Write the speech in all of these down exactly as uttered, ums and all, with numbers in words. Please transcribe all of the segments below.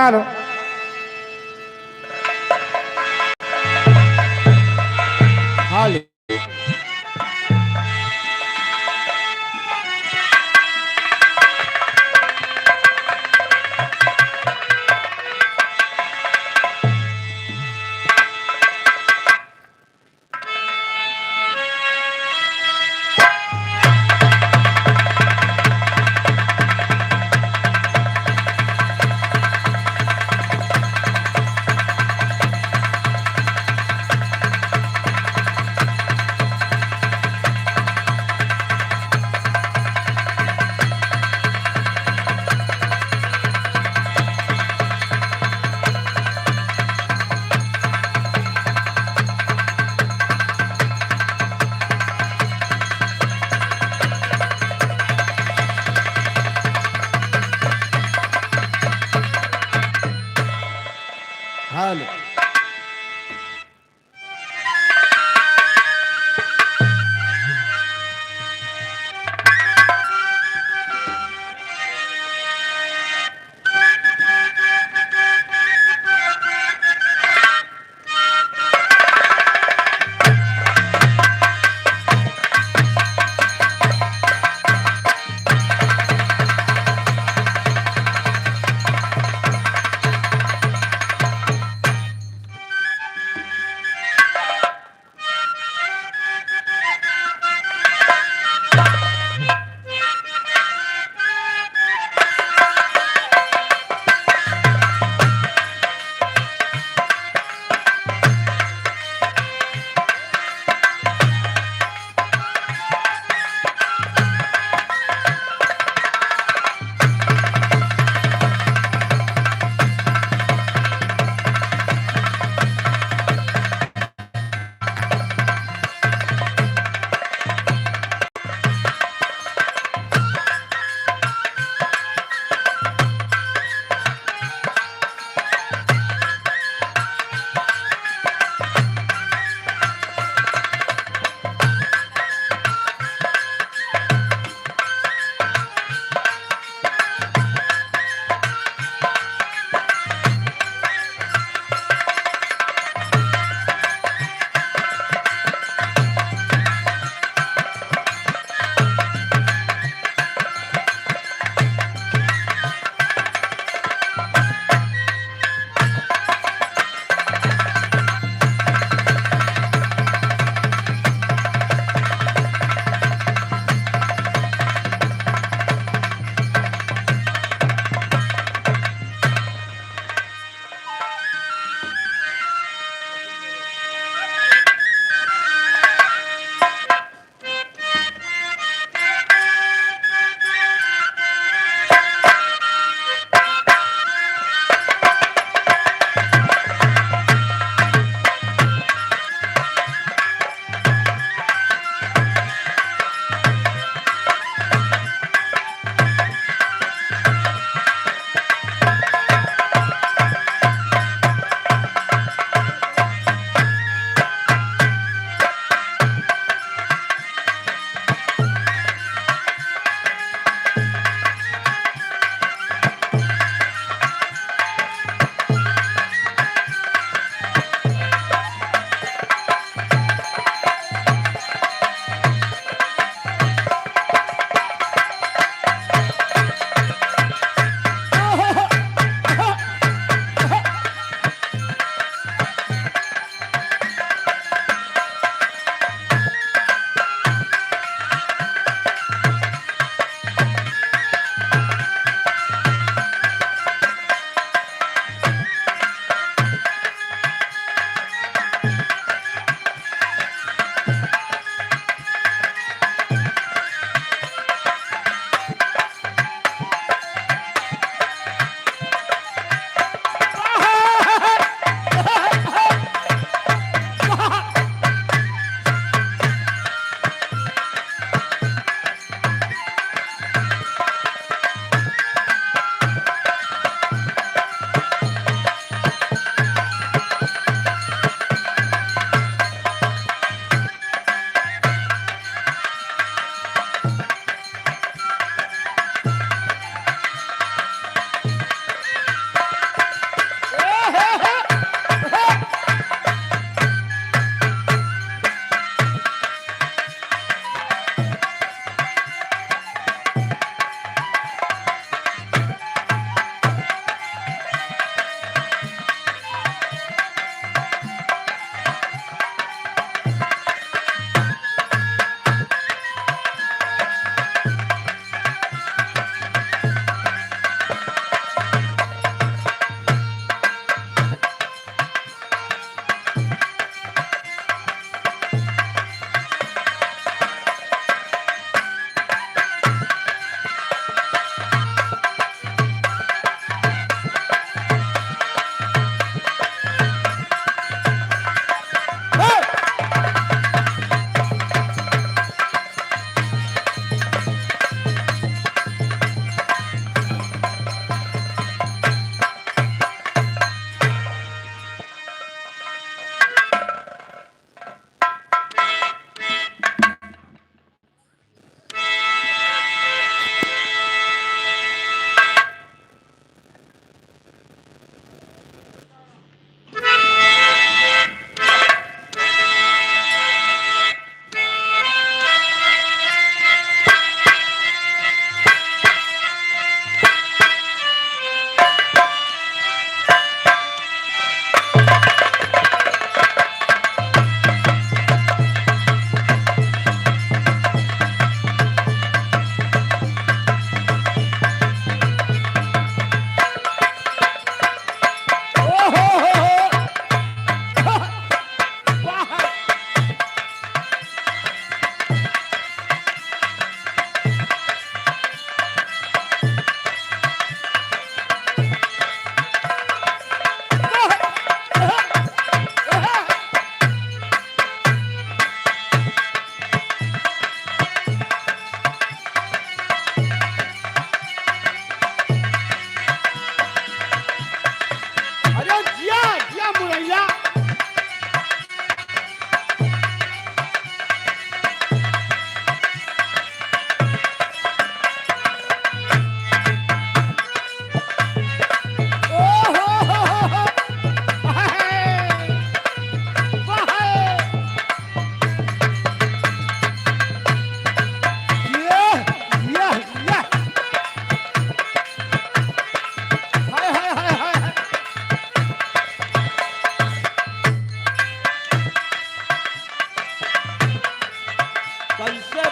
Hello. Hello. Hello.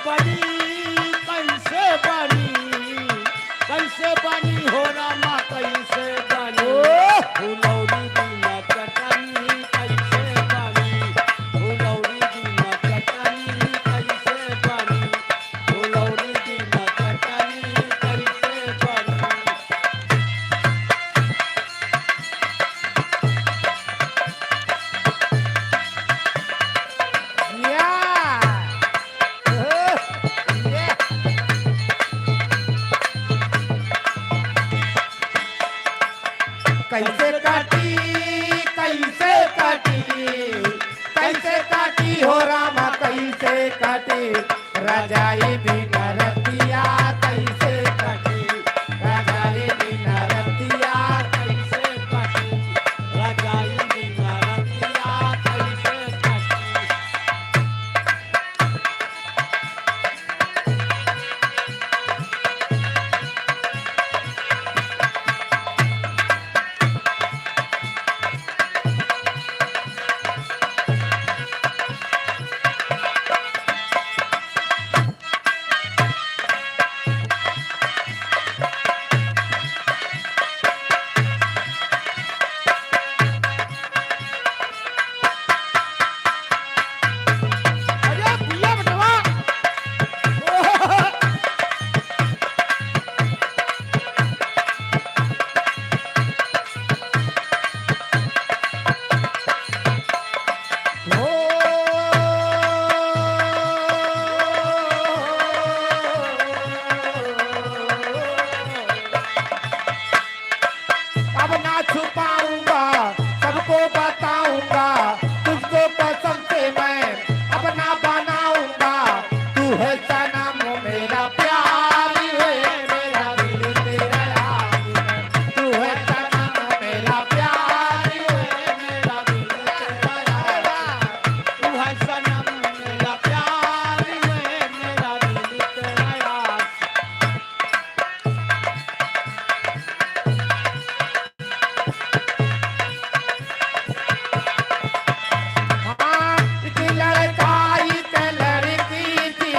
बनी, कैसे बनी, कैसे बनी हो रामा, कैसे बनी? ओ! फुलौरी बिना चटनी कैसे बनी? फुलौरी बिना चटनी कैसे बनी? फुलौरी बिना चटनी कैसे बनी? या! कैसे काटी, कैसे काटी, कैसे काटी हो रामा, कैसे काटी? रजाई बिना रतिया कैसे काटी? रजाई बिना रतिया कैसे काटी? रजाई बिना रतिया कैसे काटी? अरे पिया बेटवा। अब ना छुपाऊंगा, सबको बताऊंगा, तुझको कसम से मैं अपना बनाऊंगा। तू है सनम मेरा प्यार है, मेरा दिल तेरा यार है। तू है सनम मेरा प्यार है, मेरा दिल तेरा यार है। तू है सनम मेरा प्यार है, मेरा दिल तेरा यार। हाँ, एक लड़का, एक लड़की थी,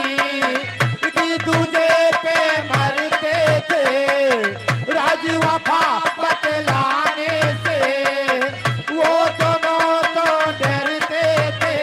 एक दूजे पे मरते थे। राज वफा बतलाने से वो दोनों तो डरते थे।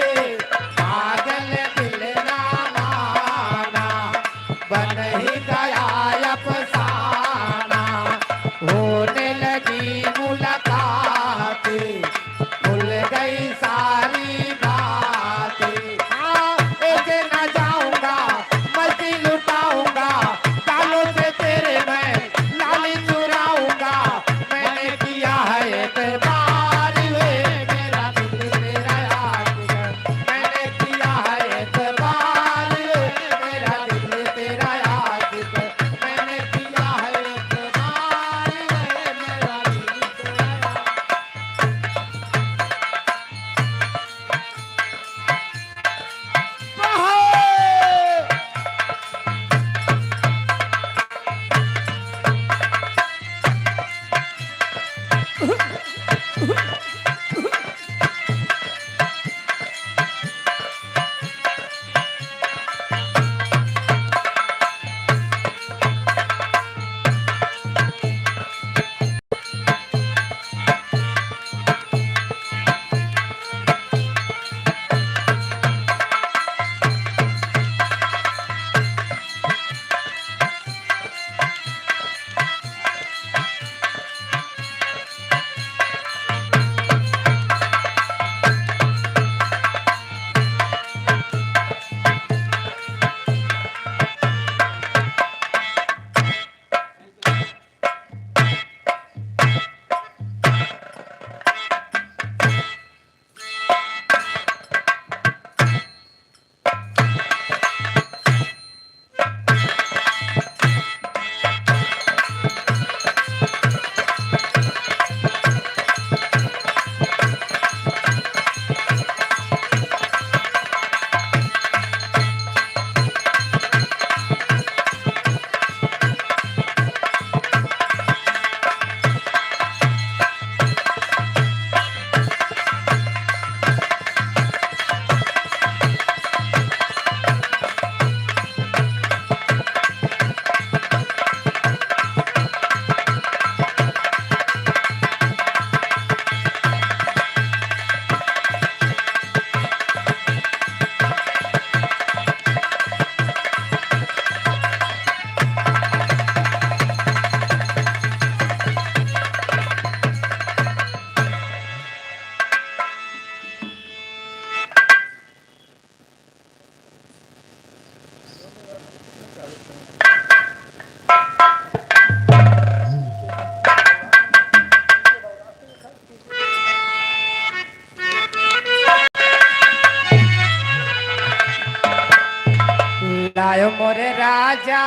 लायो मोरे राजा।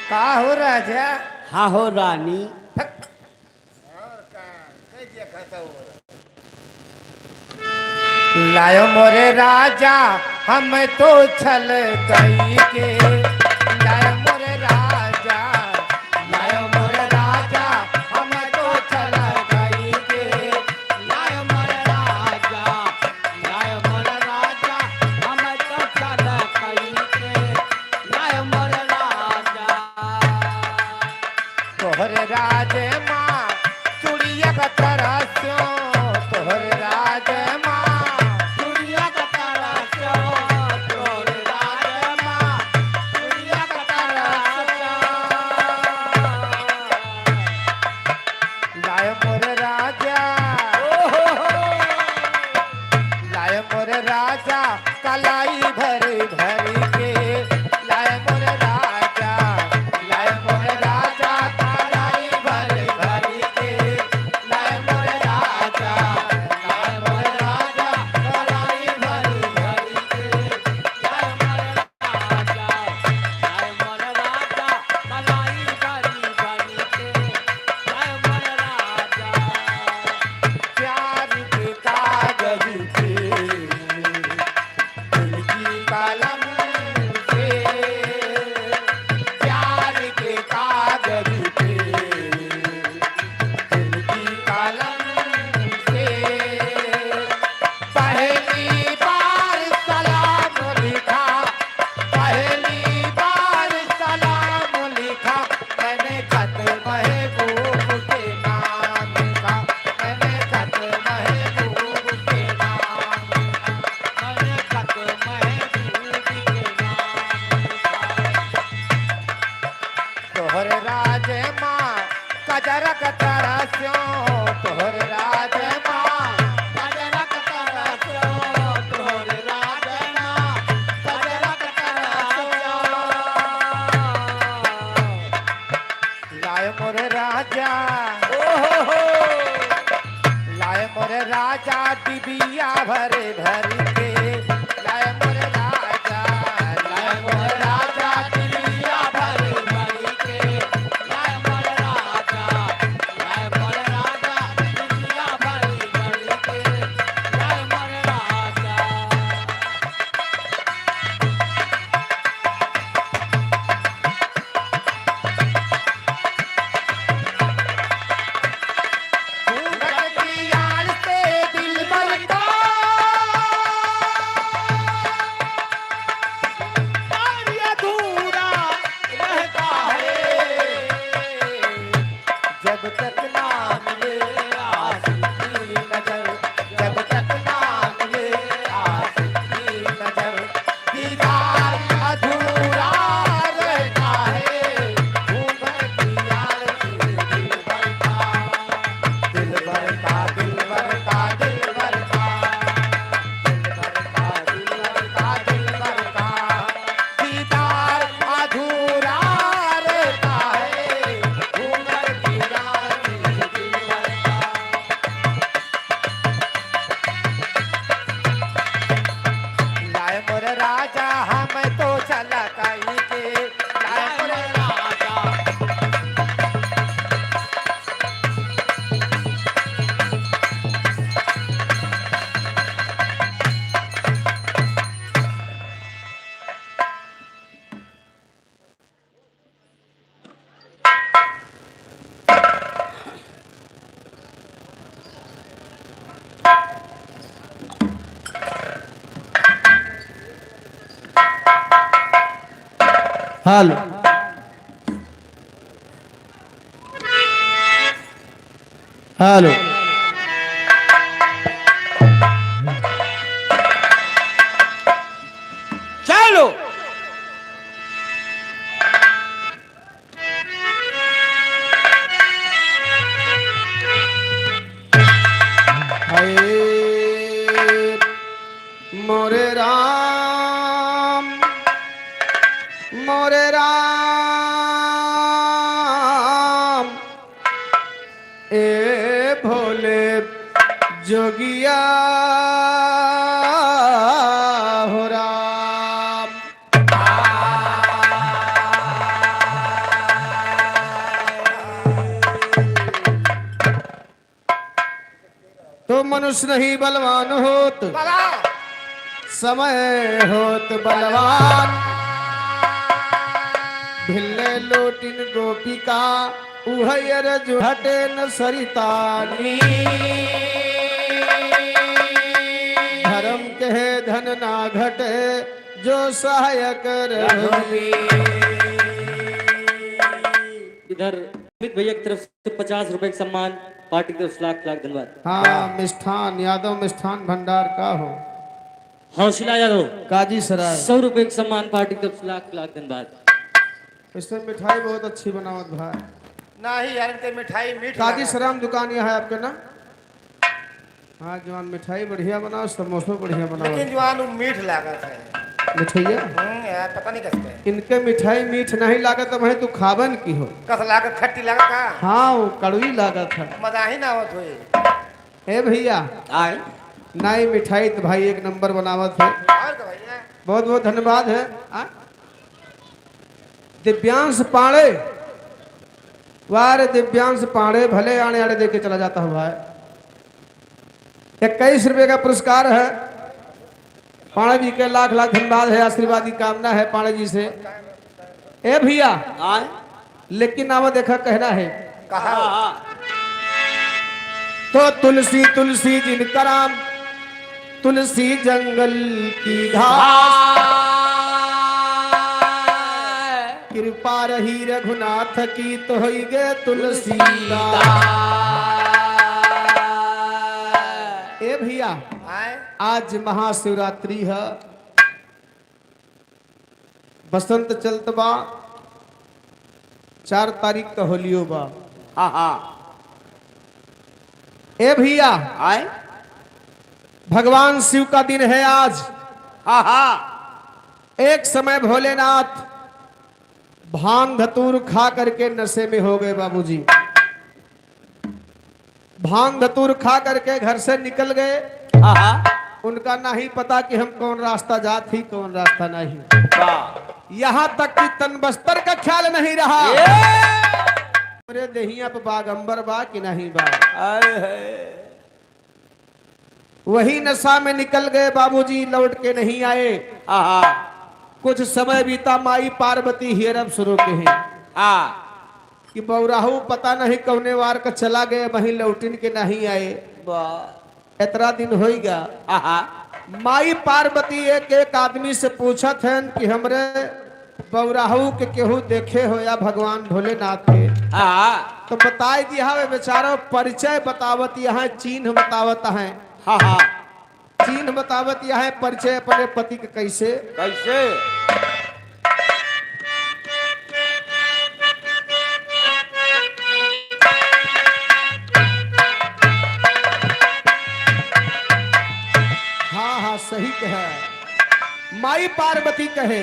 का हो राजा? हाँ हो रानी। लायो मोरे राजा, हम तो छल कई के। लायो मोरे राजा, लायो मोरे राजा, हम तो छल कई के। लायो मोरे राजा, लायो मोरे राजा, हम तो छल कई के। लायो मोरे राजा। तोहरे राज मा चुड़िया का तरस्यो, तोहरे राज मा चुड़िया का तरस्यो, तोहरे राज मा चुड़िया का तरस्यो। लाय मोर राजा, ओ हो हो। लाय मोर राजा, कलाई भरी भरी के, लाय मोर राजा, लाय मोर राजा, कलाई भरी भरी के, लाय मोर राजा, लाय मोर राजा, कलाई भरी भरी के, लाय मोर राजा, लाय मोर राजा, कलाई भरी भरी के, लाय मोर राजा। प्यार के कागज पे दिल की कलम से, प्यार के कागज पे दिल की कलम से पहली बार सलाम लिखा, पहली बार सलाम लिखा मैंने खत महबूब के नाम का, मैंने खत महबूब के नाम का, मैंने खत महबूब के नाम का। तोहर राज मा कजरक तरस्यो, तोहर राज मा कजरक तरस्यो, तोहर राज मा कजरक तरस्यो। लाय मोर राजा, ओ हो हो। लाय मोर राजा डिबिया भरे भरी के, लाय मोर राजा, लाय मोर राजा डिबिया भरे भरी के, लाय मोर राजा, लाय मोर राजा डिबिया भरे भरी के, लाय मोर राजा। घूंघट की आड़ से दिलबर का प्यार अधूरा रहता है। जब तक ना मिले आशिक की नजर, जब तक ना मिले आशिक की नजर, दीदार अधूरा रहता है। घूंघट की आड़ से दिलबर का, दिलबर का, दिलबर का, दिलबर का, दिलबर का, दिलबर का, दिलबर का दीदार अधूरा रहता है। घूंघट की आड़ से दिलबर का। लाय मोर राजा, हम तो छल कई के, लाय मोर राजा। हेलो। हेलो। चलो। हाय मोरे राम। रे राम, ए भोले जोगिया हो राम। तो मनुष्य नहीं बलवान होत, बलवान। समय होत बलवान। भिल्ले लोटिन गोपिका, उहै अरजु हटे न सरिता। धर्म कहे धन ना घटे, जो सहायक रघुवीर। इधर अमित भैया की तरफ से पचास रुपए का सम्मान, पार्टी की तरफ से लाख लाख धन्यवाद। हाँ, मिष्ठान, यादव मिष्ठान भंडार का हो। हौसला यादव। काजी सराय। सौ रुपए का सम्मान, पार्टी की तरफ से लाख लाख धन्यवाद। इसमें मिठाई बहुत अच्छी बनावत भाई। नहीं यार, इनके मिठाई मीठ काजी लागत। सराय दुकान यहाँ है आपके ना? हाँ जवान, मिठाई बढ़िया बनाओ, समोसो बढ़िया बनाओ। लेकिन जवान, वो मीठ लागत है। मिठैया? हम्म, यार, पता नहीं कैसे। इनके मिठाई मीठ नहीं लागत, अब है तू खाबन की हो। कस लागत, खट्टी लागत का? हाँ, वो कड़वी लागत है। मजा ही ना आवत होई। ए भैया। आए। नाई मिठाई तो भाई एक नंबर बनावत है। और का भैया? बहुत बहुत धन्यवाद है। आ? दिव्यांश पांडे, वाह रे दिव्यांश पांडे, भले आने आने दे के चला जाता है भाई। इक्कीस रुपये का पुरस्कार है। पांडे जी के लाख लाख धन्यवाद है, आशीर्वाद की कामना है पांडे जी से। ए भैया, आय? लेकिन नाम देखा कहना है। कहा? तो तुलसी तुलसी जिनका राम, तुलसी जंगल की घास। कृपा रही रघुनाथ की तो होई गे तुलसीदास। ए भैया, आय? आज महाशिवरात्रि है, बसंत चलत बा, चार तारीख का होलियो बा। हाँ, हाँ। ए भैया, आय? भगवान शिव का दिन है आज। हाँ, हाँ। एक समय भोलेनाथ भांग धतूर खा करके नशे में हो गए बाबूजी। भांग धतूर खा करके घर से निकल गए। हाँ, हाँ। उनका नहीं पता कि हम कौन रास्ता जात ही, कौन रास्ता नहीं। वाह। यहाँ तक कि तन बस्तर का ख्याल नहीं रहा। ये। हमरे देहिया पे बागंबर बा कि नहीं बा? आए है। वही नशा में निकल गए बाबूजी, लौट के नहीं आए। हाँ, हाँ। कुछ समय बीता, माई पार्वती हेरब शुरू के हैं। हाँ। कि बौराहू पता नहीं कौने वार का चला गए, वहीं लौटिन के नहीं आए। वाह। इतना दिन होइगा। आहा। माई पार्वती एक एक आदमी से पूछत हन कि हमरे बौराहू के केहू देखे हो या भगवान भोलेनाथ के? हाँ। तो बताई दिया है बेचारो, परिचय बतावत यहाँ, चिन्ह बतावत है। हाँ, हाँ। चिन्ह बतावत यहाँ है, परिचय अपने पति के कैसे? कैसे? हाँ, हाँ, सही कहे। माई पार्वती कहे,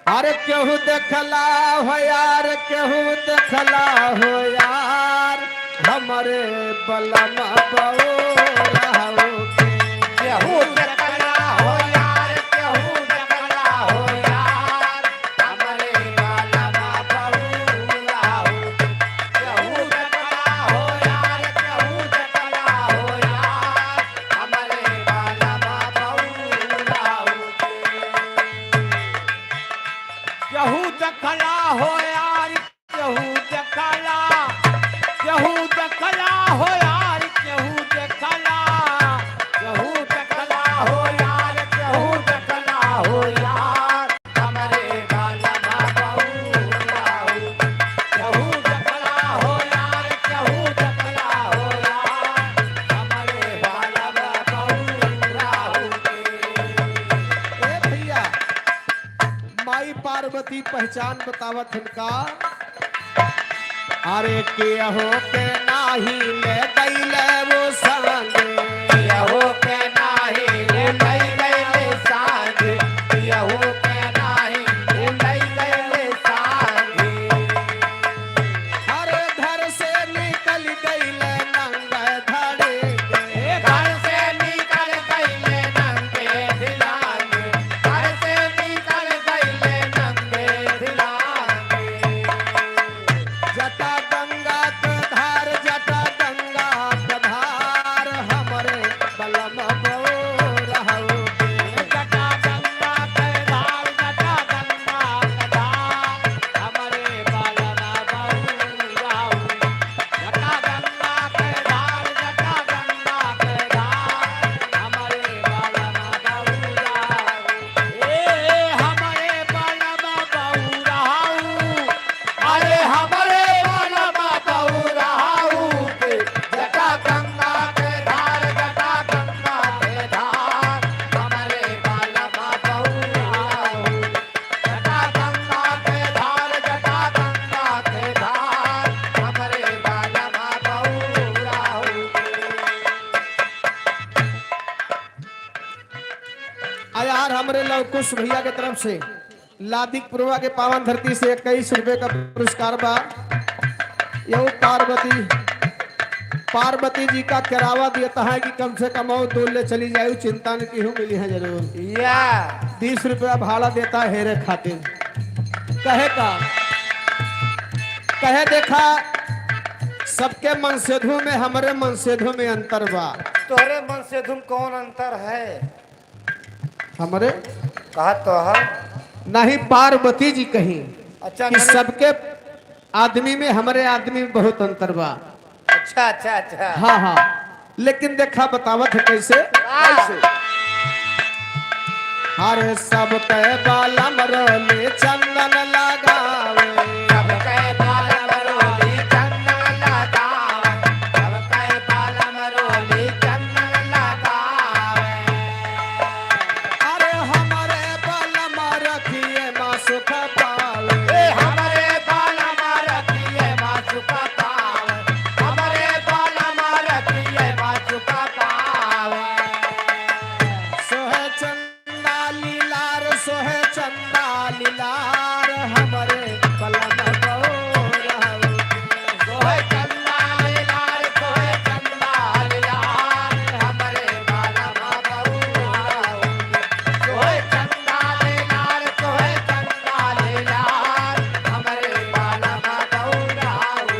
अरे केहू देखला हो यार, केहू देखला हो यार, हमरे बलम बउराहू के। केहू देखला हो यार, केहू देखला हो यार, हमरे बलम बउराहू के। केहू देखला हो यार, केहू देखला हो यार, हमरे बलम बउराहू के। केहू देखला हो यार, केहू देखला, केहू देखला हो यार, केहू देखला, केहू देखला हो यार, केहू देखला हो यार, हमरे बलम बउराहू। केहू देखला हो यार, केहू देखला हो यार, हमरे बलम बउराहू। ए भैया, माई पार्वती पहचान बतावत हन का? अरे केहू के नाही ले गईले वो संग। केहू के नाही ले गईले वो संग। केहू के नाही ले गईले आ यार, हमरे लवकुश भैया के तरफ से लादिक पुरवा के पावन धरती से इक्कीस रुपए का पुरस्कार बा। यहू पार्वती, पार्वती जी का किरावा देता है कि कम से कम और दूर ले चली जाए, चिंता न कीहू, मिली है जरूर। या। बीस रुपया भाड़ा देता है हेरे खातिर। कहे का, कहे देखा, सबके मनसेधु में हमरे मनसेधु में अंतर बा। तोहरे मनसेधु में कौन अंतर है? हमरे कहा तो है। नहीं, पार्वती जी कहीं अच्छा, कि नहीं। सबके आदमी में हमरे आदमी में बहुत अंतर बा। अच्छा, अच्छा, अच्छा। हाँ, हाँ। लेकिन देखा, बतावत है कैसे। हाँ। कैसे? अरे सबके बालम रोली चंदन लगावे। सबके बालम रोली चंदन लगावे। सबके बालम रोली चंदन लगावे। अरे हमरे बालम रखिए माँ सुख पावे। ए हमरे बालम रखिए माँ सुख पावे। हमरे बालम रखिए माँ सुख पावे। सोहे चंदा लीलार, सोहे चंदा लीलार, हमरे बलम गौर हऊ। सोहे चंदा लीलार, सोहे चंदा लीलार, हमरे बलम गौर हऊ। सोहे चंदा लीलार, सोहे चंदा लीलार, हमरे बलम गौर हऊ।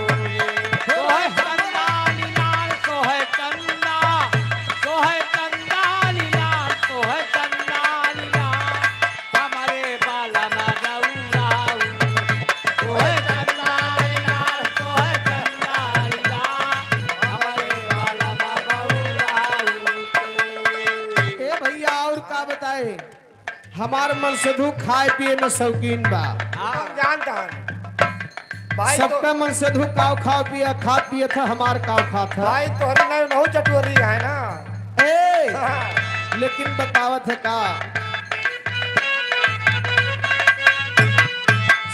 सोहे चंदा लीलार, सोहे चंदा, सोहे चंदा लीलार, सोहे चंदा लीलार, हमरे बलम गौर हऊ। सोहे चंदा लीलार, सोहे चंदा लीलार, हमरे बलम गौर हऊ। ए भैया, और का बताए? हमार मनसेधु खाए पिए में शौकीन बा। हम जानत हन। भाई तो सबका मनसेधु काव खाव पिए, खात पिए था, हमार काव खात है। भाई तोहरे नर नहु चटोरी है ना। ए, हाँ। लेकिन बतावत है का?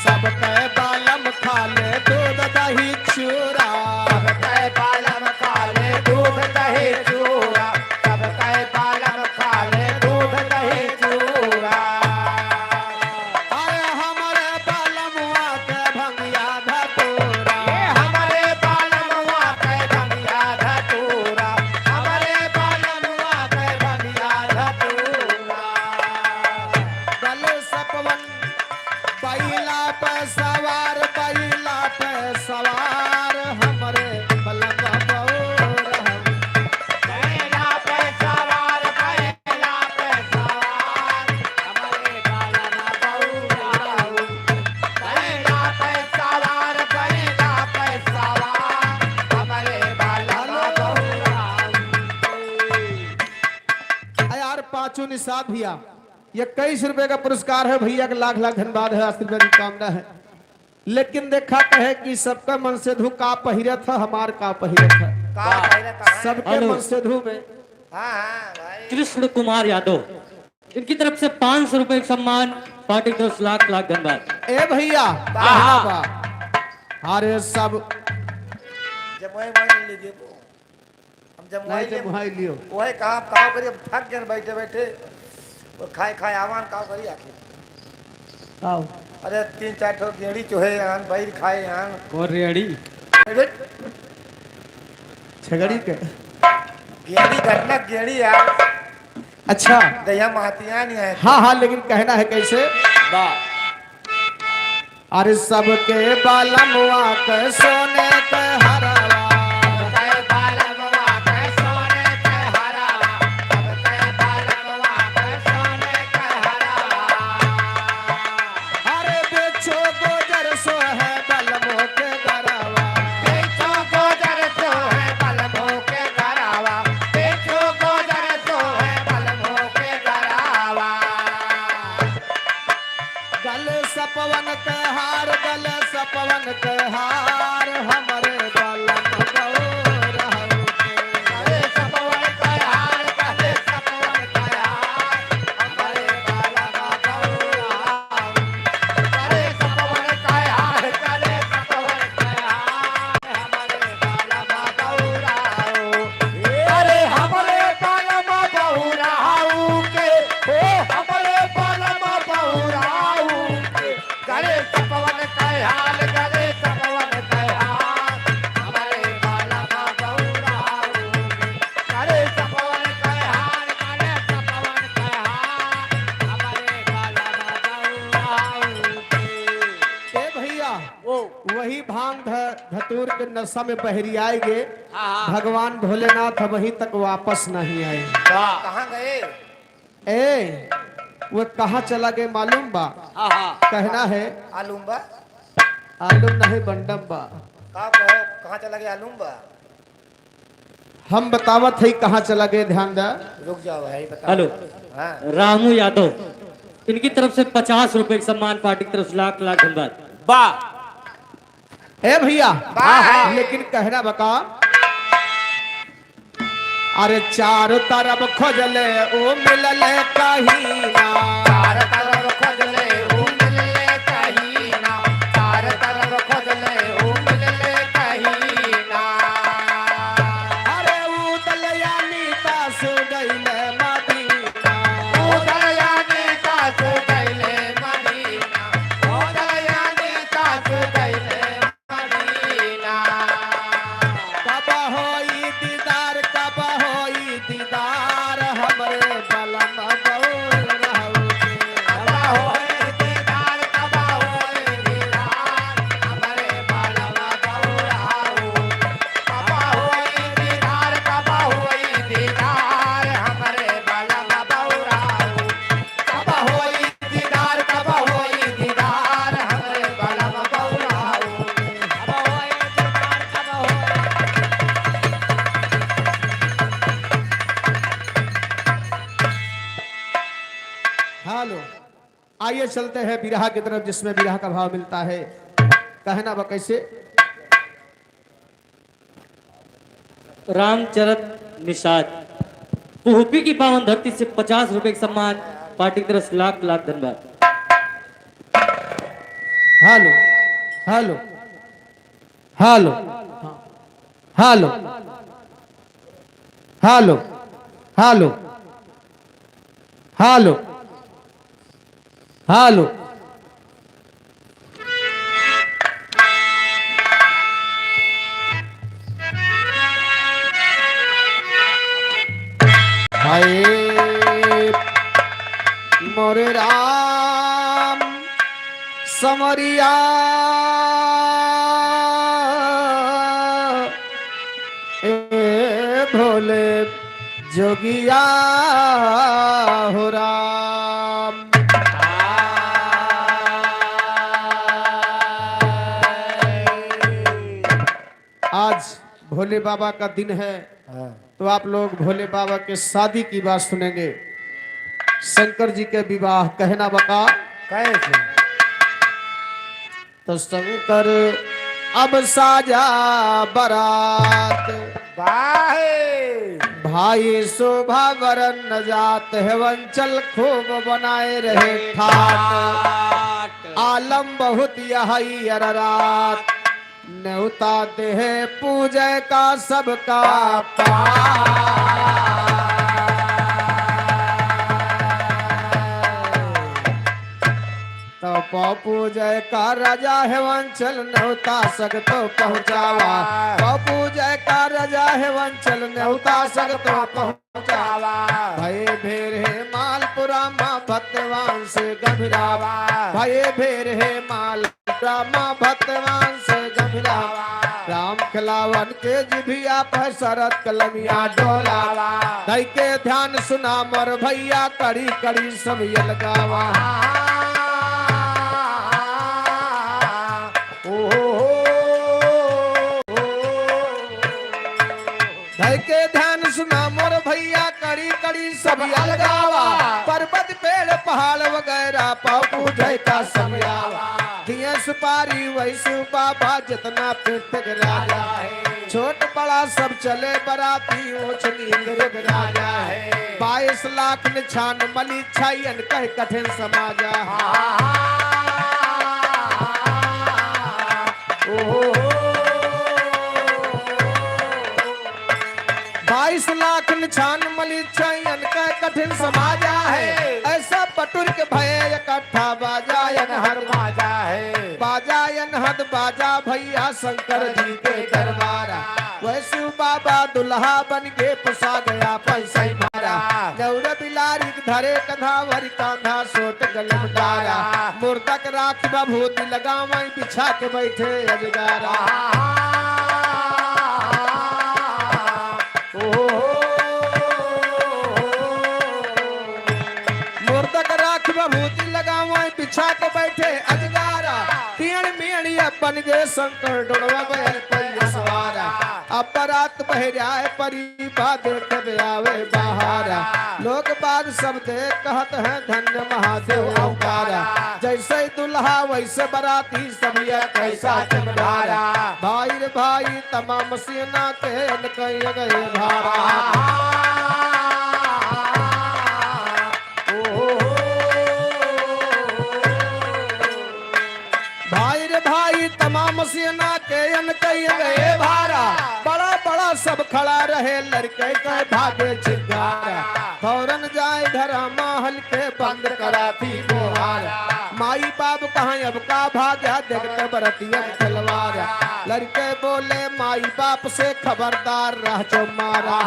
सबके बालम खा ले दूध दही चूरा। सबके बालम खा ले दूध दही चूरा। सबके बालम खा ले दूध दही चूरा। अरे हमरे बालमुआ के भंगिया धतूरा। ए हमरे बालमुआ के भंगिया धतूरा। हमरे बालमुआ के भंगिया धतूरा। गले सपवन बैला पे सवार, बैला पे सवार हमरे बलम बौर हऊ। बैला पे सवार, बैला पे सवार हमरे बलम बौर हऊ। बैला पे सवार, बैला पे सवार हमरे बलम बौर हऊ। आ यार, पाँचों निषाद भैया, इक्कीस रुपए का पुरस्कार है भैया के, लाख लाख धन्यवाद है, आशीर्वाद की कामना है। लेकिन देखा कहे कि सबका मनसेधु का पहिरत है, हमार का पहिरत है। का वाह। पहिरत है? सबके हेलो। मनसेधु में। हाँ, हाँ, भाई। कृष्ण कुमार यादव, इनकी तरफ से पाँच सौ रुपए का सम्मान, पार्टी की तरफ से लाख लाख धन्यवाद। ए भैया, वाह। वाह, वाह। अरे सब जब वही, वही ले लीजिए। हम जब नहीं, मोबाइल जब ले-, मोबाइल लियो। वही कहा, काव करी, अब थक गए बैठे बैठे। और खाए खाए आवान, काव करी आखिर। आओ। अरे, तीन चार ठो गेड़ी चोहे आन, बैर खाए आन। और रेड़ी? अरे, छगड़ी के? गेड़ी घटना, गेड़ी यार। अच्छा। गया महतिया नहीं है। हाँ, हाँ, लेकिन कहना है कैसे? वाह। अरे सबके बालमवा के सोने के हरवा। सबके बालमवा के सोने के हरवा। सबके बालमवा के सोने के हरवा। अरे बिच्छू गुजर सोहे बलमो के गरवा। बिच्छू गुजर सोहे बलमो के गरवा। बिच्छू गुजर सोहे बलमो के गरवा। गले सपवन के हार, गले सपवन के हार, हमरे बलम गौर हऊ के। गले सपवन के हार, गले सपवन के हार, हमरे बलम गौर हऊ। गले सपवन के हार, गले सपवन के हार, हमरे बलम गौर हऊ। अरे हमरे बलम गौर हऊ के, ओ हाल करे सपवन कहार, हमरे बालमा बउराऊ के। करे सपवन कहार, करे सपवन कहार, हमरे बालमा बउराऊ के। ए भइया, ओ। वही भांग ध-, धतूर के नशा में बहरियाए गे। हाँ, हाँ। भगवान भोलेनाथ वहीं तक वापस नहीं आए। वाह। कहाँ गए? ए, वो कहाँ चला गए मालूम बा? हाँ, हाँ। कहना है। आलूम बा? आलूम नहीं, बंडम बा। का कहो, कहाँ चला गए आलूम बा? हम बतावत है कहाँ चला गए, ध्यान दा। रुक जाओ भाई, बताओ। हेलो। हाँ। रामू यादव, इनकी तरफ से पचास रुपए का सम्मान, पार्टी की तरफ से लाख लाख धन्यवाद। वाह। ए भइया, वाह। लेकिन कहना बका, अरे चारों तरफ खोजले ऊ मिलले कहीं ना। चार तरफ खोजले ऊ मिलले कहीं ना, चार तरफ खोजले ऊ मिलले कहीं ना। अरे ऊ दलयानी दास गइले मदीना। ऊ दलयानी दास गइले मदीना। ऊ दलयानी दास गइले मदीना। कब होई दीदार, कब होई दीदार हमरे बलम बउराऊ के। कब होई दीदार, कब होई दीदार हमरे बलम बउराऊ के। कब होई दीदार, कब होई दीदार हमरे बलम बउराऊ के। कब होई दीदार, कब होई दीदार हमरे बलम बउराऊ के। कब होई दीदार, कब होई। हेलो, आइए चलते हैं बिरहा की तरफ, जिसमें बिरहा का भाव मिलता है। कहना बा कैसे? रामचरत निषाद, पुहपी की पावन धरती से पचास रुपए का सम्मान, पार्टी की तरफ से लाख लाख धन्यवाद। Hello, hello, hello, hello, hello, hello, hello. Hello. हाय मोरे राम समरिया, ए भोले जोगिया हो राम। आज भोले बाबा का दिन है, हाँ। तो आप लोग भोले बाबा के शादी की बात सुनेंगे। शंकर जी के विवाह कहना बका। कैसे? तो शंकर अब साजा बरात। वाहे। भाई शोभा वरन न जात, हेवन चल खूब बनाए रहे ठाट। ठाट। आलम बहुत यही अररात, नेवता देहे पूजे का सबका पार। तो पौ पूजे का राजा हेवन चल नेवता सगतो पहुँचावा। पौ पूजे का राजा हेवन चल नेवता सगतो पहुँचावा। भये भेर हे मालपुरा माँ भक्तवान से गंभीरावा। भये भेर हे मालपुरा माँ भक्तवान से गंभीरावा। राम खिलावन के जिभिया पर शरत कलमिया डोलावा। धई के ध्यान सुना मोर भइया, कड़ी कड़ी सब अलगावा। ओ हो हो। धई के ध्यान सुना मोर भइया, कड़ी कड़ी सब अलगावा। पर्वत पेड़ पहाड़ वगैरह पौ पूजे का समयावा। दिए सुपारी वैसु बाबा जितना पृथ्वी राजा है। छोट बड़ा सब चले बराती ऊंच नीच रोग राजा है। बाईस लाख निछान मली छायन कह कठिन समाजा। ओ हो हो। बाईस लाख निछान मली छायन कह कठिन समाजा है। ऐसा पटुर के भये इकट्ठा बाजा अनहर बाजा है। बाजा अनहर राजा भैया शंकर जी के दरबारा। वह शिव बाबा दुल्हा बन के पोसा गया पंसई मारा। दौड़ बिलारी धरे कंधावर कांधा सोट गलम डारा। मुर्दक राख बभूति लगावई बिछा के बैठे अजगारा। मुर्दक राख बभूति लगावई बिछा के बैठे अजगारा। पियण मियणिया बन गे शंकर डोड़वा बैल पइया सवारा। अब बारात बहराए परी बा देखबे आवे बहारा। लोग बाग सब देख कहत हैं धन्य महादेव अवतारा। जैसे दुल्हा वैसे बाराती सब ये कैसा चमकारा। भाई रे भाई तमाम सेना के अनकैया गए भारा। भाई रे भाई तमाम सेना के अनकैया गए भारा। बड़ा बड़ा सब खड़ा रहे लड़के के भागे चिंगारा। फौरन जाए घर महल के बंद करा थी बोहारा। माई बाप कहाँ अब का भाग्या देखते बरतिया तलवारा। लड़के बोले माई बाप से खबरदार रह जो मारा।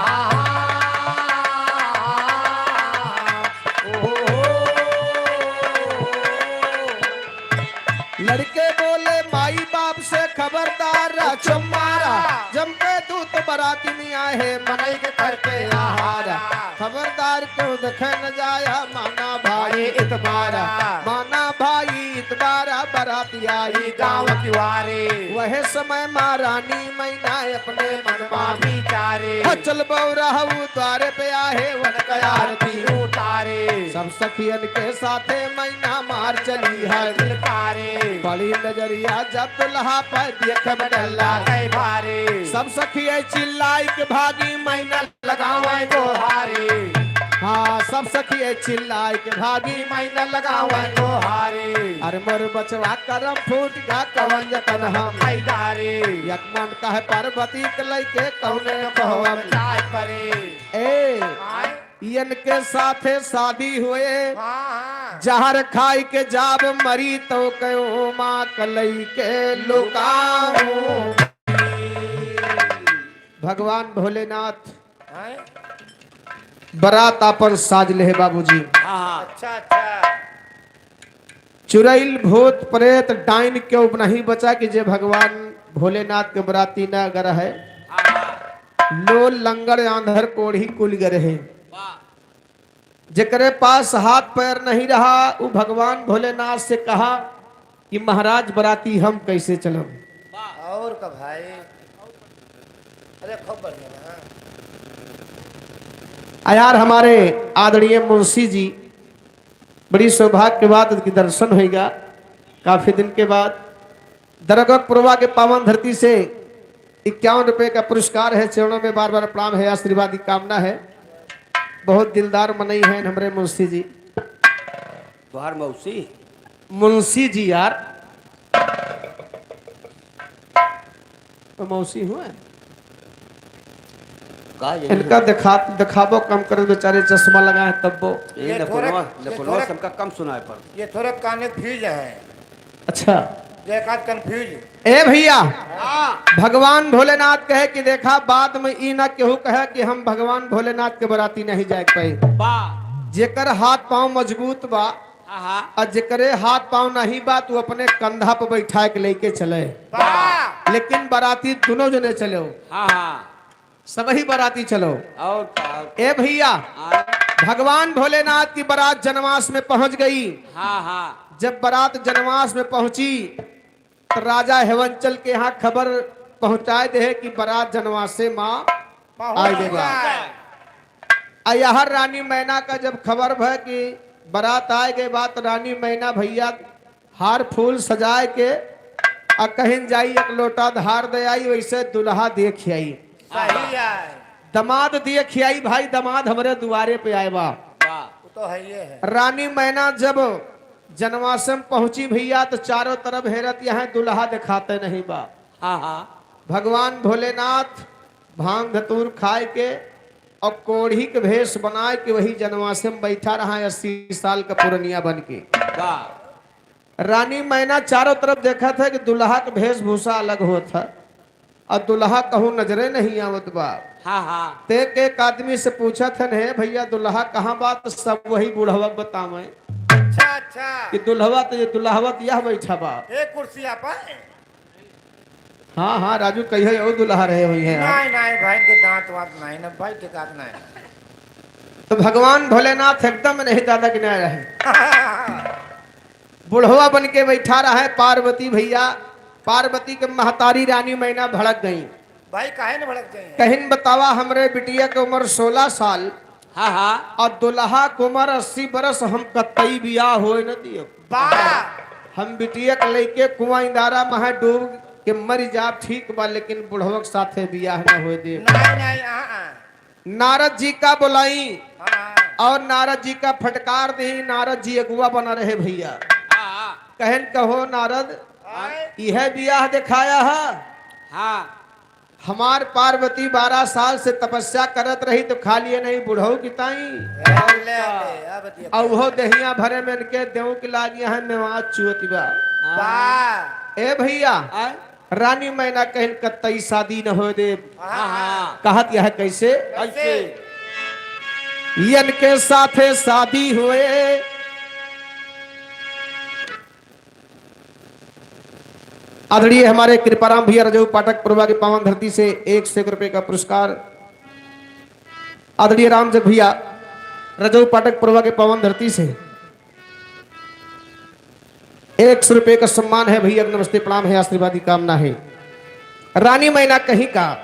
लड़के बोले माई बाप से खबरदार रह जो मारा। जम के दूत बराती में आए हैं मनई के घर पे आहारा। खबरदार क्यों देखे न जाया माना भाई इतबारा। माना भाई इतबारा बराती आई गाँव किवारे। वह समय माँ रानी मैना अपने मन मा विचारे। हाँ, चल बौरा हऊ द्वारे पे आहे वन कयार दी उतारे। सब सखियन के साथे मैना मार चली है दिलकारे। बड़ी नजरिया जब दुल्हा पे देखे में डल्ला गए भारे। सब सखिये चिल्लाई के भागी मैना लगावे गोहारे। हाँ, सब सखिये चिल्लाई के भागी मैना लगावे गोहारे। अरे मोर बचवा करम फूट गा कवन जतन हम कैदारे। एक मन कहे पार्वती के लइके कौने न कहवा जाए परे। ए, आए। इनके साथे शादी हुए। हाँ, हाँ। जहर खाई के जाब मरी तो कहो माँ कलई के लुकाऊं। भगवान भोलेनाथ हैं? बरात आपन साज लेहे बाबूजी। हाँ, हाँ। अच्छा, अच्छा। चुरैल भूत प्रेत डाइन केहू नहीं बचा कि जे भगवान भोलेनाथ के बराती न अगर है। हाँ, हाँ। लोल लंगड़ आंधर कोढ़ी कुल गरहे। वाह। जेकरे पास हाथ पैर नहीं रहा, उ भगवान भोलेनाथ से कहा कि महाराज बराती हम कैसे चलब? वाह। और का भाई? अरे खूब बढ़िया ना। आ यार हमारे आदरणीय मुंशी जी, बड़ी सौभाग्य के बात कि दर्शन होइगा काफी दिन के बाद। दरगोक पुरवा के पावन धरती से इक्यावन रुपए का पुरस्कार है, चरणों में बार बार प्रणाम है, आशीर्वाद की कामना है। बहुत दिलदार मनई हैं हमरे मुंशी जी। तोहार मौसी? मुंशी जी यार। तो मौसी हुए? का जाने? इनका दिखा, दिखाबो कम करे बेचारे, चश्मा लगाए तब्बो। ये ये नकुलवा, थोड़े, ये नकुलवा थोड़े, से हमका कम सुनाए पड़। ये थोड़े confuse है। अच्छा। ये एक आध confuse। ए भैया, हाँ। भगवान भोलेनाथ कहे कि देखा, बाद में ई ना केहू कहे कि हम भगवान भोलेनाथ के बराती नहीं जाए पाए। वाह। जेकर हाथ पाँव मजबूत बा, आहा। और जेकरे हाथ पाँव नहीं बा, तू अपने कंधा पर बैठा के लेके चले। वाह। लेकिन बराती दोनों जने चलो। हाँ, हाँ। सबही बराती चलो। और का, और ए भैया, हाँ। भगवान भोलेनाथ की बरात जनवास में पहुंच गई। हाँ, हाँ। जब बरात जनवास में पहुंची, तो राजा हेवंचल के यहाँ खबर पहुंचाए दे कि बरात जनवासे मा आए गए बा। आ यार रानी मैना का जब खबर भय कि बरात आए गए बा, तो रानी मैना भैया हार फूल सजाए के आ कहिन जाई एक लोटा धार दे आई, वैसे दुल्हा देख आई। सही है। दमाद देख आई भाई, दमाद हमरे दुआरे पे आए बा। वाह। वो तो है, ये है। रानी मैना जब जनवासम पहुंची भैया, तो चारों तरफ हेरत यहाँ दुल्हा दिखाते नहीं बा। हाँ, हाँ। भगवान भोलेनाथ भांग धतूर खाए के और कोढ़ी के भेष बनाए के वही जनवासम बैठा रहा अस्सी साल का पुरनिया बन के। वाह। रानी मैना चारों तरफ देखत है कि दुल्हा के वेशभूषा अलग होत है और दुल्हा कहूँ नजरे नहीं आवत बा। हाँ, हाँ। ते के एक आदमी से पूछत हन, "हे भैया, दुल्हा कहाँ बा?" तो सब वही बुढ़वा बतावे अच्छा, अच्छा। कि दुल्हवा तो, ये दुल्हवा तो यह बैठा बा। ए कुर्सिया पर। हाँ, हाँ, राजू, कहिए, और दुल्हा रहे हुई हैं आप। नहीं, नहीं, भाई के दांत वांत नहीं ना, भाई के दांत नहीं। तो भगवान भोलेनाथ एकदम नहीं दादा किनारे रहे। बुढ़वा बन के बैठा रहे पार्वती भैया। पार्वती के महतारी रानी मैना भड़क गई। भाई, काहे न भड़क गई? कहिन बतावा, हमरे बिटिया के उम्र सोलह साल। हाँ, हाँ। और दुल्हा के उम्र अस्सी बरस, हम कतई बियाह होए न दियो। बा। हम बिटिया के लइके कुआं इंदारा महा डूब के मर जाब, ठीक बा, लेकिन बुढ़वा के साथे बियाह न होए देब। नहीं, नहीं, हाँ, हाँ। नारद जी का बुलाई हाँ। और नारद जी का फटकार दी। नारद जी अगुआ बना रहे भैया। हाँ। कहन, "कहो नारद, हाँ। यह बियाह दिखाया है? हाँ। हमार पार्वती बारह साल से तपस्या करत रही तो खा लिए नहीं बुढ़ऊ की ताई। ले, ले, अब दिया। और वो दहिया भरे में इनके देव के लागी है, मेवा चुअती बा।" हाँ। बा। ए भैया, हाँ। रानी मैना कहिन, "कतई शादी न होए देब।" हाँ, हाँ। कहत यह कैसे? कैसे? यन के साथे शादी होए। आदरणीय हमारे कृपाराम भैया रजऊ पाठक पुरवा की पावन धरती से एक सौ एक रुपए का पुरस्कार। आदरणीय राम जग भैया रजऊ पाठक पुरवा की पावन धरती से एक सौ रुपए का सम्मान है भैया, नमस्ते प्रणाम है, आशीर्वाद की कामना है। रानी मैना कहीं का,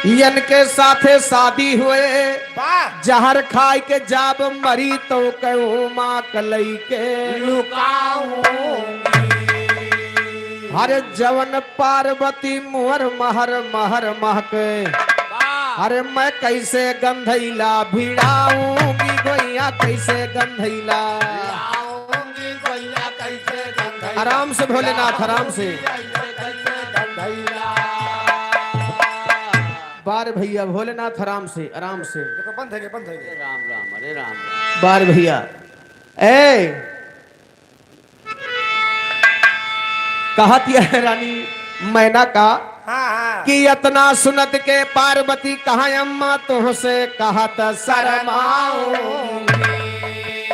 यन के साथे शादी हुए, वाह। जहर खाए के जाब मरी तो कहूँ माँ कलई के लुकाऊंगी। हरे जवन पार्वती मुहर महर महर महके। वाह। अरे मैं कैसे गंधैला भिड़ाऊंगी गोइया, कैसे गंधैला। भिड़ाऊंगी गोइया, कैसे गंधैला। आराम से भोलेनाथ, आराम से। कैसे गंधैला। बार भैया भोलेनाथ, आराम से, आराम से। देखो, बंद है, बंद है। अरे राम राम, अरे राम राम। बार भैया, ए, कहत यह रानी मैना का हाँ, हाँ। कि इतना सुनत के पार्वती कहा, "अम्मा तुहसे कहत शरमाऊंगी।"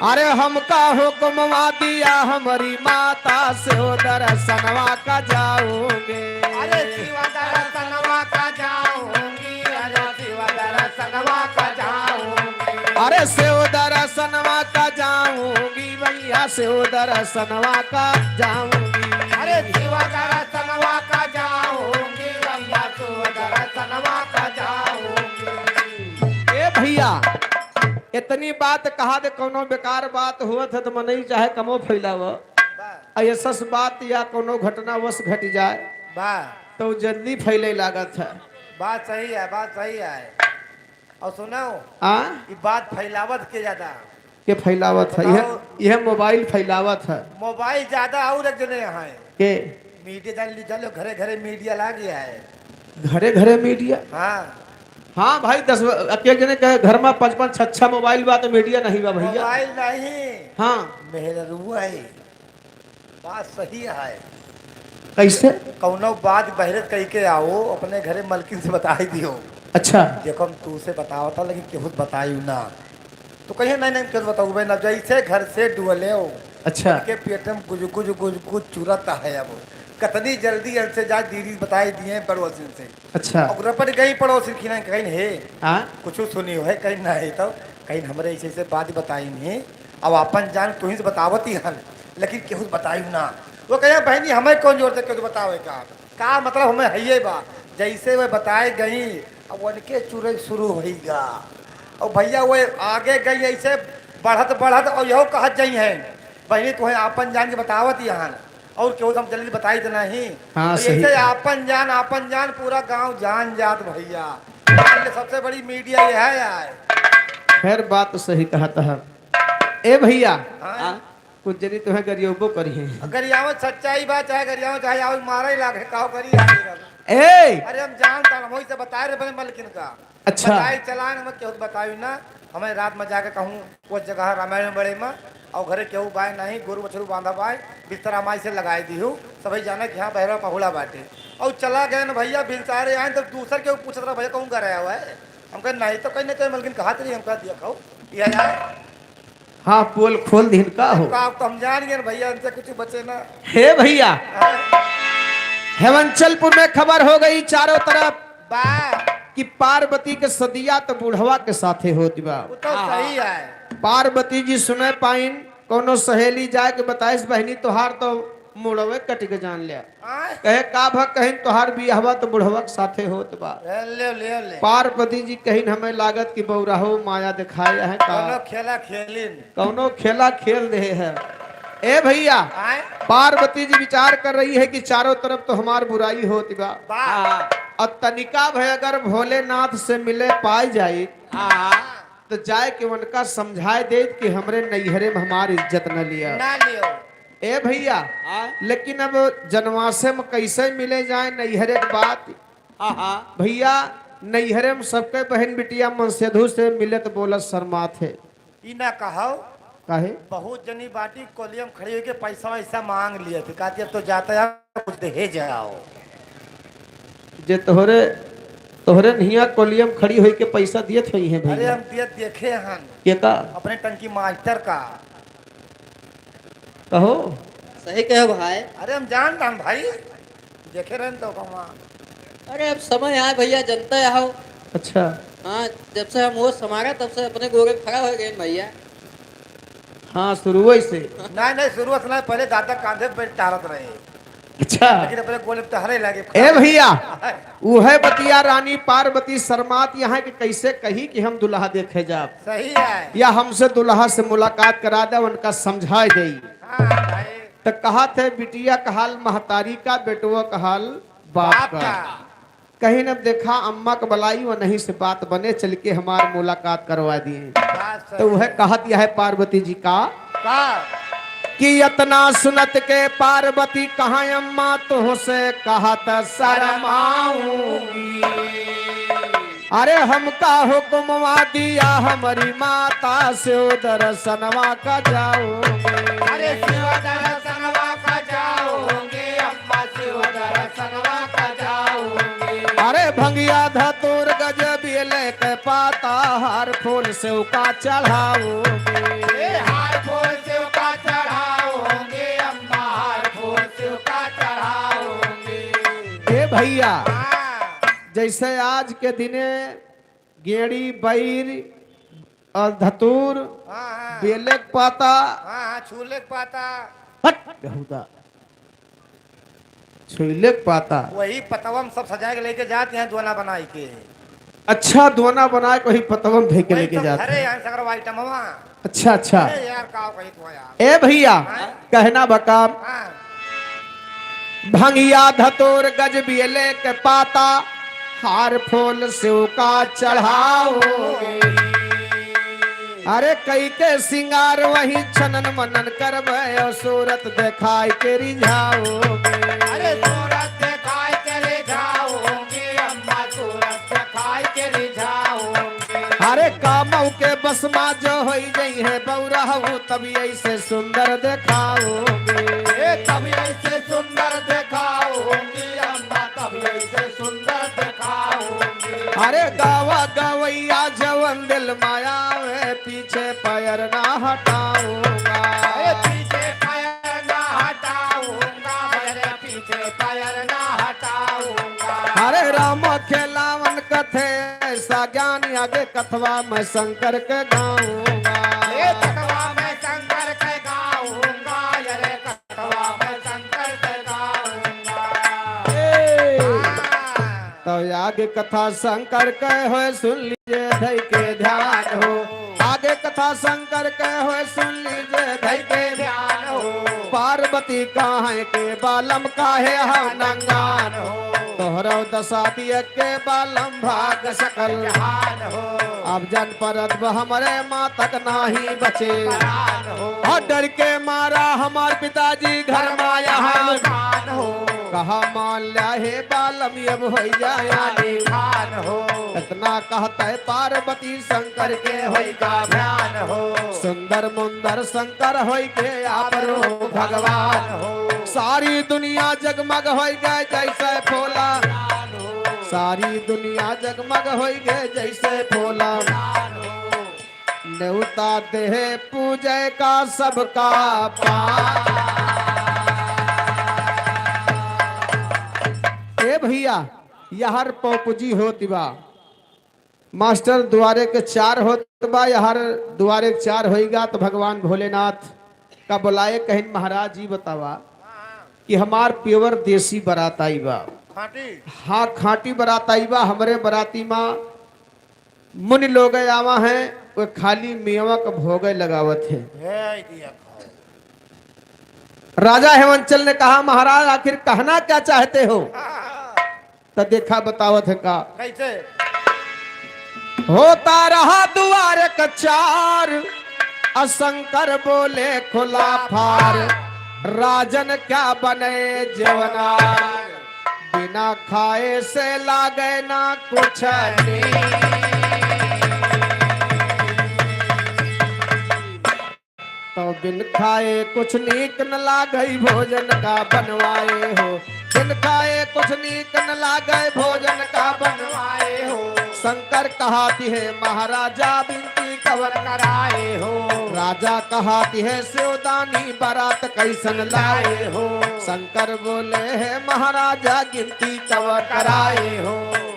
अरे हमका हुक्मवा दिया हमरी माता से, ओ दर्शनवा का जाऊंगे। अरे शिव दर्शनवा का जाऊंगी, अरे शिव दर्शनवा का जाऊंगी। अरे शिव दर्शनवा का जाऊंगी भैया, शिव दर्शनवा का जाऊंगी। अरे शिव दर्शनवा का जाऊंगी भैया, शिव दर्शनवा का जाऊंगी। ए भैया, इतनी बात कहा दे, कौनो बेकार बात हुआ था तो मनई चाहे कमो फैलाव। बा। आ ये सस बात या कौनो घटनावश घट जाए, बा। तो जल्दी फैले लागत है। बात सही है, बात सही है। और सुनो, आ? ये बात फैलावत के ज्यादा? के फैलावत है? यह, बताओ। यह मोबाइल फैलावत है। मोबाइल ज्यादा और एक जने हैं। के? मीडिया जान ली, चलो घरे घरे मीडिया लाग गया है। घरे घरे मीडिया? हाँ। हाँ भाई, दस, एक जने कहे घर में पाँच पाँच छह छह मोबाइल बा तो मीडिया नहीं बा भैया। मोबाइल नहीं। हाँ। मेहररुआ है। बात सही है। कैसे? कौनो बात बहरत कह के आओ, अपने घरे मलकिन से बताई दियो। अच्छा। देखो, हम तू से बतावता, लेकिन केहू से बतायू ना। तो कहिए, "नहीं, नहीं, केहू बताऊबे ना।" जैसे घर से डुअले हो, अच्छा। उनके पेट में गुज, गुज, गुज, गुज चुरत है। अब कतनी जल्दी इनसे जा दीदी बताई दिए पड़ोसिन से। अच्छा। अब रपट गई पड़ोसिन खिना, कहीं, "हे, हाँ? कुछ सुनी हो है?" कहीं, "नहीं।" तो कहीं, "हमरे ऐसे, ऐसे बात बताई नहीं।" अब अपन जान तुहीं से बतावत ही हन, लेकिन केहू से बतायू ना। वो कहे, "बहनी, हमें कौन जोर दे केहू से बतावे का? का मतलब हमें है ये बा?" जैसे वे बताए गई, अब उनके चुरे शुरू होइगा। और भैया, वो आगे गई ऐसे बढ़त बढ़त, और यहो कहत जाई हैं, "बहनी, तुम्हें आपन जान के बतावत ही हन, और केहू से हम जल्दी बताई देना ही।" हाँ, तो सही। ऐसे आपन जान, आपन जान, पूरा गांव जान जात भैया। सबसे बड़ी मीडिया यह है। खैर, बात तो सही कहत है। ए भैया, हाँ। हाँ? कुछ जनी तोहे गरियबो करिहे। गरियावत सच्चाई बा, चाहे गरियावत, चाहे आवे मारे लागे, काव करी आगे रहो। ए! अरे हम जानता, हम वही से बताए रहे बने मलकिन का। अच्छा। बताई चलान, हम केहू बताई ना। हमें रात में जाके कहूँ, वो जगह रामायण बड़े में, और घरे केहू बाय नहीं, गोरू बछरू बांधा बाय, बिस्तरा माई से लगाए दीहू, सभी जाने कि हाँ, बहरा पहुड़ा बाटे। और चला गए न भैया, बिलचारे आए, तब दूसर केहू पूछत रहा, "भैया, कहूँ गए रहे हो?" हम कहे, "नहीं तो कहीं नहीं, तो मलकिन कहा तेरी हमका दिया खाओ, यह जाए।" हाँ, पोल खोल दीन का हो। का तो हम जान गए न भैया, इनसे कुछ बचे ना। हे भैया, हाँ। हेमंचलपुर में खबर हो गई चारों तरफ बा। कि पार्वती के सदिया तो बुढ़वा के साथे होत बा। वो तो हाँ, सही हाँ। है। पार्वती जी सुने पाइन, कौनो सहेली जाए के बताइस, "बहनी, तोहार तो मुड़वे कट के जान लिया।" आय। कहे, "का भा?" कहिन, "तोहार बियाहवा तो बुढ़वा के साथे होत बा।" ए, ले, ले, ले। पार्वती जी कहिन, "हमें लागत कि बौराहो माया दिखाए है का?" कौनो खेला खेलिन। कौनो खेला खेल दे है। ए भैया, आय। पार्वती जी विचार कर रही है कि चारों तरफ तो हमार बुराई होत बा। बा। हाँ। और तनिका भय अगर भोलेनाथ से मिले पाई जाई, हाँ। तो जाए के उनका समझाए दे कि हमरे नैहरे में हमार इज्जत न लिया। ना लियो। ए भैया, हाँ? लेकिन अब जनवासे में कैसे मिले जाए नैहरे के बात? हाँ, हाँ। भैया, नैहरे में सबके बहन बिटिया मनसेधु से मिले तो बोलत शर्मात है। ई ना कहो। काहे? बहुत जनी बाटी कोलियम खड़ी होके पैसा वैसा मांग लिया थी, कहती, "अब तो जाता है, कुछ दहेज आओ।" जे तोहरे, तोहरे नहिया कोलियम खड़ी होई के पैसा दियत होई है अरे भैया। हम दियत देखे हन। के का? अपने टंकी मास्टर का। कहो। सही कहे भाई। अरे हम जान दान भाई, देखे रहन तो कहवा। अरे अब समय आए भैया, जनता हो। अच्छा। हाँ, जब से हम होश हमारा, तब से अपने गोरे खड़ा हो गए भैया। हाँ, शुरुए से। नहीं, नहीं, शुरुआत ना, पहले दादा कांधे पे टहरत रहे। अच्छा। लेकिन अपने गोले पे टहरे लगे। ए भैया, उहे बतिया रानी पार्वती शर्मात यहाँ के कैसे कही कि हम दुल्हा देखे जाब। सही है। या हमसे दुल्हा से मुलाकात करा दे, उनका समझाए दे। हाँ, भाई। तो कहा थे बिटिया का हाल महतारी का, बेटुआ का हाल बाप बाप का। का। कहिन अब देखा अम्मा के बलाई, वनही से बात बने, चल के हमार मुलाकात करवा दिए। बात सही तो वह है। कहत यह है पार्वती जी का का? कि इतना सुनत के पार्वती कहा अम्मा तुहसे कहत शरमाऊंगी। अरे हमका हुक्मवा दिया हमरी माता से दर्शनवा का जाऊंगी। अरे शिव दर्शनवा का जाऊंगी, अम्मा शिव दर्शनवा का जाऊंगी। अरे भंगिया धतूर गजबी लेके पाता, हार फूल सेव का चढ़ाऊंगी। ए, हार फूल सेव का चढ़ाऊंगी, अम्मा हार फूल सेव का चढ़ाऊंगी। ए भैया, हाँ। जैसे आज के दिने गेड़ी, बैर और धतूर, हाँ, हाँ। बेले के पाता। हाँ, हाँ, छूले के पाता। हट, बेहुदा। छुइले के पाता। वही पतवा में सब सजाए के लेके जात हैं, दोना बनाई के। अच्छा, दोना बनाए के वही पतवा में धइ के वही लेके सब जात धरे हैं। हैं, सगरो आइटमवा। अच्छा, अच्छा। अरे यार, का कही तू यार। ए भैया, हाँ? कहना बका। हाँ। भंगिया धतूर गजबियले के पाता, हार फूल शिव का चढ़ाओगे। अरे कई के सिंगार वही छनन मनन करबे, और सूरत देखाई के रिझाओगे। अरे सूरत देखाई के रिझाओगे, अम्मा सूरत देखाई के रिझाओगे। अरे कामऊ के बस मा जो होई जइहैं बउरहऊ, तब ऐसे सुंदर देखाओगे। ए, तब ऐसे सुंदर देखाओगे, अम्मा, तब ऐसे सुंदर देखाओगे। अरे गावा गवैया जवन दिल मा आवे, पीछे पैर ना हटाऊंगा। ए, पीछे पैर ना हटाऊंगा, अरे पीछे पैर ना हटाऊंगा। अरे राम खेलावन कथे ऐसा ज्ञान, आगे कथवा मैं शंकर के गाऊंगा। ए कथवा मैं शंकर के गाऊंगा, अरे कथवा मैं शंकर के गाऊंगा। ए। हाँ। तो आगे कथा शंकर के होए, सुन लीजे धई के ध्यान हो। आगे कथा शंकर के होए, सुन लीजे धई के ध्यान हो। पार्वती कहे के बालम काहे हम नंगान हो। तोहरो दशा दिए के बालम भाग सकल जहान हो। अब जन परत ब हमरे मातक नाही बचे। हो। और डर के मारा हमार पिताजी घर मा यहाँ। मान हो। कहा मान ल्या हे बालम, अब होइ जाए आनी। खान हो। इतना कहते पार्वती शंकर के होई का ध्यान हो। सुंदर मुंदर शंकर होई के आप रूप भगवान हो। सारी दुनिया जगमग होई गए जैसे फूला। सारी दुनिया जगमग होई गए जैसे फूला। नेवता देहे पूजे का सबका पार। ए भैया, यहर पौपुजी होती बा। मास्टर दुआरे के चार होत बा, यहर दुआरे के चार होइगा तो भगवान भोलेनाथ का बुलाए कहिन, महाराज जी बतावा कि हमार pure देसी बारात आई बा। खाटी। हाँ, खाटी बारात आई बा। हमरे बाराती मा मुनि लोग आवा हैं, वो खाली मेवा का भोग लगावत है। हे दिया खाओ। राजा हेवंचल ने कहा, महाराज आखिर कहना क्या चाहते हो? तो देखा बतावत है का। कैसे? होता रहा दुआर का चार, अ शंकर बोले खुला फार, राजन क्या बने जेवनार, बिना खाए से लागे ना कुछ नीक। तो बिन खाए कुछ नीक न लागई भोजन का बनवाए हो, बिन खाए कुछ नीक न लागई भोजन का बनवाए हो। शंकर कहा दिहे महाराजा बिनती कवन कराए हो। राजा कहा दिहे शिवदानी बारात कैसन लाए हो। शंकर बोले हे महाराजा गिनती कवन कराए हो।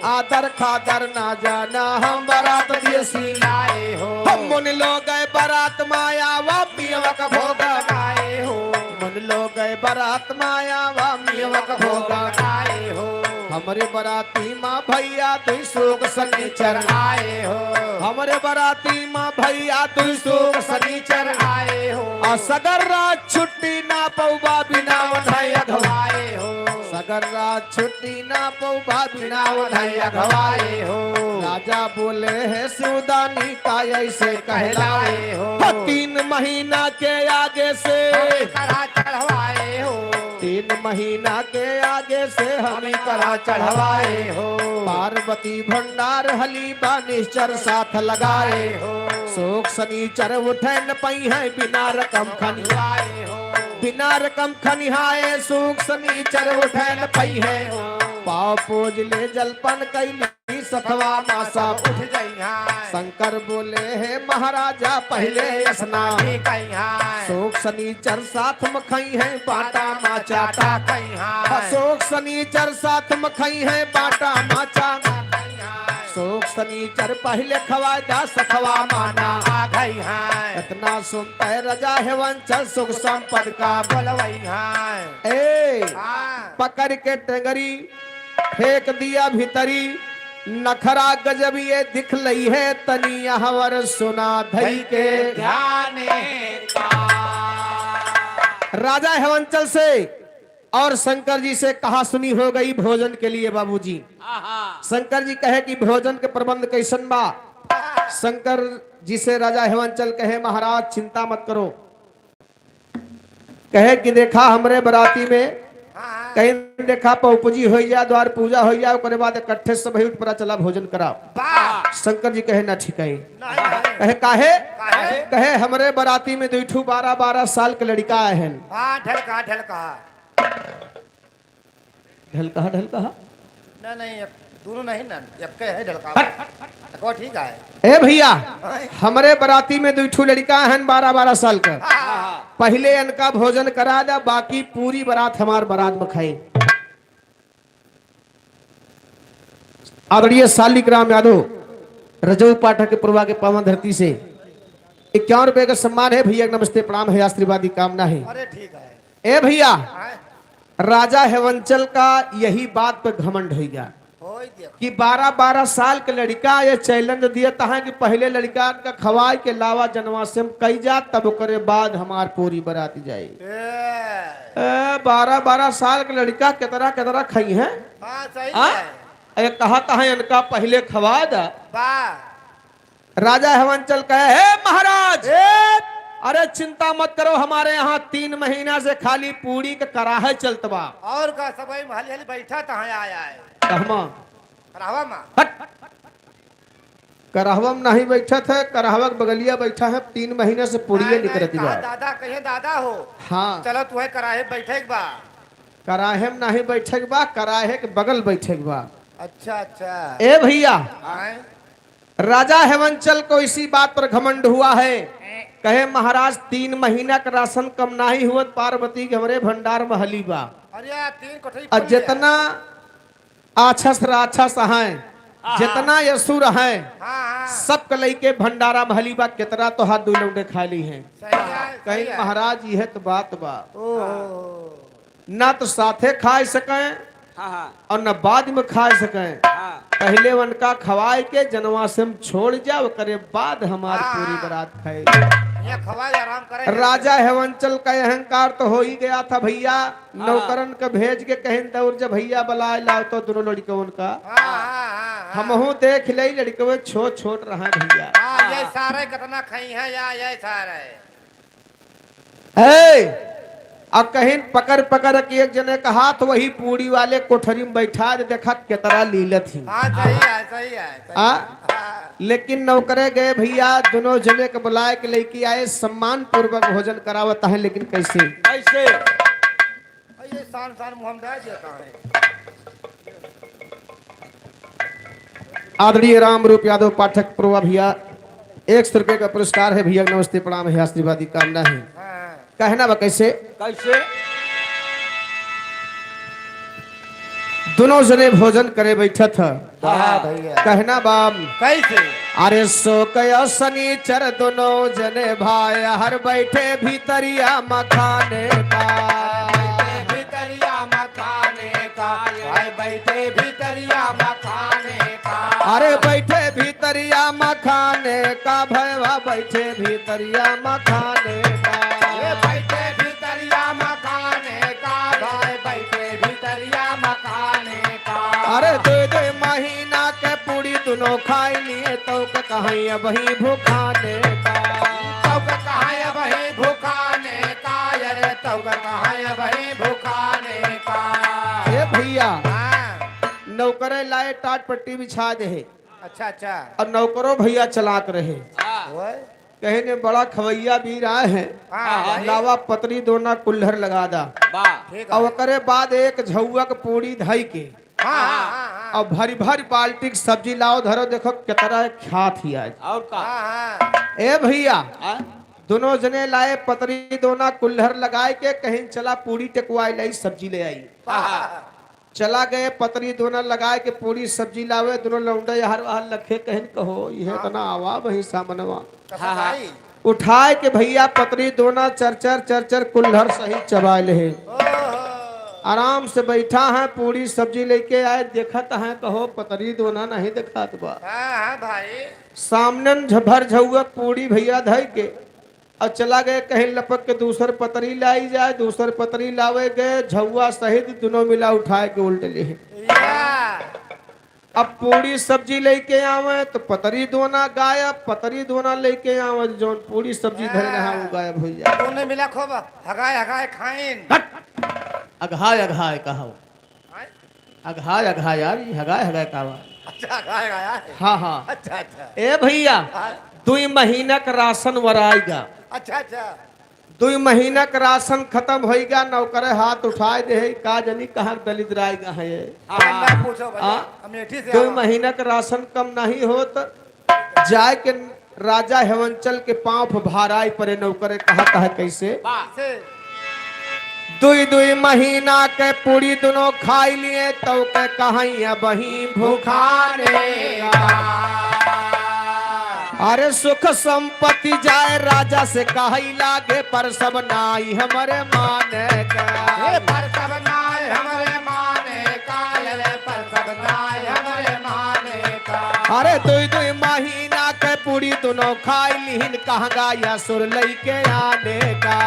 आदर खादर ना जाना हम बारात देसी लाए हो। हम मुनि लोग बारात मा आवा मेवा का भोग लगाए हो। मुनि लोग बारात मा आवा मेवा का भोग लगाए हो। हमरे बाराती मा भैया दुई सुख सनीचर आए हो। हमरे बाराती मा भैया दुई सुख सनीचर आए हो। आ सगर रात छुट्टी ना पौबा बिना ओन्हई अघवाए हो। सगर रात छुट्टी ना पौबा बिना ओन्हई अघवाए हो। राजा बोले हे शिवदानी का ऐसे कहलाए हो। तीन महीना के आगे से करा चढ़वाए हो। तीन महीना के आगे से हम करा चढ़वाए हो। पार्वती भंडार हली बा निश्चर साथ लगाए हो। सुख सनीचर उठे न पइहैं बिना रकम खनिहाए हो। बिना रकम खनिहाए सुख सनीचर उठे न पइहैं हो। पाव पूज ले जलपन कैली सथवा मा सब उठ जइहैं। शंकर बोले हे महाराजा पहिले स्नान कइहैं। सुख सनीचर साथ मा खइहैं बाटा मा चाटा कइहैं। सुख सनीचर साथ मा खइहैं बाटा मा चाटा कइहैं। सुख सनीचर पहिले खवाए दा सथवा मा ना आ गइहैं। इतना सुनते राजा हेवंचल सुख संपद का बोलवइहैं। ए, हाँ। पकड़ के टंगरी फेंक दिया भीतरी, नखरा गजब ये दिखलई है, तनी यहवर सुना धई के ध्यान का। राजा हेवंचल से और शंकर जी से कहा सुनी हो गई भोजन के लिए बाबूजी। आहा। शंकर जी कहे कि भोजन के प्रबंध कैसन बा? शंकर जी से राजा हेवंचल कहे, महाराज चिंता मत करो, कहे कि देखा हमरे बराती में, हाँ। कहीं देखा पौपुजी होइ जा, द्वार पूजा होइ जा, ओकरे बाद इकट्ठे सब उठ पड़ा, चला भोजन करा। वाह। शंकर जी कहे ना ठीक है। नहीं, नहीं। कहे काहे? काहे? कहे हमरे बराती में दुई ठू बारह बारह साल के लड़िका आए हैं। हाँ, ढलका, ढलका। ढलकहा, ढलकहा? ना, नहीं, एक, दोनों नहीं ना, एक है ढलकहा। हट। एक और ठीक है। ए भैया, हाँ। हमरे बराती में दुई ठू लड़िका हन बारह बारह साल का। हाँ। पहिले इनका भोजन करा दा, बाकी पूरी बरात हमार बरात में खाई। आदरणीय शालिग्राम यादव, रजऊ पाठक के पुरवा के पावन धरती से इक्यावन रुपए का सम्मान है भैया, नमस्ते प्रणाम है, आशीर्वाद की कामना है। अरे ठीक है। ए भैया, हाँ। राजा हेवंचल का यही बात पे घमंड होइ गया होई दिया। कि बारह बारह साल के लड़िका ये challenge दिया तहाँ कि पहिले लड़िका का खवाए के लावा जनवासे में कई जा, तब ओकरे बाद हमार पूरी बरात जाई। ए। ए, बारह बारह साल के लड़िका केतना केतना खइहैं? हाँ, सही हाँ? है। ए, कहा तहाँ इनका पहिले खवा दा। वाह। राजा हेवंचल कहे, हे महाराज, ए! अरे चिंता मत करो, हमारे यहाँ तीन महीना से खाली पूड़ी के कराहे चलत बा। और का, सबही महली हली बैठत हैं आय आय। कहमा? कराहवा मा। हट। कराहवा में नहीं बैठत है, कराहवा के बगलिया बैठा है, तीन महीना से पूड़िये नहीं, निकरत नहीं, बा। कहा दादा, कहिए दादा हो। हाँ। चलो तुहे कराहे बैठे के बा। कराहे में नहीं बैठे के बा, कराहे के बगल बैठे के बा। अच्छा, अच्छा। ए भैया, आए। राजा हेवंचल को इसी बात पर घमंड हुआ है। कहे, महाराज, तीन महीना का राशन कम नाही हुवत, पार्वती के हमरे भंडार में हली बा। अरे यार, तीन कोठरी और फूल गया। जितना आछस राछस हैं, हाँ, जितना हाँ। असुर हैं, हाँ, हाँ। सबके लइके भंडारा में हली बा, केतना तो हाथ दुइ लौंडे खा ली हैं। सही है, कहीं सही है। महाराज, यह तो बात बा। ओहो। ना तो साथे खाए सकें हाँ, हाँ। और न बाद में खाए सकें। हाँ। पहले उनका खवाए के जनवा से हम छोड़ जाओ, ओकरे बाद हमार हाँ, पूरी हाँ। बारात खाए। ये खवाए आराम करे। राजा हेवंचल का अहंकार तो हो ही गया था भैया। हाँ। नौकरन के भेज के कहिन दौर जब भैया बुलाए लाओ तो दोनों लड़कवन का। हाँ, हाँ, हाँ, हाँ। हमहू देख ले लड़कवे छो छोट रहे भैया। हाँ, ये सारे कितना खाई हैं या ये सारे। ए, अब कहिन पकड़ पकड़ के एक जने का हाथ वही पूड़ी वाले कोठरी में बैठा दे, देखा केतरा लीलत ही। हाँ, सही है, सही है, सही आ? है। हाँ। लेकिन नौकरे गए भैया, दोनों जने के बुलाए के लेके आए, सम्मान पूर्वक भोजन करावत है, लेकिन कैसे? कैसे? ये शान शान मुँह में डाल देता है। आदरणीय राम रूप यादव पाठक प्रोवा भैया, एक सौ रुपये का पुरस्कार है भैया, नमस्ते प्रणाम है, आशीर्वाद की कामना है। हाँ। कहना बा कैसे? कैसे? दोनों जने भोजन करे बैठत ह। वाह भैया। कहना बा कैसे? अरे सो कयो सनीचर दोनों जने भाई, हर बैठे भीतरिया मखाने का। भीतरिया मखाने का, भाई बैठे भीतरिया मखाने का। अरे बैठे भीतरिया मखाने का, भैया बैठे भीतरिया मखाने का। ए, बैठे भीतरिया मखाने का, भाई बैठे भीतरिया मखाने का। अरे दो दो महीना के पूरी दोनों खाई लिए, तो के कहीं अब ही भुखाने का। तो के कहीं अब ही भुखाने का, अरे तो के कहीं अब ही भुखाने का। ए भैया, हाँ। नौकरे लाए टाट पट्टी बिछा दे है। अच्छा, अच्छा। और नौकरो भैया चलाक रहे। हाँ। ओए। कहे ने बड़ा खवैया भी रहा है। हाँ, हाँ, भाई। लावा पतरी दोना कुल्हर लगा दा। वाह। ठीक है। और ओकरे बाद एक झौआ के पूड़ी धई के हाँ, हाँ, हाँ, हाँ। और भरी भरी बाल्टी के सब्जी लाओ धरो, देखो कितना ख्यात ही आज। और का? हाँ, हाँ। ए भैया, हाँ? दोनों जने लाए पतरी दोना कुल्हर लगाए के कहीं चला पूड़ी टेकवाए लाई सब्जी ले आई। हाँ, हाँ। चला गए, पतरी दोना लगाए के पूड़ी सब्जी लावे, दोनों लौंडे यार वहाँ लखे कहन कहो, यह हाँ। इतना आवा वही सामनवा। हाँ, हाँ। उठाए के भैया पतरी दोना चर चर चर चर कुल्हर सहित चबाए ले। ओहो। आराम से बैठा है, पूड़ी सब्जी लेके आए, देखत है, कहो पतरी दोना नहीं देखात बा। हाँ, हाँ भाई। सामने झ-, भर झौआ पूड़ी भैया धई के और चला गए कहीं लपक के दूसर पतरी लाई जाए, दूसर पतरी लावे गए, झौआ सहित दोनों मिला उठाए के उल्ट ले। या। अब पूड़ी सब्जी लेके आवे तो पतरी दोना गायब, पतरी दोना लेके आवे तो जौन पूड़ी सब्जी धरे रहा वो गायब हो जाए। दोनों मिला खूब हगाए हगाए खाइन। हट! अघाय अघाय कहो। हाँ? अघाय अघाय यार, ये हगाय हगाय का बा? अच्छा, हगाय हगाय है। हाँ, हाँ। अच्छा, अच्छा। ए भैया, हाँ। दुई महीना का राशन वराएगा। अच्छा, अच्छा। दुई महीना का राशन खत्म होइगा, नौकरे हाथ उठाए दे है, का जनी कहाँ दलिद्राएगा है ये? हाँ, ना पूछो भाई, आ? अमेठी से दुई आवा। महीना का राशन कम नहीं होत, जाए के राजा हेवंचल के पाँव पर भाराई परे नौकरे कहत है कैसे? वाह। से। दुई दुई महीना के पूरी दोनों खाई लिए, तो के कहीं अब ही भुखाने का। अरे सुख संपत्ति जाए राजा से कही लागे, पर सब नाई हमरे माने का। ए, पर सब नाई हमरे माने का, अरे पर सब नाई हमरे माने का। अरे दुई दुई महीना के पूरी दोनों खाई लिहिन, कहंगा या सुर लइके आने का।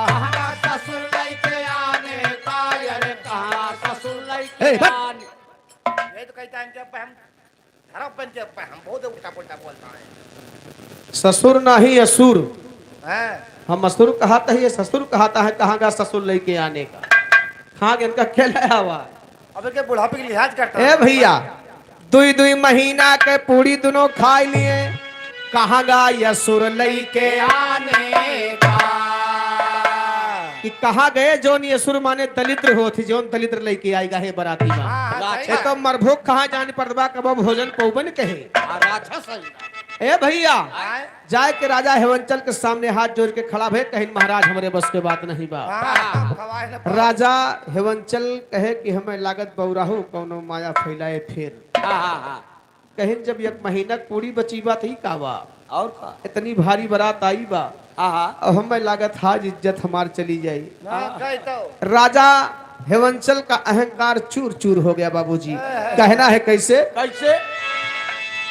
कहंगा ससुर लइके आने का, अरे कहाँ ससुर लइके ए, बस। आने। ये तो कहता है इनके ऊपर हम धरा बन के हम बहुत उल्टा पुल्टा बोलता है। ससुर नाही असुर। हाँ। हम असुर कहत ही, ये ससुर कहत है, कहाँ गा ससुर लइके आने का? कहाँ गा इनका के लाया हुआ है? अब के बुढ़ापे के लिहाज करता ए है। भइया, दुई दुई महीना के पूड़ी दुनो खाइ लिए, कहाँ गा ये असुर लइके आने का? कि कहाँ गए जौन ये असुर माने दलिद्र होत ही, जौन दलिद्र लइके आइगा है बराती मा। हाँ, हाँ, सही ए तो बात। मरभोग कहाँ जान परत बा, कबो भोजन पउबन कहे। हाँ, राक्षस है। ए भइया, आय। जाए के राजा हेवंचल के सामने हाथ जोर के खड़ा भए, कहिन, "महाराज, हमरे बस के बात नहीं बा।" हाँ, हाँ, खवाए न पाओ। राजा हेवंचल कहे कि, "हमें लागत बउराहू कौनो माया फैलाए फिर।" हाँ, हाँ, हाँ। कहिन, "जब एक महीना के पूड़ी बची बा, त ई का बा? और का? इतनी भारी बारात आई बा।" हाँ, हाँ। अब हमें लागत हाज इज्जत हमार चली जाई। हाँ, कही तो। राजा हेवंचल का अहंकार चूर चूर हो गया बाबूजी। कहना है कैसे? कैसे?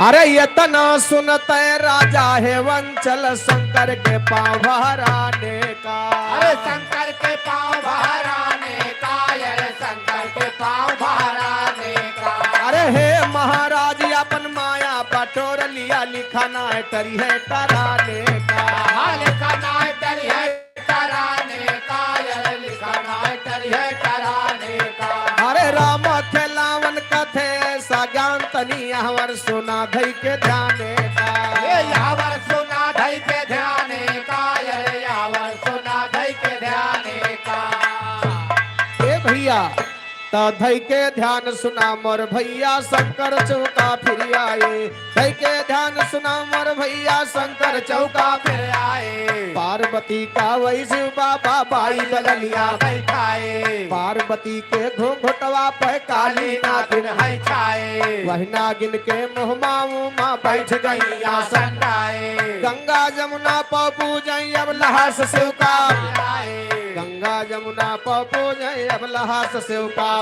अरे इतना सुनते राजा हेवंचल शंकर के पाँव भराने का। अरे शंकर के पाँव भराने का, अरे शंकर के पाँव भराने का। अरे हे महाराज अपन माया बटोर लिया, लिखा ना है टरी है टराने का। हाँ, लिखा ना है टरी है टराने का, अरे लिखा ना है टरी है टराने का। अरे राम खेलावन कथे सा ज्ञान तनी यावर सुना धई के ध्याने का। ए यावर सुना धई के ध्याने का, अरे यावर सुना धई के ध्याने का। ए भइया, त धई के ध्यान सुना मोर भइया शंकर चौका फिर आए। धई के ध्यान सुना मोर भइया शंकर चौका फिर आए। पार्वती का वही शिव बाबा बाई बगलिया बैठाए। पार्वती के घूंघटवा पे काली नागिन है छाए। वही नागिन के मुँह मा उमा बैठ गई आसन डाए। गंगा जमुना पौ पूजई अब लहास शिव का। गंगा जमुना पौ पूजई अब लहास शिव का।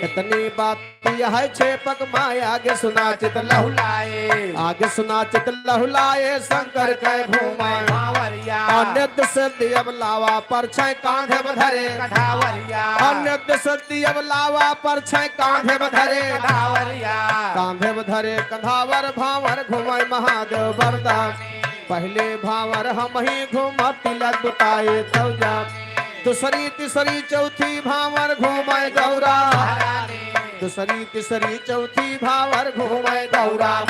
इतनी बात यह है क्षेपक माया आगे सुना चित लहुलाए। आगे सुना चित लहुलाए शंकर के घूमाए। भांवरिया। अनिद्र सिद्धि अब लावा पर छै कांधे में धरे। कधावरिया। अनिद्र सिद्धि अब लावा पर छै कांधे में धरे। कधावरिया। कांधे में धरे कधावर भांवर घूमाए महादेव वरदान। पहिले भांवर हमहीं घूमब तिलक बुताए तौ जा। दूसरी, तीसरी, चौथी भांवर घूमे गौरा। दूसरी, तीसरी, चौथी भांवर घूमे गौरा।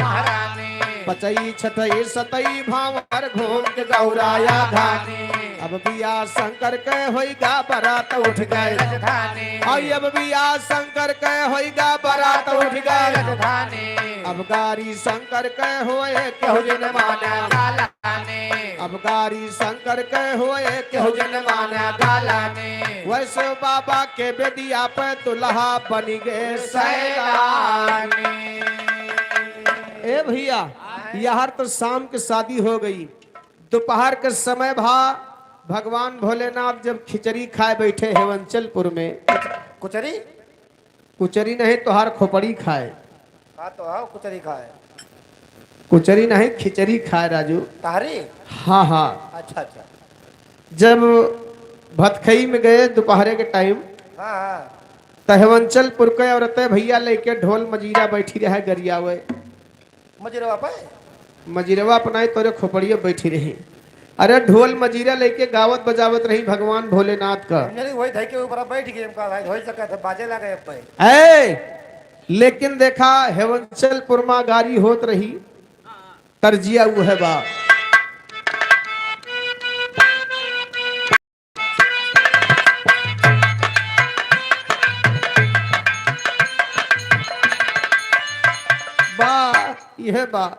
पचई, छठई, सतई भांवर घूम के गौरा या धानी। अब बियाह शंकर के होइगा बरात उठ गए। और अब बियाह शंकर के होइगा बरात उठ गए। अब गारी शंकर के होए केहू जिन माने। अब गारी शंकर के होए केहू जिन माने। वैसे बाबा के बेदिया पे दुल्हा बन गए सैलानी। ए भइया, यार तो शाम के शादी हो गई, दोपहर के समय भा भगवान भोलेनाथ जब खिचड़ी खाए बैठे हेवंचलपुर में। कुचरी? कुचरी नहीं, तोहार खोपड़ी खाए। का तो आओ कुचरी खाए? कुचरी नहीं, खिचड़ी खाए राजू। तहरी? हाँ, हाँ। अच्छा, अच्छा। जब भतखई में गए दोपहरे के टाइम, हाँ, हाँ। त हेवंचलपुर के औरतें भइया लेके ढोल मजीरा बैठी रहे गरियावे। मजीरवा पे? मजीरवा अपनाए तोरे खोपड़िया बैठी रही। अरे ढोल मजीरा लेके गावत बजावत रही भगवान भोलेनाथ का। मेरी वही धई के ऊपर बैठ गई, हमका भाई हो सकत है बाजे लगे पे। ए, लेकिन देखा हेवंचलपुर मा गारी होत रही, तर्जिया उहे बा। बा, इहे बा।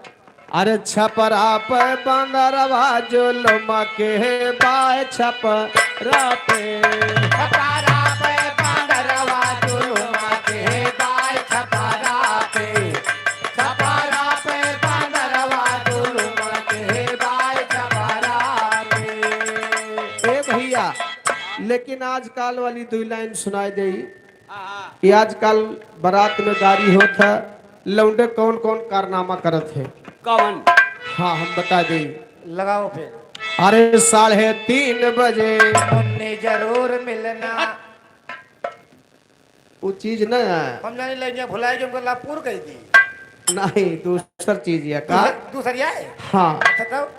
अरे छपरा पे बंदरवा जुलुम के बाय छपरा पे। छपरा पे बंदरवा जुलुम के बाय छपरा पे। छपरा पे बंदरवा जुलुम के बाय छपरा पे। ए भइया, लेकिन आजकल वाली दुई लाइन सुनाई देई। हाँ, हाँ। कि आजकल बारात में गारी होत है, लौंडे कौन कौन कारनामा करत है। कौन? हाँ, हम बता देई। लगाओ फिर। अरे साढ़े तीन बजे। उन्ने जरूर मिलना। वो चीज ना है। हम जानी ले भुलाए जो हमको लाभ पूर कही दी। नहीं, दूसर चीज है का? दूसर, दूसर या है? हाँ। अच्छा तब?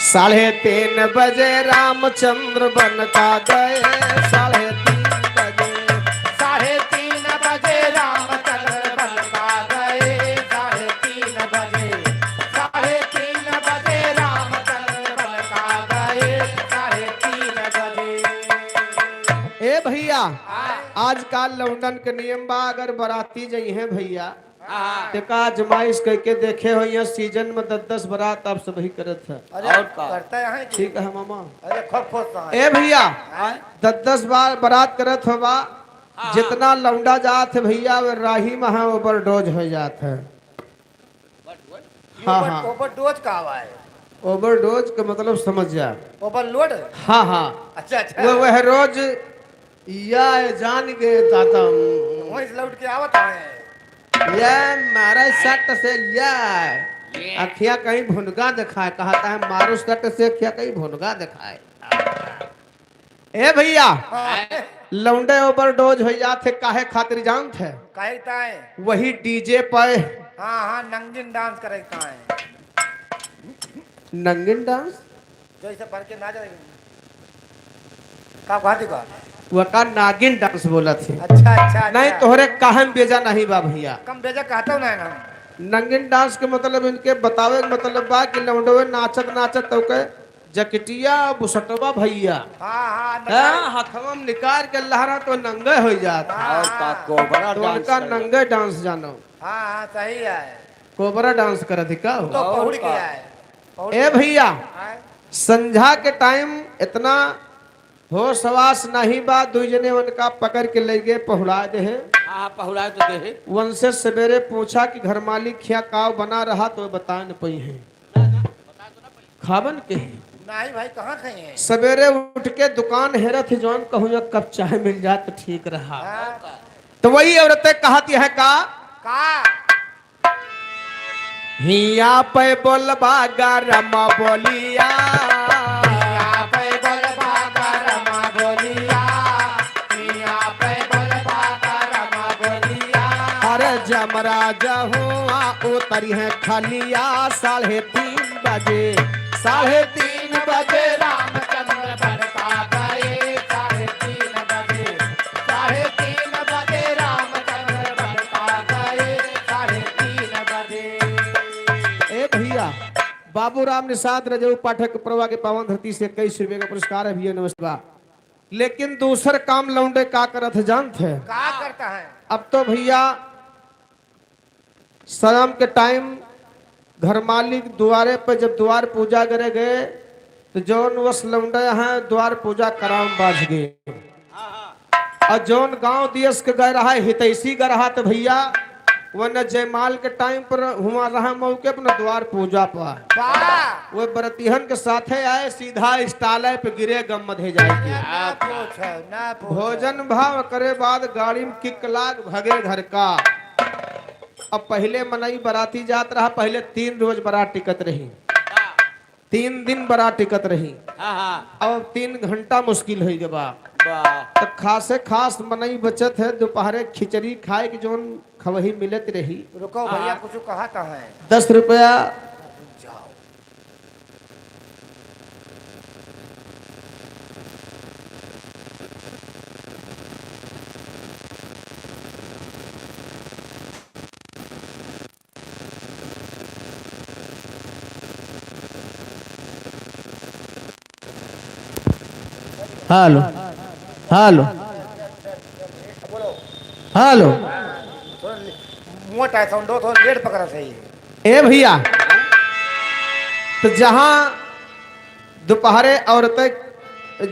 साढ़े तीन बजे रामचंद्र बन का गए, साढ़े तीन बजे। साढ़े तीन बजे रामचंद्र बन का गए, साढ़े तीन बजे। साढ़े तीन बजे रामचंद्र बन का गए, साढ़े तीन बजे। ए भइया, हाँ। आजकल लौंडन के नियम बा, अगर बराती जइहें भइया, हाँ। तेका आजमाइश कइके देखे हो, यहाँ सीजन में दस दस बरात आप सबही करत है। अरे, और का? करता है कि? ठीक है मामा। अरे, खूब खुश हैं। ए भइया, हाँ। दस दस बार बरात करत हो बा, हाँ। जितना लौंडा जात है भइया, वे राही में है, ओवरडोज हो जात है। हाँ, ओवर-, हाँ। ओवरडोज का हवा है? ओवरडोज का मतलब समझ जा। ओवरलोड? हाँ, हाँ। अच्छा, अच्छा। वो वह रोज या जान गे दातम। वहीं से लौट के आवत है। या मारे सट से या। ये। अखिया कहीं भुनगा दिखाए, कहता है मारो सट से अखिया कहीं भुनगा दिखाए। ए भइया, हाँ। लौंडे ओवरडोज हो जात है, काहे खातिर जानत है? काहे ताए? वही डीजे पे। हाँ, हाँ, नंगिन डांस करे ताए। नंगिन डांस? जैसे भर के ना जाए। का कहत ही का? वका नागिन डांस बोलत है। अच्छा, अच्छा, नहीं, अच्छा। तोहरे कहम बेजा नहीं बा भइया। कम बेजा कहता हूँ ना हम। नंगिन डांस के मतलब इनके बतावे के मतलब बा कि लौंडवे नाचत नाचत तो के जकिटिया बुसटवा भइया। हाँ, हाँ, हाँ, निकाल। हथवा में निकाल के लहरा तो नंगे हो जात। हाँ, और का हाँ। कोबरा तो डांस उनका करे। नंगे डांस जानो। हाँ, हाँ, सही है। कोबरा डांस करत ही का हो? तो और पहुड़ का? गया है। पहुड़ ए गया। भइया, हाँ। संझा के टाइम इतना होश हवास नहीं बा, दुई जने उनका पकड़ के ले गए, पहुड़ा दे है। हाँ, हाँ, पहुड़ा तो दे है। उनसे सवेरे पूछा कि घर मालिक खिया काव बना रहा तो बता न पइहें। खाबन के ही। नहीं भाई, कहाँ खाए हैं? सवेरे उठ के दुकान हेरत ही जौन कहूँ एक कप चाय मिल जात तो ठीक रहा। हाँ। तो वही औरतें कहत है का? का? हिया पे बोलबा गरम बोलिया। हिया पे बोलबा गरम बोलिया। हिया पे बोलबा गरम बोलिया। अरे जमरा जहुआ उतरी है खलिया साढ़े तीन बजे। साढ़े तीन बजे रामचंद्र बरता गए। साढ़े तीन बजे। साढ़े तीन बजे रामचंद्र बरता गए, साढ़े तीन बजे। ए भइया, बाबूराम निषाद रजऊ पाठक प्रभा के पावन धरती से इक्कीस रुपये का पुरस्कार है भइया, नमस्ते बा। लेकिन दूसर काम लौंडे का करत है जानत है? का करता है? अब तो भइया शाम के टाइम घर मालिक दुआरे पे जब दुआर पूजा करे गए, तो जौन वस लौंडे हैं, दुआर पूजा कराम बाझ गए। और जौन गांव दियस के गए रहा, हितैषी गए रहा, तो भइया, वह न जयमाल के टाइम पर हुआ रहा मौके पर, न दुआर पूजा पर। वाह! वो बरतिहन के साथे आए, सीधा स्टाले पे गिरे, गम मधे जाए के। ना पूछो, ना पूछो। भोजन भाव करे बाद गाड़ी में किक लाग, भगे घर का। अब पहिले मनई बराती जात रहा, पहिले तीन रोज बरात टिकत रही, तीन दिन बरात टिकत रही। हाँ, हाँ। अब तीन घंटा मुश्किल होइ गवा। वाह। तो खासे खास मनई बचत है, दोपहरे खिचड़ी खाए के जौन खवही मिलत रही। रुको भइया, हाँ। कुछ कहत है। दस रुपया। जाओ। Hello, hello, hello. थोड़ा ले-, मोटा है साउंड, थोड़ा लेट पकड़ा सही है। ए भइया, तो जहाँ दोपहरे औरतें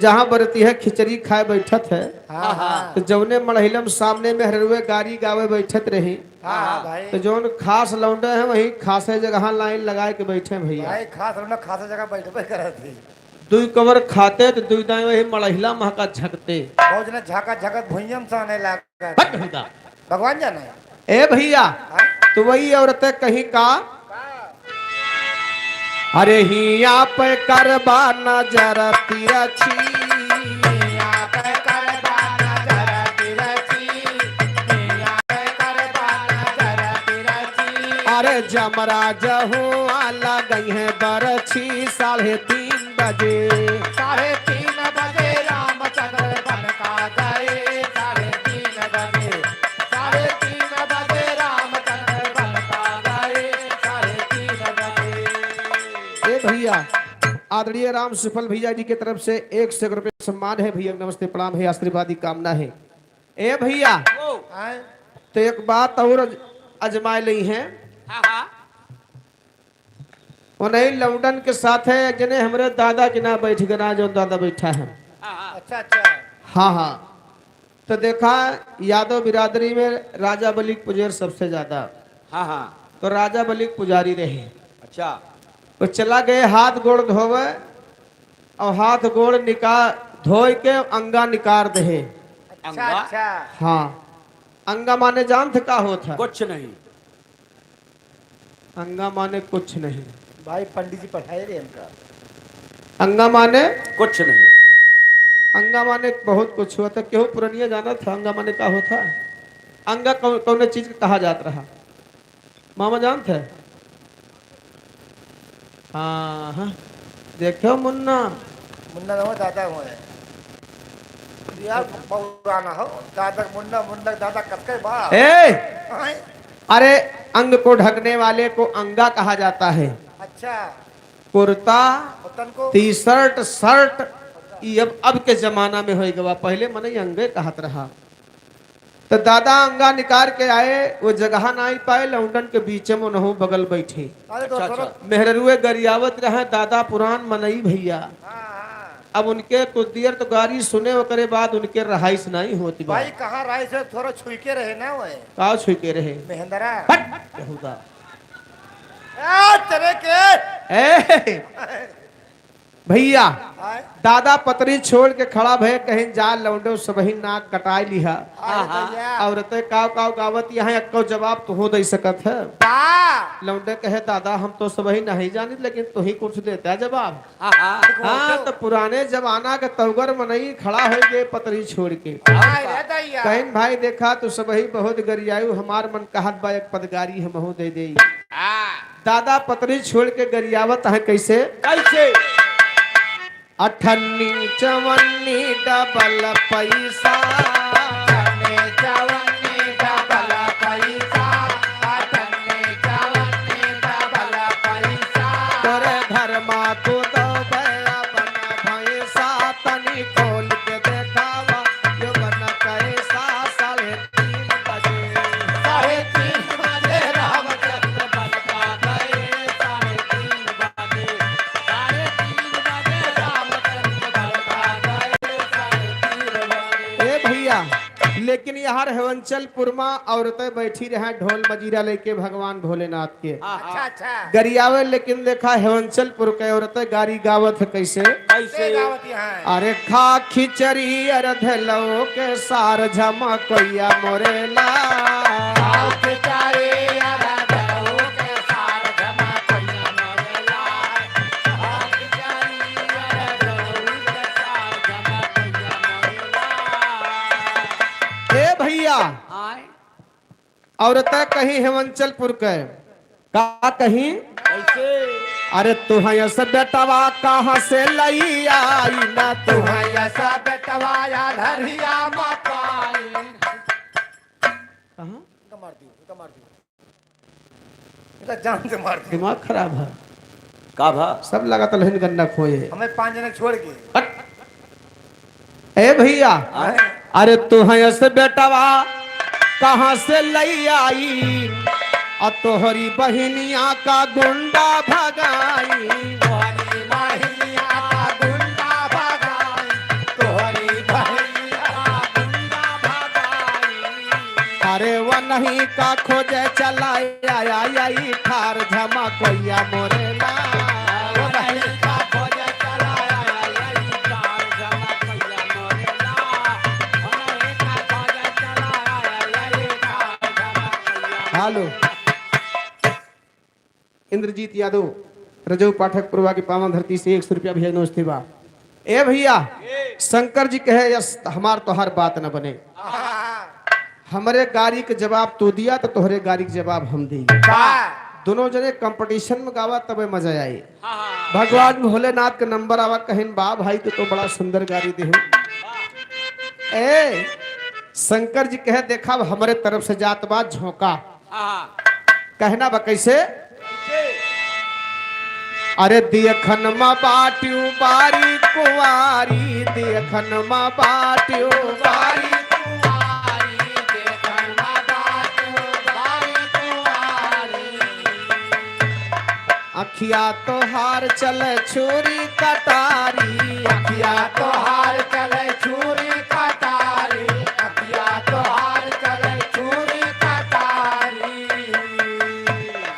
जहाँ बरतिहन खिचड़ी खाए बैठत है, हाँ, हाँ। तो जौने मड़हिलम सामने मेहररुए गारी गावे बैठत रही, हाँ, हाँ, भाई। तो जौन खास लौंडे हैं, वही खासे जगह लाइन लगाए के बैठे हैं भइया। भाई, खास लौंडे खासे जगह बैठबे करत ही। दुई कवर खाते तो दुई दाएं वही मड़हिला महका झकते। बहुत जने झाका झकत भुइयम से आने लगा। हट भइया। भगवान जाने। ए भइया, हाँ? तो वही औरतें कहीं का? अरे हिया पे करबा नजर तिरछी। हिया पे करबा नजर तिरछी। हिया पे करबा नजर तिरछी। अरे जमराज हुआ लगई है बरछी साढ़े तीन बजे। साढ़े तीन बजे रामचंद्र बन का गए, साढ़े तीन बजे, साढ़े तीन बजे रामचंद्र बन का गए, साढ़े तीन बजे। ए भैया, आदरणीय राम सुफल भैया जी के तरफ से एक सौ रुपये सम्मान है भैया, नमस्ते प्रणाम है, आशीर्वाद की कामना है। ए भैया, ओ। आए। तो एक बात और अज-, अजमाए लई है। हाँ, हाँ। उन्हीं लौंडन के साथ है, एक जने हमरे दादा के ना बैठ के ना, जो दादा बैठा है। हाँ, हाँ। अच्छा, अच्छा। हाँ, हाँ। तो देखा, यादव बिरादरी में राजा बलि के पुजेर सबसे ज्यादा। हाँ, हाँ। तो राजा बलि के पुजारी रहे। अच्छा। तो चला गए हाथ गोड़ धोवे, और हाथ गोड़ निका-, धोए के अंगा निकार दे। अच्छा, अंगा? अच्छा। हाँ, अंगा माने जानत का होत है? कुछ नहीं। अंगा माने कुछ नहीं। भाई, पंडित जी पढ़ाए रहे हमका। अंगा माने? कुछ नहीं। अंगा माने बहुत कुछ होत है। केहू पुरनिया जानत है अंगा माने का होत है? अंगा कौन, कौन चीज के कहा जात रहा? मामा जानत है? हाँ, हाँ। देखो मुन्ना। मुन्ना ना हो, दादा हुए हैं। यार, बहुत पुराना हो। दादा, मुन्ना, मुन्ना, दादा कब के बा? ए! हाँ? अरे, अंग को ढकने वाले को अंगा कहा जाता है। अच्छा। कुर्ता, और तन को? टी-शर्ट, शर्ट, ये अब, अब के जमाना में होई गवा। पहले मनई अंगे कहत रहा। तो दादा अंगा निकार के आए, वो जगह नाई पाए, लौंडन के बीचे में उनहु बगल बैठे। अरे तो अच्छा, थोड़ा अच्छा। मेहररुए गरियावत रहे, दादा पुरान मनई भैया। हाँ, हाँ। अब उनके कुछ देर तो गारी सुने, ओकरे बाद उनके रहाइश नाई होती बा। भाई, कहाँ रहाइश है? थोड़ा छुई के रहे ना वह। का छुई के रहे? महेंद्रा। हट! यहूदा। ए, तेरे के। ए! भैया, आय। दादा पतरी छोड़ के खड़ा भए, कहीं जा लौंडो सबही नाक कटाई लिहा। अरे हाँ, हाँ। भैया। औरतें काव काव गावत यहाँ, एक्को जवाब तुहू दे सकत है। बा। लौंडे कहे, दादा, हम तो सबही नहीं जानित, लेकिन तुही कुछ देता जवाब। हाँ, हाँ। हाँ, तो पुराने जमाना के तौगर मनई खड़ा होइ गए पतरी छोड़ के। आय रे दैया। कहिन, भाई, देखा, तू सबही बहुत गरियायु, हमार मन कहत बा, एक पदगारी हमहू दे देई। हाँ। दादा पतरी छोड़ के गरियावत हैं, कैसे? कैसे? अठन्नी चवन्नी डबल पैसा। अठन्नी चवन्नी डबल पैसा। अठन्नी चवन्नी डबल पैसा। तोरे घर मा तू दो बैला बना भैंसा, तनी खोल के देखावा, यो बना कैसा साढ़े तीन बजे। साढ़े तीन बजे रामचंद्र बन का गए, साढ़े तीन बजे, साढ़े तीन बजे रामचंद्र बन का गए, साढ़े तीन बजे। ए भैया, लेकिन यहाँ हेवंचलपुर मा औरतें बैठी रहे ढोल मजीरा लेके भगवान भोलेनाथ के। हाँ, हाँ। अच्छा, अच्छा। गरियावे, लेकिन देखा हेवंचलपुर के औरतें गारी गावत है कैसे? कैसे? कैसे गावत है? अरे खा खिचड़ी अरधलो के सार झमकैया मोरेला। खा खिचड़ी अरधलो के सार झमकैया मोरेला। खा खिचड़ी अरधलो के सार झमकैया मोरेला। ए भैया, आय। औरत कहीं हेवंचलपुर के, का कहीं? कैसे? अरे तू है ऐसे बेटवा कहाँ से लई आई ना, तू है ऐसा बेटवा या धरिया मकाई। कहाँ? इनका मार दियो, इनका मार दियो। इनका जान से मार दियो। दिमाग खराब है। का भा? सब लगातार लहिन गन्ना खोए। हमें पाँच जने छोड़ के। हट। ए भैया, आय। अरे तू है ऐसे बेटवा कहाँ से लई आई, और तोहरी बहिनिया का गुंडा भगाई। तोहरी बहिनिया का गुंडा भगाई, तोहरी बहिनिया का गुंडा भगाई। अरे वो नहीं का खोजे चला आया, आई ठार झमकैया मोरेला। हेलो, इंद्रजीत यादव, रजऊ पाठक पुरवा की पावन धरती से एक सौ रुपया भेजने उसते बा। ए भैया, शंकर जी कहे, "यस, हमार तोहार बात न बने।" हमरे गारी के जवाब तू दिया, तो तोहरे गारी के जवाब हम दी। बा। दोनों जने competition में गावा, तबे मजा आई। हाँ, हाँ। भगवान भोलेनाथ के नंबर आवा, कहिन, "बा भाई, तू तो बड़ा सुंदर गारी देहु।" ए, शंकर जी कहे, "देखा, अब हमरे तरफ से जात बा झोंका।" हाँ, हाँ। कहना बा कैसे? कैसे? अरे, देखन मा बाट्यू बारी कुंवारी, देखन मा बाट्यू बारी कुंवारी, देखन मा बाट्यू बारी कुंवारी। अखिया तोहार चले छुरी कटारी, अखिया तोहार चले छुरी कटारी, अखिया तोहार चले छुरी कटारी।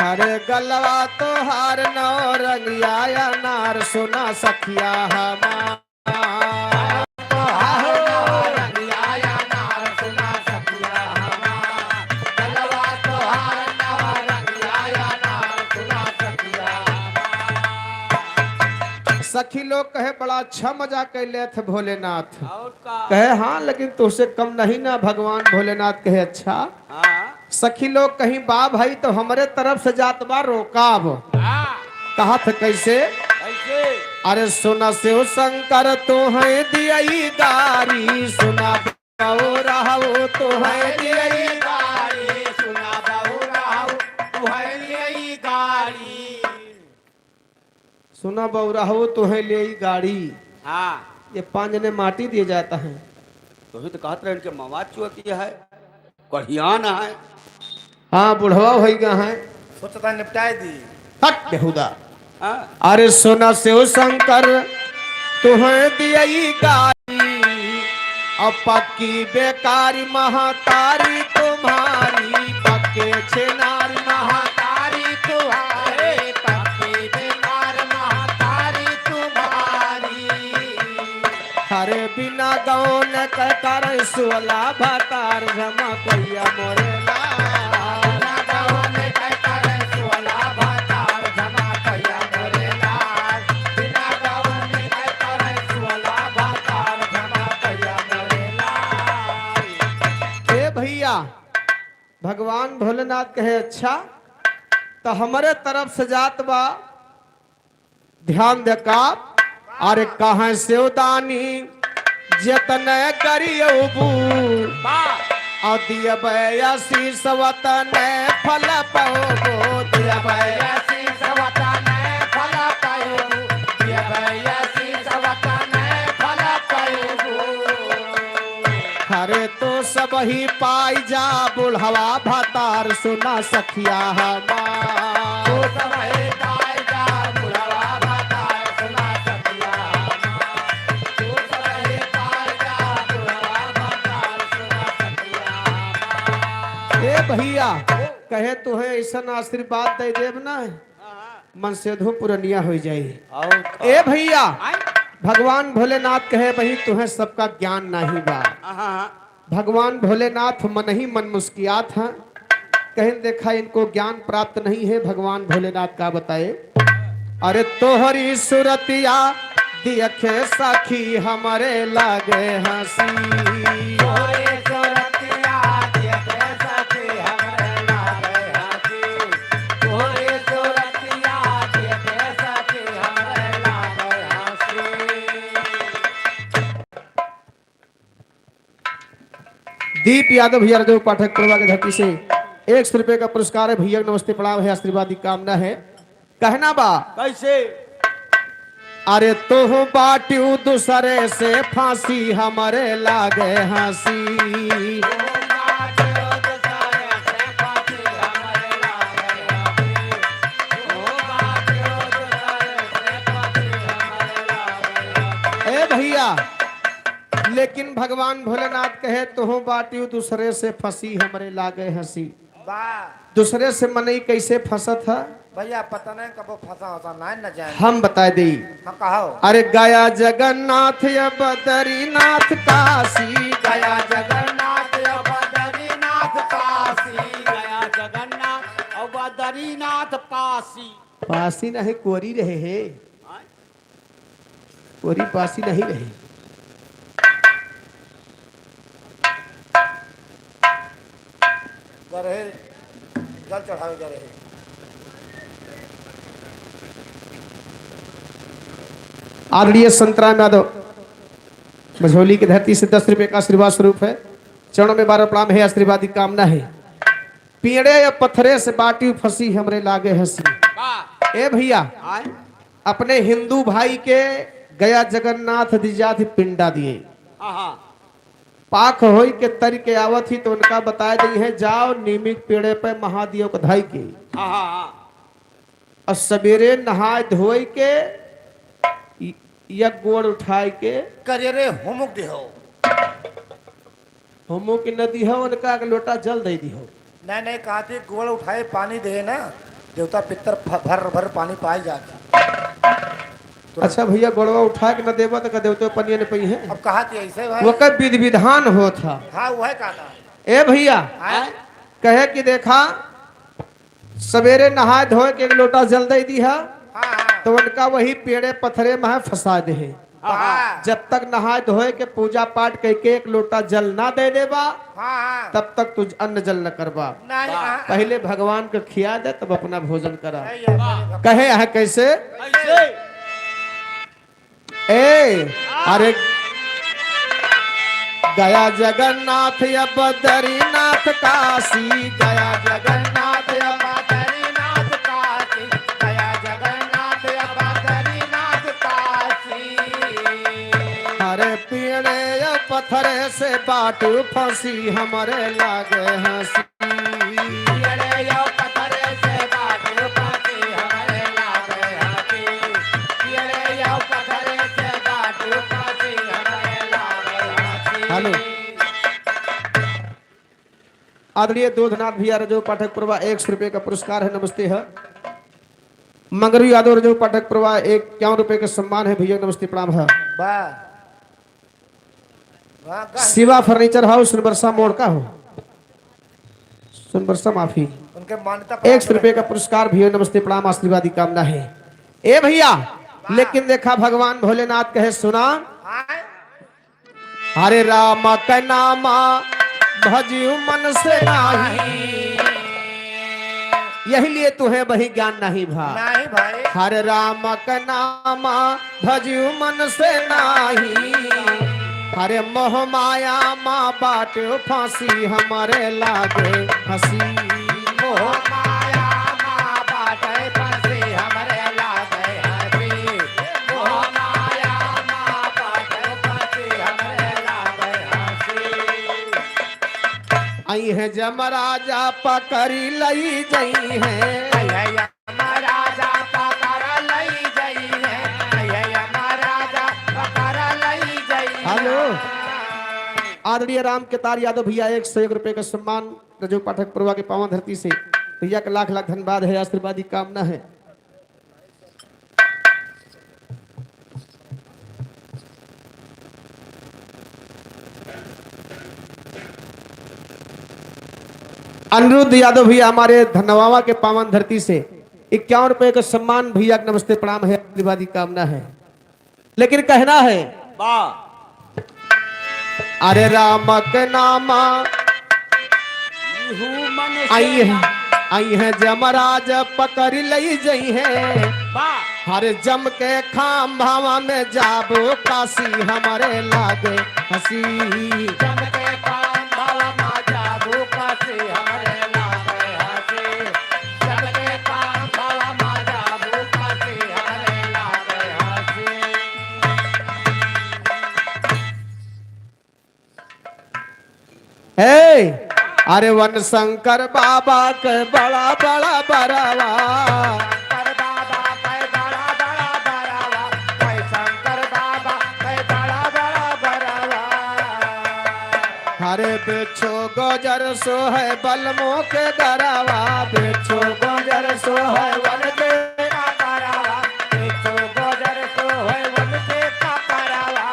अरे गलवा तोहार नौ रंगिया अनार, सुना सखिया हमार। सखी लोग कहे, "बड़ा अच्छा मजा कैले थे भोलेनाथ।" और का? कहे, "हाँ, लेकिन तुझसे कम नहीं ना भगवान भोलेनाथ।" कहे, "अच्छा।" हाँ। सखी लोग कहीं, "बा भाई, तो हमरे तरफ से जात बा रोकाब।" हाँ। कहत कैसे? कैसे? अरे सुना शिव शंकर तोहैं दियई गारी, सुना बउरहउ तोहैं दियई गारी, सुना बउरहउ तोहैं दियई गारी। सुना बउरहउ तोहैं लेई गाड़ी। हाँ। ये पाँच जने माटी दिए जाता है। तो ही तो कहत रहे इनके मवाद चुअती है, कढ़ियान है। हाँ, बुढ़वा होइ गया है। सोचता निपटाए दी। हट बेहुदा। हाँ। अरे सुना शिव शंकर तोहैं दियई गाड़ी, अब पक्की बेकारी महतारी तुम्हारी, पक्के छिनारी महतारी तुम्हारी, पक्की बेकार महतारी तुम्हारी। अरे बिना गौन के करे सोला भतार जमा कहिया मोरे लाल। बिना गौन के करे सोला भतार जमा कहिया मोरे लाल। बिना गौन के करे सोला भतार जमा कहिया मोरे लाल। ए भइया, भगवान भोलेनाथ कहे, "अच्छा, त हमरे तरफ से जात बा।" ध्यान दे का, अरे कहाँ सेवदानी जतन करियबू, वाह। अउ दियबै आशीष वतन फल पउबू, दियबै आशीष वतन फल पउबू, दियबै आशीष वतन फल पउबू। अरे तो सबही पाई जा बुढ़वा भतार सुना सखिया हमार। तो सबही पाई जा बुढ़वा भतार सुना सखिया हमार। तो सबही पाई जा बुढ़वा भतार सुना सखिया हमार। ए भइया, कहे तोहैं अइसन आशीर्वाद दे देब ना, हाँ, हाँ। मन से धो पुरनिया होइ जाई। और ए भइया, आय। भगवान भोलेनाथ कहे, "बही, तोहैं सबका ज्ञान नाहीं बा।" हाँ, हाँ, हाँ। भगवान भोलेनाथ मन ही मन मुस्कियात हैं, कहिन, "देखा, इनको ज्ञान प्राप्त नहीं है।" भगवान भोलेनाथ का बताए, अरे तोहरी सुरतिया देखे सखी हमरे लागे हँसी। तोहरी सुरतिया देखे सखी हमरे लागे हँसी। तोहरी सुरतिया देखे सखी हमरे लागे हँसी। दीप यादव भइया, राजू पाठक पुरवा के धरती से एक सौ रुपये का पुरस्कार है। भइया के नमस्ते प्रणाम है, आशीर्वाद की कामना है। कहना बा कैसे? अरे तोहू बाट्यू दूसरे से फाँसी हमरे लागे हँसी। ए भइया, लेकिन भगवान भोलेनाथ कहे, "तोहू बाट्यू दूसरे से फँसी, हमरे लागे हँसी।" वाह। दूसरे से मनई कैसे फँसत है? भइया, पता नहीं कबो फँसा होता, नहीं न जाने। हम बताए देई। हाँ, कहो। अरे गया जगन्नाथ या बद्रीनाथ काशी। गया जगन्नाथ या बद्रीनाथ काशी। गया जगन्नाथ और बद्रीनाथ पासी। पासी नहीं, कोरी रहे हे। हाँ? कोरी पासी नहीं रहे। जा रहे, जल चढ़ावे जा रहे। आदरणीय संतराम यादव मझौली की धरती से दस रुपये का आशीर्वाद स्वरूप है। चरणों में बार प्रणाम है, आशीर्वाद की कामना है। पीड़े या पत्थरे से बाटी फंसी हमरे लागे हंसी। वाह। ए भैया, आय। अपने हिंदू भाई के गया जगन्नाथ दिजात पिंडा दिए। आहा। पाक होई के तर के आवत ही तो उनका बताए दी है, जाओ नीमिक पेड़े पे महादेव का धाई के। आहा। और सवेरे नहाए धोए के य-, या गोड़ उठाए के करे रे होमुक दिहो। होमुक न दिहो, उनका एक लोटा जल दे दिहो। नहीं, नहीं, कहती गोड़ उठाए पानी दे ना, देवता पितर फ-, भर भर पानी पाए जाके। तो अच्छा भैया, गोड़वा उठा के न देबा तो का देवता पनिया न पई है? अब कहा थी ऐसे भाई। वो का विधि विधान होत था। हाँ, वह कहा था। ए भैया, हाँ? कहे कि देखा, सवेरे नहाए धोए के एक लोटा जल दे दी है, हाँ, हाँ। तो उनका वही पेड़े पत्थरे में फंसा दे है। हाँ। जब तक नहाए धोए के पूजा पाठ करके एक लोटा जल ना दे देबा, हाँ, हाँ। तब तक तू अन्न जल न करबा। नहीं, हाँ। पहले भगवान को खिया दे, तब अपना भोजन करा। सही है, सही है। कहे है कैसे? कैसे? ए, अरे, गया जगन्नाथ या बद्रीनाथ काशी, गया जगन्नाथ या बद्रीनाथ काशी, गया जगन्नाथ या बद्रीनाथ काशी। अरे, पीड़े या पत्थरे से बाटू फंसी, हमरे लागे हंसी। अरे यो पत्थरे से बाटू पासी हमरे लागे हंसी। अरे यो पत्थरे से बाटू पासी हमरे लागे हंसी। हेलो। आदरणीय दूधनाथ भैया रजो पाठक पुरवा एक सौ रुपये का पुरस्कार है, नमस्ते है। मंगरू यादव रजो पाठक पुरवा इक्यावन रुपये का सम्मान है भैया, नमस्ते प्रणाम है। वाह। वाह, वाह। शिवा फर्नीचर हाउस सोनबरसा मोड़ का हो, सोनबरसा माफी। उनके मान्यता प्राप्त एक सौ रुपये का पुरस्कार भी है, नमस्ते प्रणाम आशीर्वाद की कामना है। ए भैया, वाह। लेकिन देखा भगवान भोलेनाथ कहे सुना, हाँ। हरे राम के नामा भजियो मन से नाही, यही लिए तुम्हें वही ज्ञान नहीं भा। नहीं भाई। हरे राम के नामा भजियो मन से नाही, हरे मोह माया मा बाटे फांसी हमरे लागे हंसी। मोह माया मा बाटे फांसी हमरे लागे हंसी। मोह माया मा बाटे फांसी हमरे लागे हंसी। आई है जमराजा पकड़ी लई जई है। आई है यमराजा पकड़ लई जई है, ये यमराजा पकड़ लई जई है। हेलो। आदरणीय राम केदार यादव भैया, एक सौ एक रुपये का सम्मान रजो पाठक पुरवा के पावन धरती से। भैया का लाख लाख धन्यवाद है, आशीर्वाद की कामना है। अनिरुद्ध यादव भैया हमारे धनवावा के पावन धरती से इक्यावन रुपये का सम्मान भैया के नमस्ते प्रणाम है, आशीर्वाद की कामना है। लेकिन कहना है, वाह। अरे राम के नामा निहू मन से आई है, आई है जमराज पकड़ लई जई है। वाह। हर जम के खाम भावा में जाबो काशी हमरे लागे हंसी। जम के खाम भावा में जाबो काशी हमरे लागे हंसी। जम के खाम भावा में जाबो काशी हमरे लागे हंसी। हे, अरे वन शंकर बाबा के बड़ा बड़ा बरवा। शंकर बाबा के बड़ा बड़ा बरवा, भाई शंकर बाबा के बड़ा बड़ा बरवा। हरे बिच्छू गोजर सोहे बलमो के गरवा, बिच्छू गोजर सोहे वन के गरवा, बिच्छू गोजर सोहे वन के गरवा।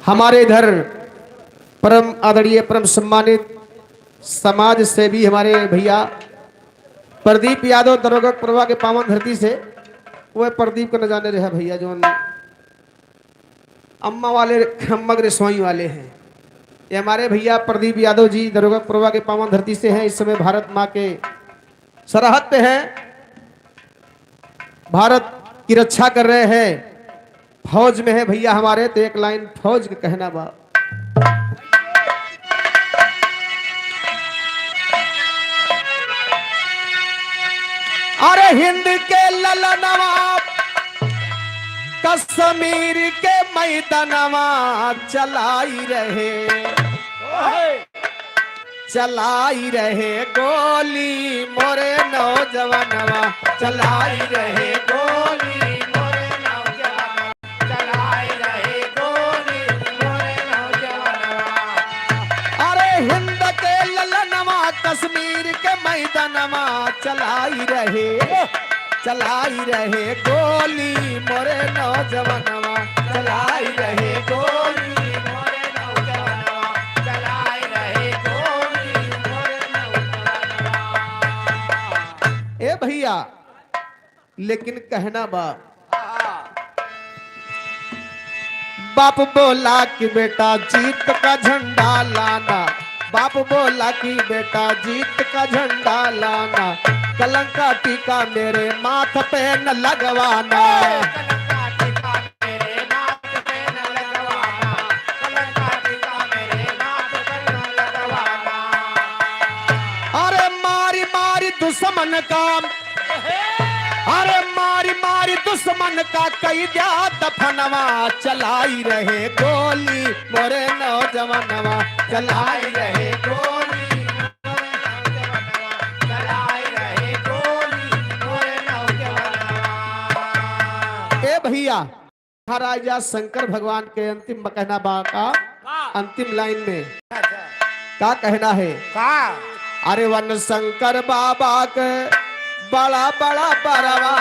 हमारे इधर परम आदरणीय, परम सम्मानित समाज सेवी हमारे भैया प्रदीप यादव दरोगा पुरवा के पावन धरती से, वह प्रदीप को न जाने रहे भैया, जो अम्मा वाले, अम्मा के रसोई वाले हैं। ये हमारे भैया प्रदीप यादव जी दरोगा पुरवा के पावन धरती से हैं। इस समय भारत माँ के सरहद पे हैं, भारत की रक्षा कर रहे हैं, फौज में है भैया हमारे। तो एक लाइन फौज के कहना बा। अरे हिंद के ललनवा कश्मीर के मैदानवा चलाई रहे, चलाई रहे गोली मोरे नौजवानवा, चलाई रहे गोली मोरे नौजवानवा, चलाई रहे गोली मोरे नौजवानवा। अरे हिंद के ललनवा कश्मीर के मैदानवा चलाई रहे, चलाई रहे गोली मोरे नौजवानवा, चलाई रहे गोली मोरे नौजवानवा, चलाई रहे गोली मोरे नौजवानवा। ए भैया, लेकिन कहना बा, बाप बोला कि बेटा जीत का झंडा लाना, बाप बोला कि बेटा जीत का झंडा लाना, कलंक का टीका मेरे माथ पे न लगवाना। अरे मारी मारी दुश्मन का, अरे मारी मारी दुश्मन का कई द्या दफनवा, चलाई रहे गोली मोरे नौजवानवा, चलाई रहे गोली मोरे नौजवानवा, चलाई रहे गोली मोरे नौजवानवा। ए भैया, महाराजा शंकर भगवान के अंतिम कहना बा का? का? अंतिम लाइन में अच्छा। का कहना है? का? अरे वन शंकर बाबा के बड़ा बड़ा बरवा,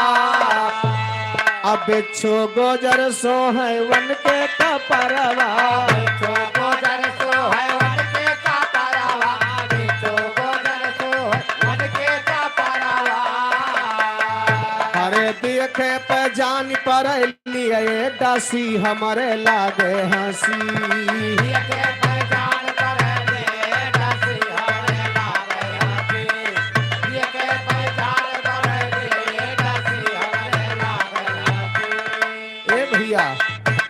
अब बिच्छू गोजर सो है वन के कपरवा। बिच्छू गोजर सो है वन के कपरवा, बिच्छू गोजर सो है वन के कपरवा। अरे देखे पे जान पर लिए दासी हमरे लागे हंसी। ए भैया,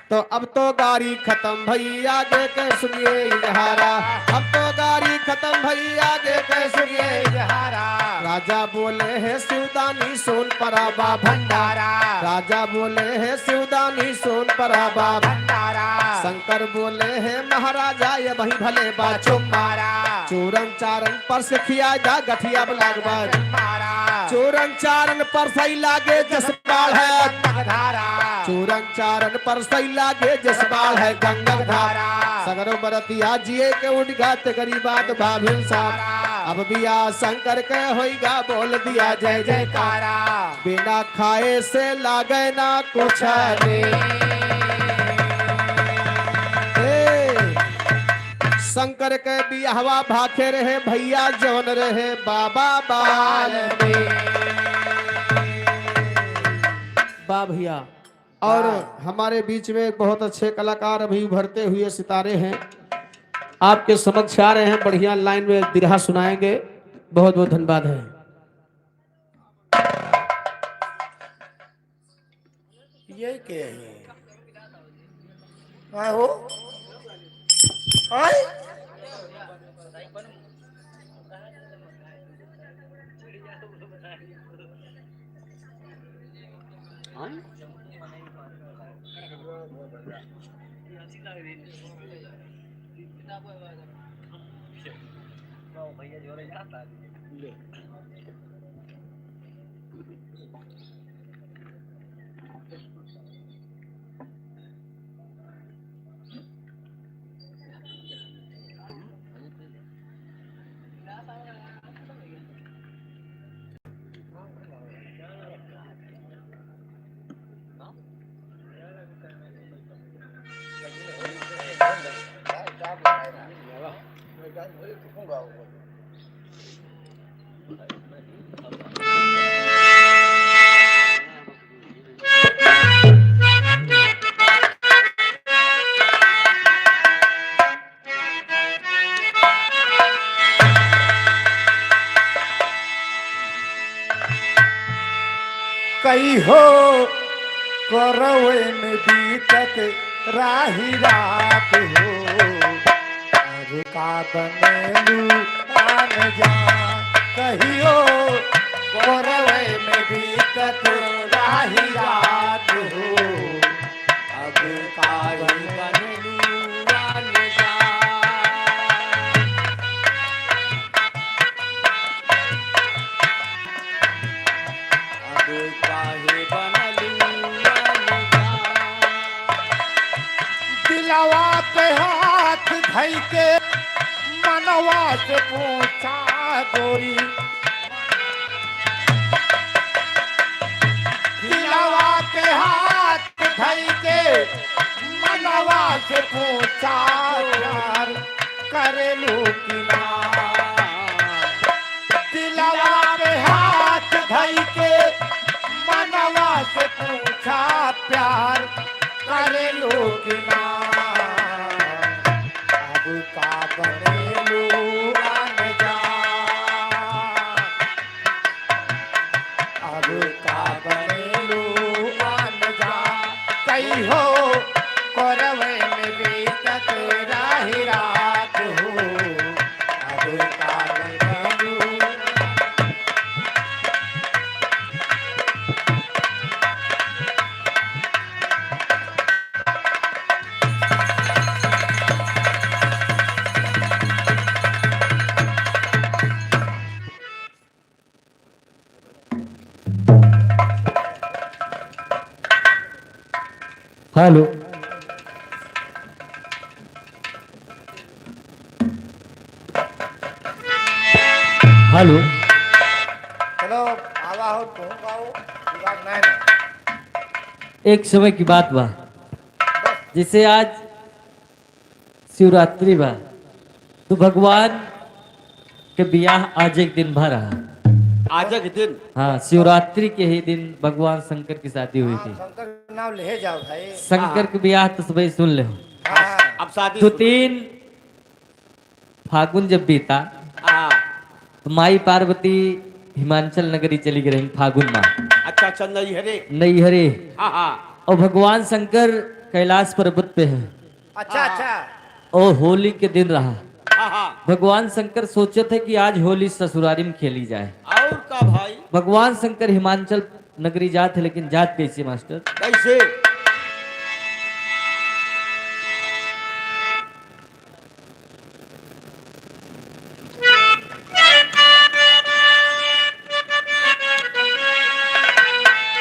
तो अब तो गारी खत्म भई आगे के सुनिए इजहारा, अब तो गारी खत्म भई आगे के सुनिए इजहारा। राजा बोले है शिवदानी सोन परा बा भंडारा। राजा बोले है शिवदानी सोन परा बा भंडारा। शंकर बोले है महाराजा ये वही भले बा चुम्मारा। चूरन चारन पर से खिया जा गठिया बलाग बा चुम्मारा। चूरन चारन पर सही लागे जस बाढ़ है गंगा धारा। चूरन चारन पर सही लागे जस बाढ़ है गंगा धारा। सगरो बरतिया जिए के उठ गाते गरीबात भाभिन सारा। अब बिया शंकर के होइगा बोल दिया जय जयकारा। बिना खाए से लागे ना कुछ रे। ए, शंकर के बियाहवा भाखे रहे भैया जौन रहे बाबा बाल में। बा भैया। और हाँ। हमारे बीच में एक बहुत अच्छे कलाकार अभी उभरते हुए सितारे हैं, आपके समक्ष आ रहे हैं, बढ़िया लाइन में बिरहा सुनाएंगे। बहुत बहुत धन्यवाद है। ये के है? आए हो? आए? कई हो कोरवे में बीतत राही रात हो, अब का बनेलू आन जान। कहियो कोरवे में बीतत राही रात हो, अब काहे बनलू अनजान? अब काहे बनलू अनजान? दिलवा पे हाथ धई के मनवा से पूछा गोरी, दिलवा पे हाथ धई के मनवा से पूछा, प्यार करेलू कि ना? दिलवा पे हाथ धई के मनवा से पूछा, प्यार करेलू कि ना? अब का बनेलू अनजान? अब का बनेलू अनजान? कई हो कोरवे में बीतत राही रात हो, अब का बनेलू? हेलो। हेलो। चलो, आवा हो, तुम गाओ, विवाद नहीं ना। एक समय की बात बा, जैसे आज शिवरात्रि बा, तो भगवान के बियाह आज एक दिन भर रहा। आज एक दिन? हाँ, शिवरात्रि के ही दिन भगवान शंकर की शादी हुई हाँ, थी। शंकर के नाम ले जाओ भाई। शंकर हाँ। के बियाह तो सबही सुन ले हो। हाँ। अब शादी तो सुन। तीन फागुन जब बीता, हाँ। तो माई पार्वती हिमांचल नगरी चली गई रही फागुन माह। अच्छा, अच्छा, नैहरे। नैहरे। हाँ, हाँ। और भगवान शंकर कैलाश पर्वत पे है। अच्छा, हाँ। अच्छा। और होली के दिन रहा। हाँ, हाँ। भगवान शंकर सोचत है कि आज होली ससुरारी में खेली जाए। और का भाई? भगवान शंकर हिमांचल नगरी जात है, लेकिन जात कैसे मास्टर? कैसे?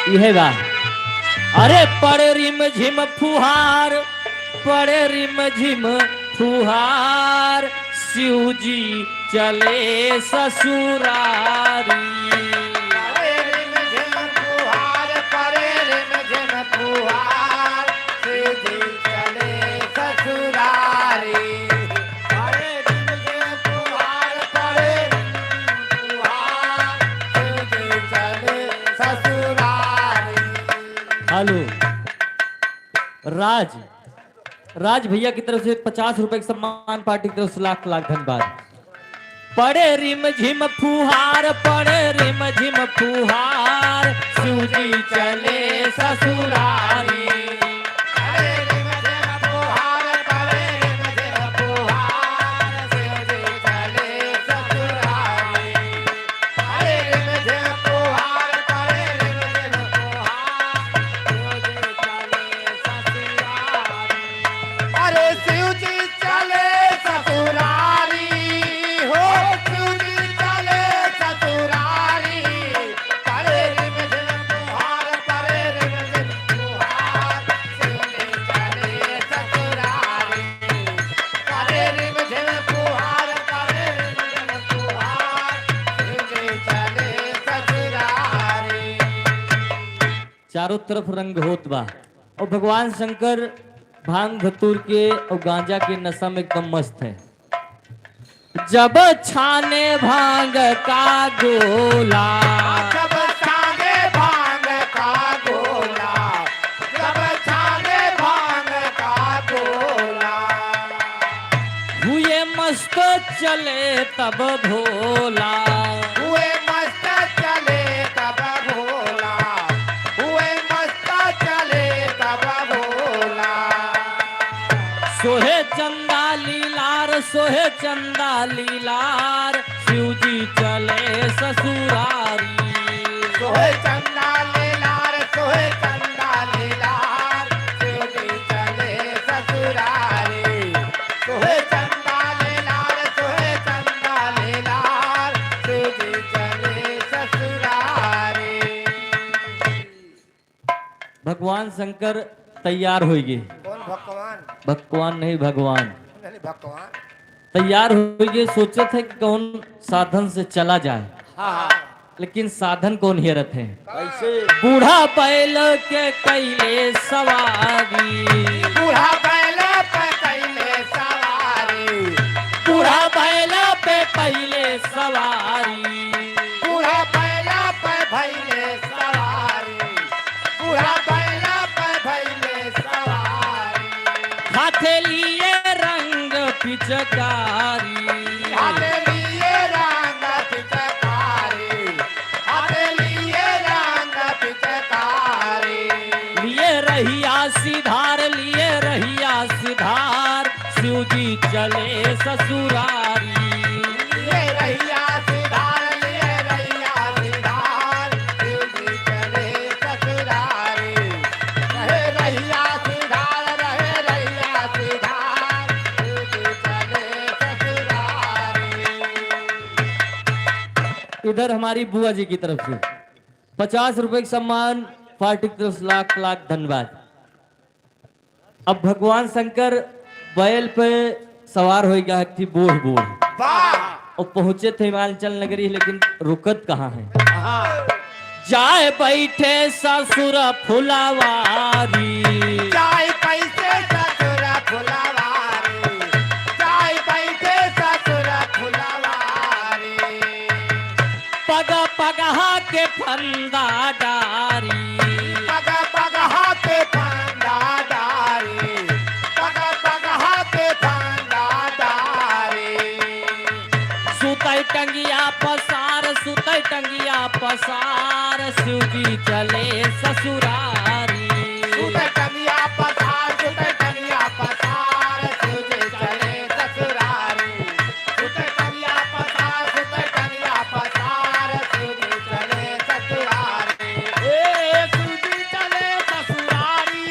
इहे बा। अरे पड़े रिम झिम फुहार, पड़े रिम झिम फुहार, शिव जी चले ससुरारी। पड़े रिम झिम फुहार, पड़े रिम झिम फुहार, शिव जी चले ससुरारी। पड़े रिम झिम फुहार, पड़े रिम झिम फुहार, शिव जी चले ससुरारी। हेलो, राज, राज भैया की तरफ से पचास रुपए के सम्मान, पार्टी की तरफ से लाख लाख धन्यवाद। पड़े रिम झिम फुहार, पड़े रिम झिम फुहार, शिव जी चले ससुरारी। पड़े रिम झिम फुहार, पड़े रिम झिम फुहार, शिव जी चले ससुरारी। पड़े रिम झिम फुहार, पड़े रिम झिम फुहार, शिव जी चले ससुरारी। अरे शिव जी चले ससुरारी हो, शिव जी चले ससुरारी। पड़े रिम झिम फुहार, पड़े रिम झिम फुहार, शिव जी चले ससुरारी। पड़े रिम झिम फुहार, पड़े रिम झिम फुहार, शिव जी चले ससुरारी। चारों तरफ रंग होत बा। और भगवान शंकर भांग धतूर के और गांजा के नशा में एकदम मस्त है। जब छाने भांग का गोला। जब छाने भांग का गोला, जब छाने भांग का गोला। हुए मस्त चले तब भोला। हुए मस्त चले तब भोला। सोहे चंदा लीलार, शिव जी चले ससुरारी। सोहे चंदा लीलार, सोहे चंदा लीलार, शिव जी चले ससुरारी। सोहे चंदा लीलार, सोहे चंदा लीलार, शिव जी चले ससुरारी। भगवान शंकर तैयार होइगे। कौन भगवान? भगवान नहीं, भगवान। नहीं, भगवान। तैयार होइगे, सोचत है कि कौन साधन से चला जाए। हाँ, हाँ। लेकिन साधन कौन हेरत है? कैसे? बूढ़ा बैल के कैले सवारी। बूढ़ा बैल पे कैले सवारी। बूढ़ा बैल पे कैले सवारी। बूढ़ा बैल पे भैले सवारी। बूढ़ा बैल पे भैले सवारी। हाथे लिए रंग पिचकारी। हाथे लिए रंग पिचकारी। हाथे लिए रंग पिचकारी। लिए रहिया सिधार, लिए रहिया सिधार, शिव जी चले ससुरारी। लिए रहिया सिधार, लिए रहिया सिधार, शिव जी चले ससुरारी। रहे रहिया सिधार, रहे रहिया सिधार, शिव जी चले ससुरारी। इधर हमारी बुआ जी की तरफ से पचास रुपए का सम्मान, पार्टी की तरफ से लाख लाख धन्यवाद। अब भगवान शंकर बैल पे सवार होइ गया है कि बूढ़ बूढ़। वाह! और पहुंचे थे हिमाचल नगरी, लेकिन रुकत कहाँ है? हाँ। जाए बैठे ससुर फुलवारी। जाए बैठे ससुर फुलवारी। जाए बैठे ससुर फुलवारी। पग पगहा के फंदा डारी। पग पगहा के फंदा डारी। पग पगहा के फंदा डारी। सुतै टंगिया पसार, सुतै टंगिया पसार, शिव जी चले ससुरारी। सुतै टंगिया पसार, सुतै टंगिया पसार, शिव जी चले ससुरारी। सुतै टंगिया पसार, सुतै टंगिया पसार, शिव जी चले ससुरारी। ए, शिव जी चले ससुरारी,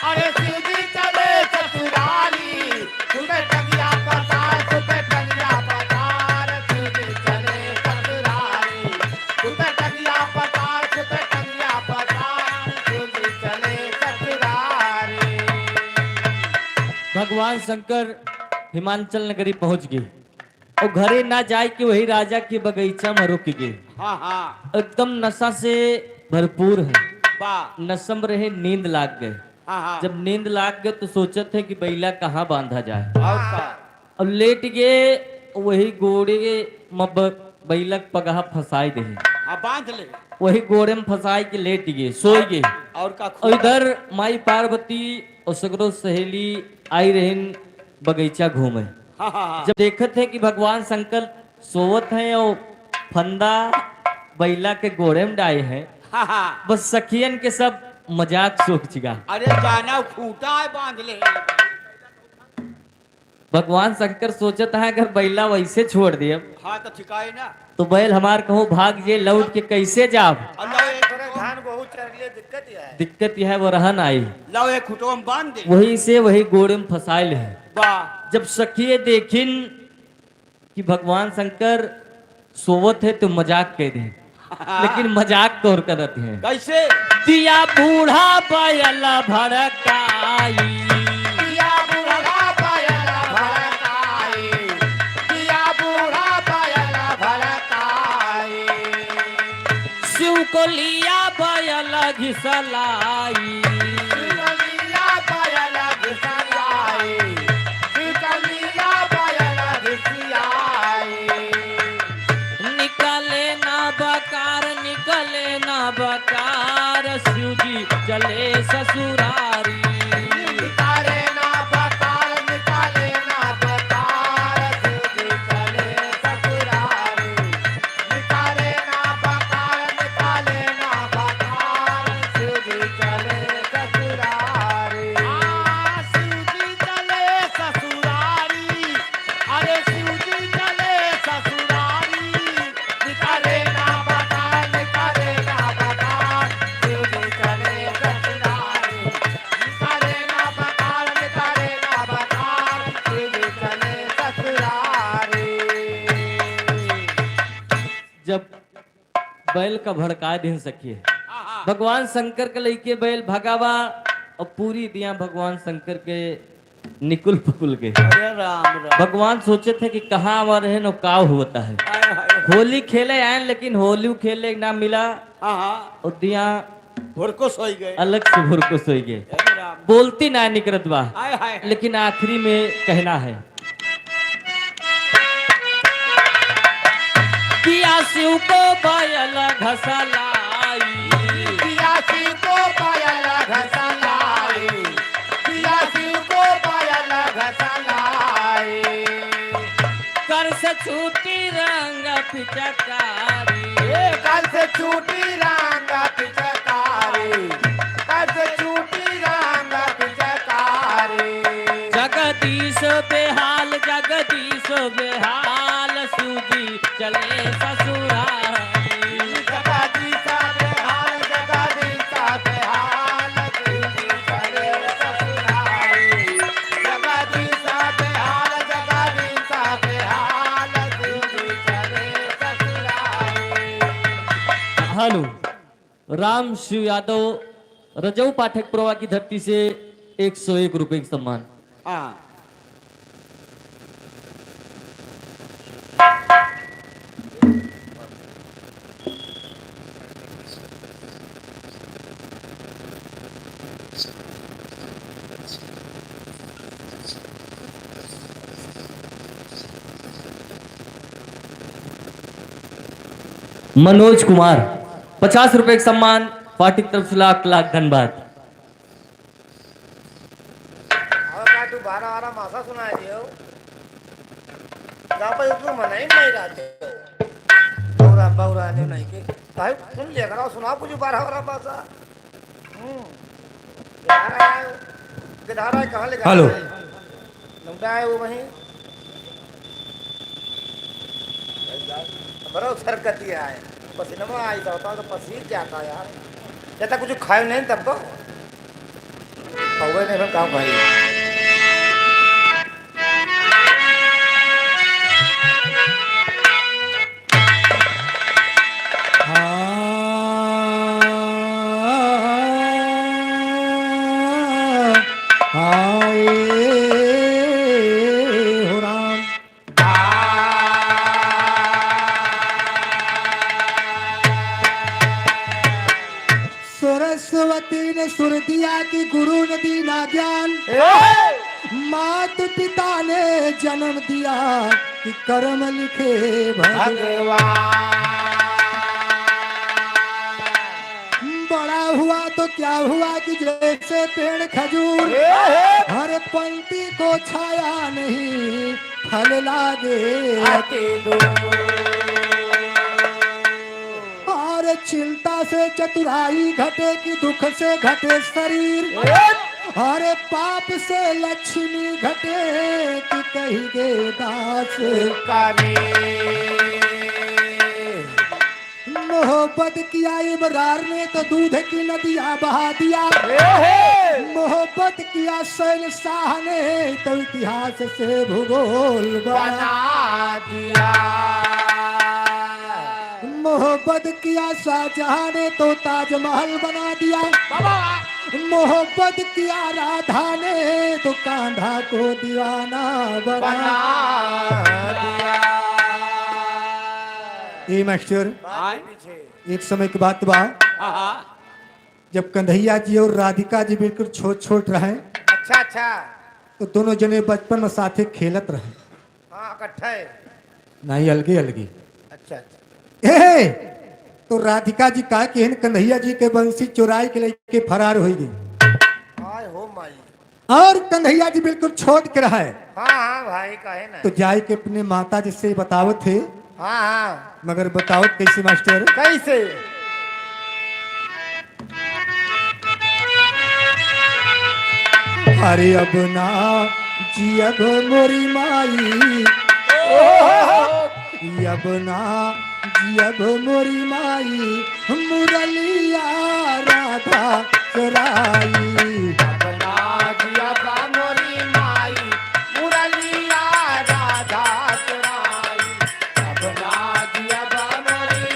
अरे शिव जी चले ससुरारी। सुतै टंगिया पसार, सुतै टंगिया पसार, शिव जी चले ससुरारी। सुतै टंगिया पसार, सुतै टंगिया पसार, शिव जी चले ससुरारी। भगवान शंकर हिमाचल नगरी पहुँच गए और घरे ना जाए कि वही राजा के बगीचा में रुक गए। हाँ, हाँ। एकदम नशा से भरपूर है। वाह। नशा में रहे, नींद लाग गए। हाँ, हाँ। जब नींद लाग गए तो सोचत है कि बैला कहाँ बांधा जाए। और का? और लेट गए, वही गोड़े में ब-, बैलक पगहा फंसाई दे। हाँ, बांध ले। वही गोड़े में फंसाई के लेट गए, सोई गए। और का? और इधर माई पार्वती और सगरो सहेली आई रहिन बगीचा घूमे। हाँ, हाँ, हाँ। जब देखत है कि भगवान शंकर सोवत हैं और फंदा बैला के गोड़े में डाए हैं, हाँ, हाँ। बस सखियन के सब मजाक सोच गा। अरे जाना खूटा है, बांध ले। भगवान शंकर सोचत है, अगर बैला वैसे छोड़ दिए, हाँ, तो ठिकाए ना। तो बैल हमार कहूँ भाग जे, लौट के कैसे जाब? अल्लाह, एक थोड़ा धान गोहूँ चर लिए, दिक्कत यह है। दिक्कत यह है, वो रहन आई। लाओ, एक खूटो में बांध दे। वही से वही गोड़े में फंसाइल है। वाह। जब सखिए देखिन कि भगवान शंकर सोवत है तो मजाक कह दे, लेकिन मजाक तोर करत है। कैसे? दिया बूढ़ा बैल भड़काई। दिया बूढ़ा बैल भड़काई। दिया बूढ़ा बैल भड़काई। शिव को लिया बैल घिसलाई। शिव को लिया बैल घिसलाई। शिव को लिया बैल घिसियाई। निकले ना बकार, निकले ना बकार, शिव जी चले ससुरारी। निकाले ना बकार, निकाले ना बकार, शिव जी चले ससुरारी। निकाले ना बकार, निकाले ना बकार, शिव जी चले ससुरारी। आ, शिव जी चले ससुरारी। अरे जब बैल का भड़काए दिन सखी है, भगवान शंकर के लइके बैल भगावा और पूरी दिया भगवान शंकर के निकुल पुकुल के। अरे राम राम। भगवान सोचे थे कि कहाँ आवा रहे न, का होता है। हाय, हाय। होली खेले आए, लेकिन होली खेले ना मिला। हाँ, हाँ। और दिया हुरकुस होई गए। अलग से हुरकुस होई गए। अरे राम। बोलती ना निकरत बा। हाय, हाय, हाय। लेकिन आखिरी में कहना है। पिया शिव को पायल घसलाई। पिया शिव को पायल घसलाई। पिया शिव को पायल घसलाई। कर से छूटी रंग पिचकारी। ए, कर से छूटी रंग पिचकारी। कर से छूटी रंग पिचकारी। जगदीश बेहाल, जगदीश बेहाल, सूजी चले ससुरारी। जगदीश बेहाल, जगदीश बेहाल, सूजी चले ससुरारी। जगदीश बेहाल, जगदीश बेहाल, सूजी चले ससुरारी। हेलो। राम शिव यादव रजऊ पाठक पुरवा की धरती से एक सौ एक रुपए का सम्मान। हाँ। मनोज कुमार, पचास रुपए का सम्मान, पार्टी की तरफ से लाख लाख धन्यवाद। अब का तू बारह बारह मासा सुनाए दियो? जा पर तू मनाई नहीं रहते। बौरा, बौरा ने नहीं के। भाई, सुन लिया करो, सुना कुछ बारह बारह मासा। हम्म। गिधारा है, गिधारा है, कहाँ ले हेलो। लौटा है वो वहीं। बड़ा उछर करती है। पसीनमा आई तो होता तो पसीज जाता यार। जब तक कुछ खाए नहीं तब तो। पौवे नहीं फिर काम भाई। हाँ, हाँ, ए, हो राम। सरस्वती ने सुर दिया कि गुरु ने दीना ज्ञान। ए! मात पिता ने जन्म दिया कि कर्म लिखे भगवान। भगवान। बड़ा हुआ तो क्या हुआ कि जैसे पेड़ खजूर, ए हे! हर पंक्ति को छाया नहीं, फल लागे अति दूर। और चिंता से चतुराई घटे कि दुख से घटे शरीर। ए! अरे पाप से लक्ष्मी घटे कि कही गे दास कबीर। मोहब्बत किया इमरान ने तो दूध की नदिया बहा दिया। ए हे! मोहब्बत किया सैन शाह ने तो इतिहास से भूगोल बना बना दिया। मोहब्बत किया शाहजहां ने तो ताजमहल बना दिया। बाबा। मोहब्बत किया राधा ने तो कान्हा को दीवाना बना बना दिया। ए मास्टर, हाँ। एक समय की बात बा, हाँ, हाँ। जब कन्हैया जी और राधिका जी बिल्कुल छोट छोट रहे, अच्छा, अच्छा। तो दोनों जने बचपन में साथे खेलत रहे। हाँ, इकट्ठे। नहीं, अलगे अलगे। अच्छा, अच्छा। ए, तो राधिका जी का केहन कन्हैया जी के बंसी चुराई के लेके फरार होई गई। हाय हो माई। और कन्हैया जी बिल्कुल छोट के रहे। हाँ, हाँ भाई, काहे ना? तो जाए के अपने माता जी से बतावत है। हाँ, हाँ। मगर बतावत कैसे मास्टर? कैसे? अरे अब ना जियब मोरी माई, ओहो! अब ना जियब मोरी माई, मुरलिया राधा चोराई। अब ना जियब मोरी माई, मुरलिया राधा चोराई। अब ना जियब मोरी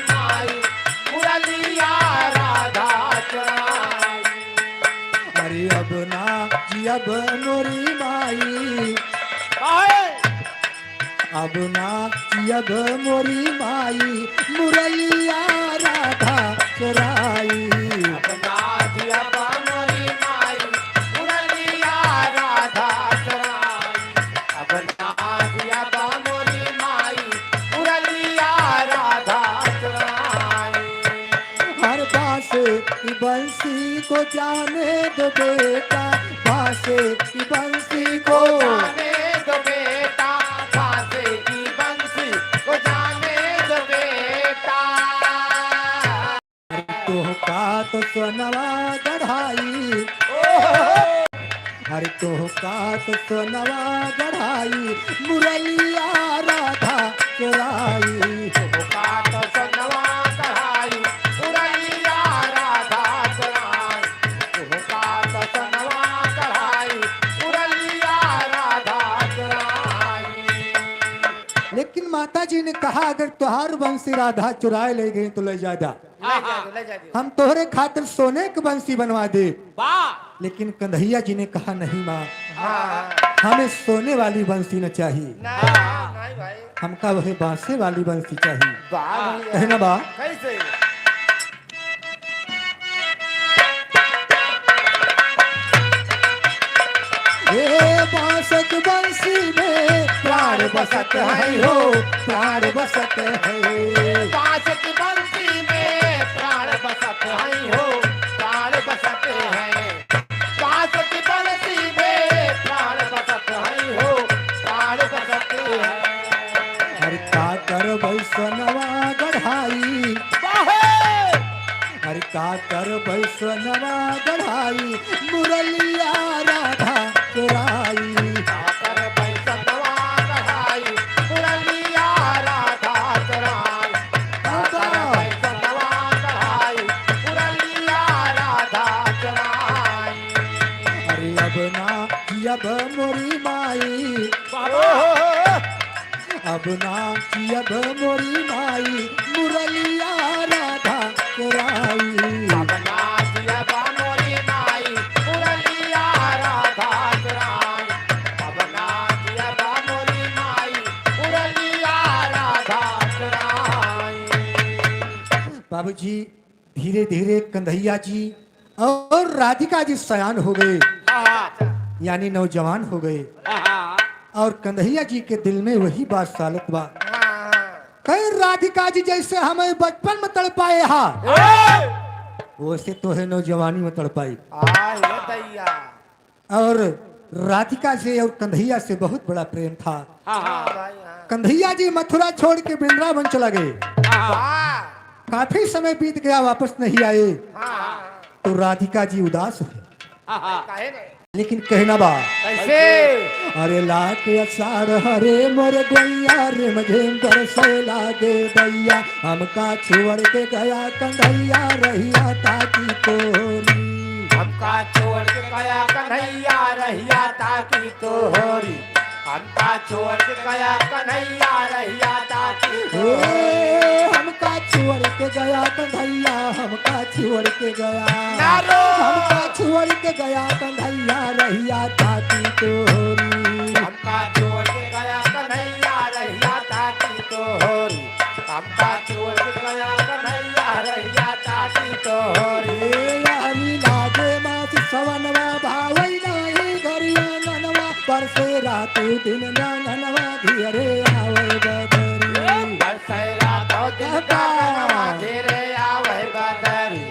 अब मोरी माई, काहे? अब ना जियब मोरी माई, मुरलिया राधा चोराई। अब ना जियब मोरी माई, मुरलिया राधा चोराई। अब ना जियब मोरी माई, मुरलिया राधा चोराई। हर बांसे की बंसी को जाने दो बेटा, बांसे की बंसी को जाने दो बेटा, बांसे की बंसी को जाने दो बेटा। तोहका तो सोनवा गढ़ाई, अरे तोहका तो सोनवा गढ़ाई, मुरलिया राधा चोराई। तोहका तो सोनवा गढ़ाई, मुरलिया राधा चोराई। तोहका तो सोनवा गढ़ाई, मुरलिया राधा चोराई। लेकिन माता जी ने कहा, अगर तोहार बंसी राधा चुराए ले गई तो ले जा जा। ले जा दो, ले जा दो। हम तोहरे खातिर सोने के बंसी बनवा दे। वाह। लेकिन कंधैया जी ने कहा, नहीं माँ, हाँ। हमें सोने वाली बंसी न चाहिए। नहीं, नहीं भाई। हमका वही बांसे वाली बंसी चाहिए। वाह भैया। है ना बा? कैसे? ए बांस की बंसी में प्राण बसत है हो, प्राण बसत है। बांस की बंसी में प्राण बसत है हो, प्राण बसत है। बांस की बंसी में प्राण बसत है हो, प्राण बसत है। हर का करबै सोनवा गढ़ाई। वाहे! हर का करबै सोनवा गढ़ाई, मुरलिया राधा चोराई। का करबै सोनवा गढ़ाई, मुरलिया राधा चोराई। का करबै सोनवा गढ़ाई, मुरलिया राधा चोराई। अरे अब ना जियब मोरी माई। बाबा। अब ना जियब मोरी माई, मुरलिया राधा चोराई। अब ना जियब मोरी माई, मुरलिया राधा चोराई। अब ना जियब मोरी माई, मुरलिया राधा चोराई। बाबूजी, धीरे धीरे कंधैया जी और राधिका जी सयान हो गए, आहा। यानी नौजवान हो गए। आहा। और कंधैया जी के दिल में वही बात सालत बा। हाँ। कहीं राधिका जी जैसे हमें बचपन में तड़पाए हा, ए! वैसे तोहे नौजवानी में तड़पाई। आय हो दैया। और राधिका से और कंधैया से बहुत बड़ा प्रेम था। हाँ, हाँ। भाई, हाँ। कंधैया जी मथुरा छोड़ के वृंदावन चला गए। हाँ, हाँ। वाह। काफी समय बीत गया, वापस नहीं आए। हाँ, हाँ, हाँ। तो राधिका जी उदास हुई। हाँ, हाँ। काहे नहीं? लेकिन कहना बा। कैसे? अरे लाख असार हरे मोर गोइया, रिमझिम बरसे लागे दैया, हमका छोड़ के गया कंधैया रहिया ताकी तोरी। हमका छोड़ के गया कन्हैया रहिया ताकी तोहरी। हमका छोड़ के गया कन्हैया रहिया ताकी तोहरी। ए, हमका छोड़ के गया कन्हैया, हमका छोड़ के गया। नारो। हमका छोड़ के गया कन्हैया रहिया ताकी तोहरी। हमका छोड़ के गया कन्हैया रहिया ताकी तोहरी। हमका छोड़ के गया कन्हैया रहिया ताकी तोहरी। ए यारी लागे मास सवनवा भावै नाही घरी आंगनवा, बरसे रातौ दिन गगनवा घेरे आवै बदरी। बरसे रातौ दिन गगनवा घेरे आवै बदरी।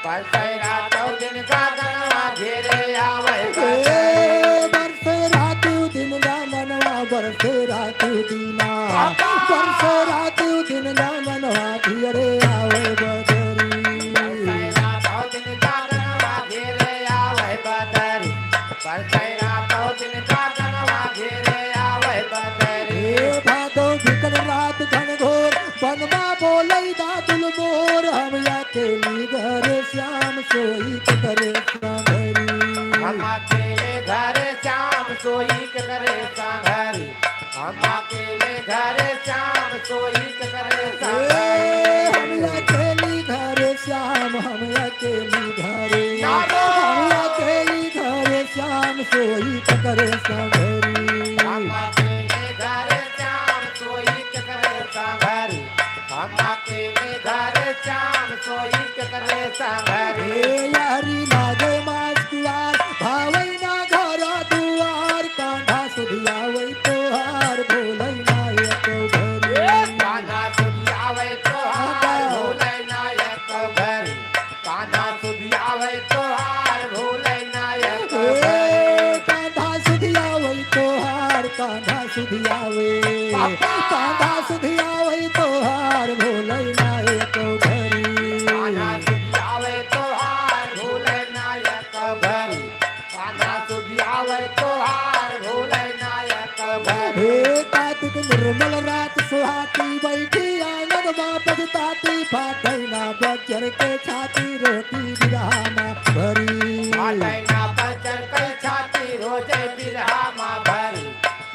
बरसे रातौ दिन गगनवा घेरे आवै बदरी। ए, बरसे रातौ दिन गगनवा, बरसे रातौ दिना। बाबा! बरसे रातौ दिन गगनवा घेरे आवै बदरी। बरसे रातौ दिन गगनवा घेरे आवै बदरी। बरसे रातौ दिन गगनवा घेरे आवै बदरी। ए, भादौ भीतर रात घनघोर, बनवा बोलै दादुल मोर, हम अकेली घरे श्याम सोई के करे सांभरी। हम अकेले घरे श्याम सोई के करे सांभरी। हम अकेले घरे श्याम सोई के करे सांभरी। ए, हम अकेली घरे श्याम, हम अकेली घरे। नारो। हम अकेली घरे श्याम सोई रे संघरी। हम अकेले घर श्याम सोई के करे संघरी। हम अकेले घर श्याम सोई के करे संघरी। हे यारी लागे मास कुआर, भावै ना घर दुआर, कान्हा सुधियावै तोहार, भूलै ना एको घरी। ए कान्हा सुधियावै तोहार, भूलै ना एको घरी। कान्हा सुधियावै तोहार, भूलै ना एको घरी। ए कान्हा सुधियावै तोहार, कान्हा सुधियावै। बाबा। कान्हा सुधियावै तोहार, भूलै ना एको घरी। कान्हा सुधियावै तोहार, भूलै ना एको घरी। कान्हा सुधियावै तोहार, भूलै ना एको घरी। हे कार्तिक निर्मल रात सुहाती, बैठी आंगन मा पछताती, फाटै ना बज्जर के छाती, रोटी बिरहा मा भरी। फाटै ना बज्जर के छाती, रोजै बिरहा मा भरी।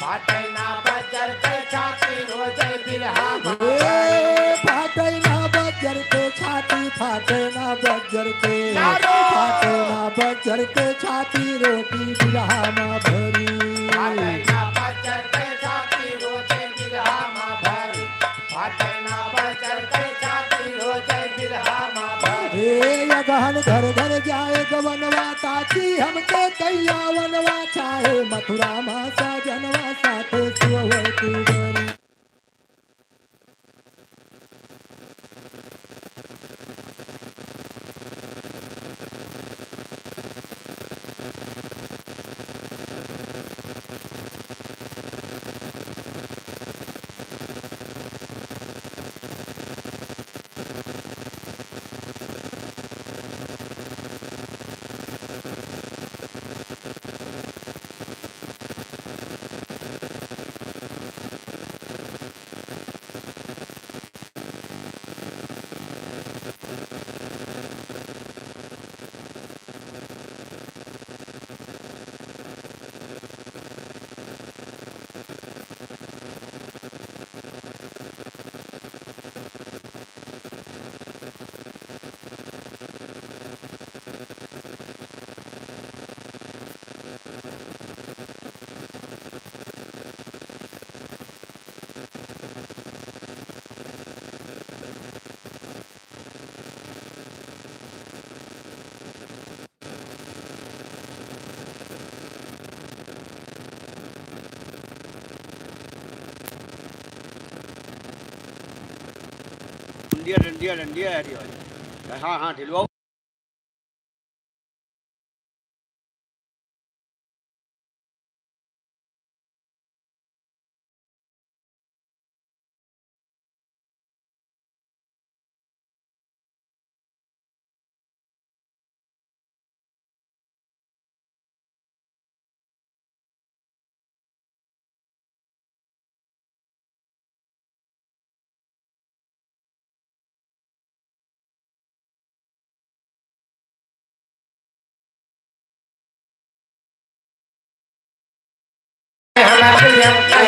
फाटै ना बज्जर के छाती, रोजै बिरहा मा भरी। ए, फाटै ना बज्जर के छाती, फाटै ना बज्जर के। नारो। फाटै ना बज्जर के छाती, रोटी बिरहा मा भरी। फाटै ना बज्जर के छाती, रोजै बिरहा मा भरी। फाटै ना बज्जर के छाती, रोजै बिरहा मा भरी। ए अगहन घर घर जाए गवनवा, ताकि हमके कहिया वनवा, चाहे मथुरा मा सजनवा, साथे सुअवै तू बरी। डंडिया, डंडिया, डंडिया, अरे भाई। हाँ, हाँ, ढिलवाओ।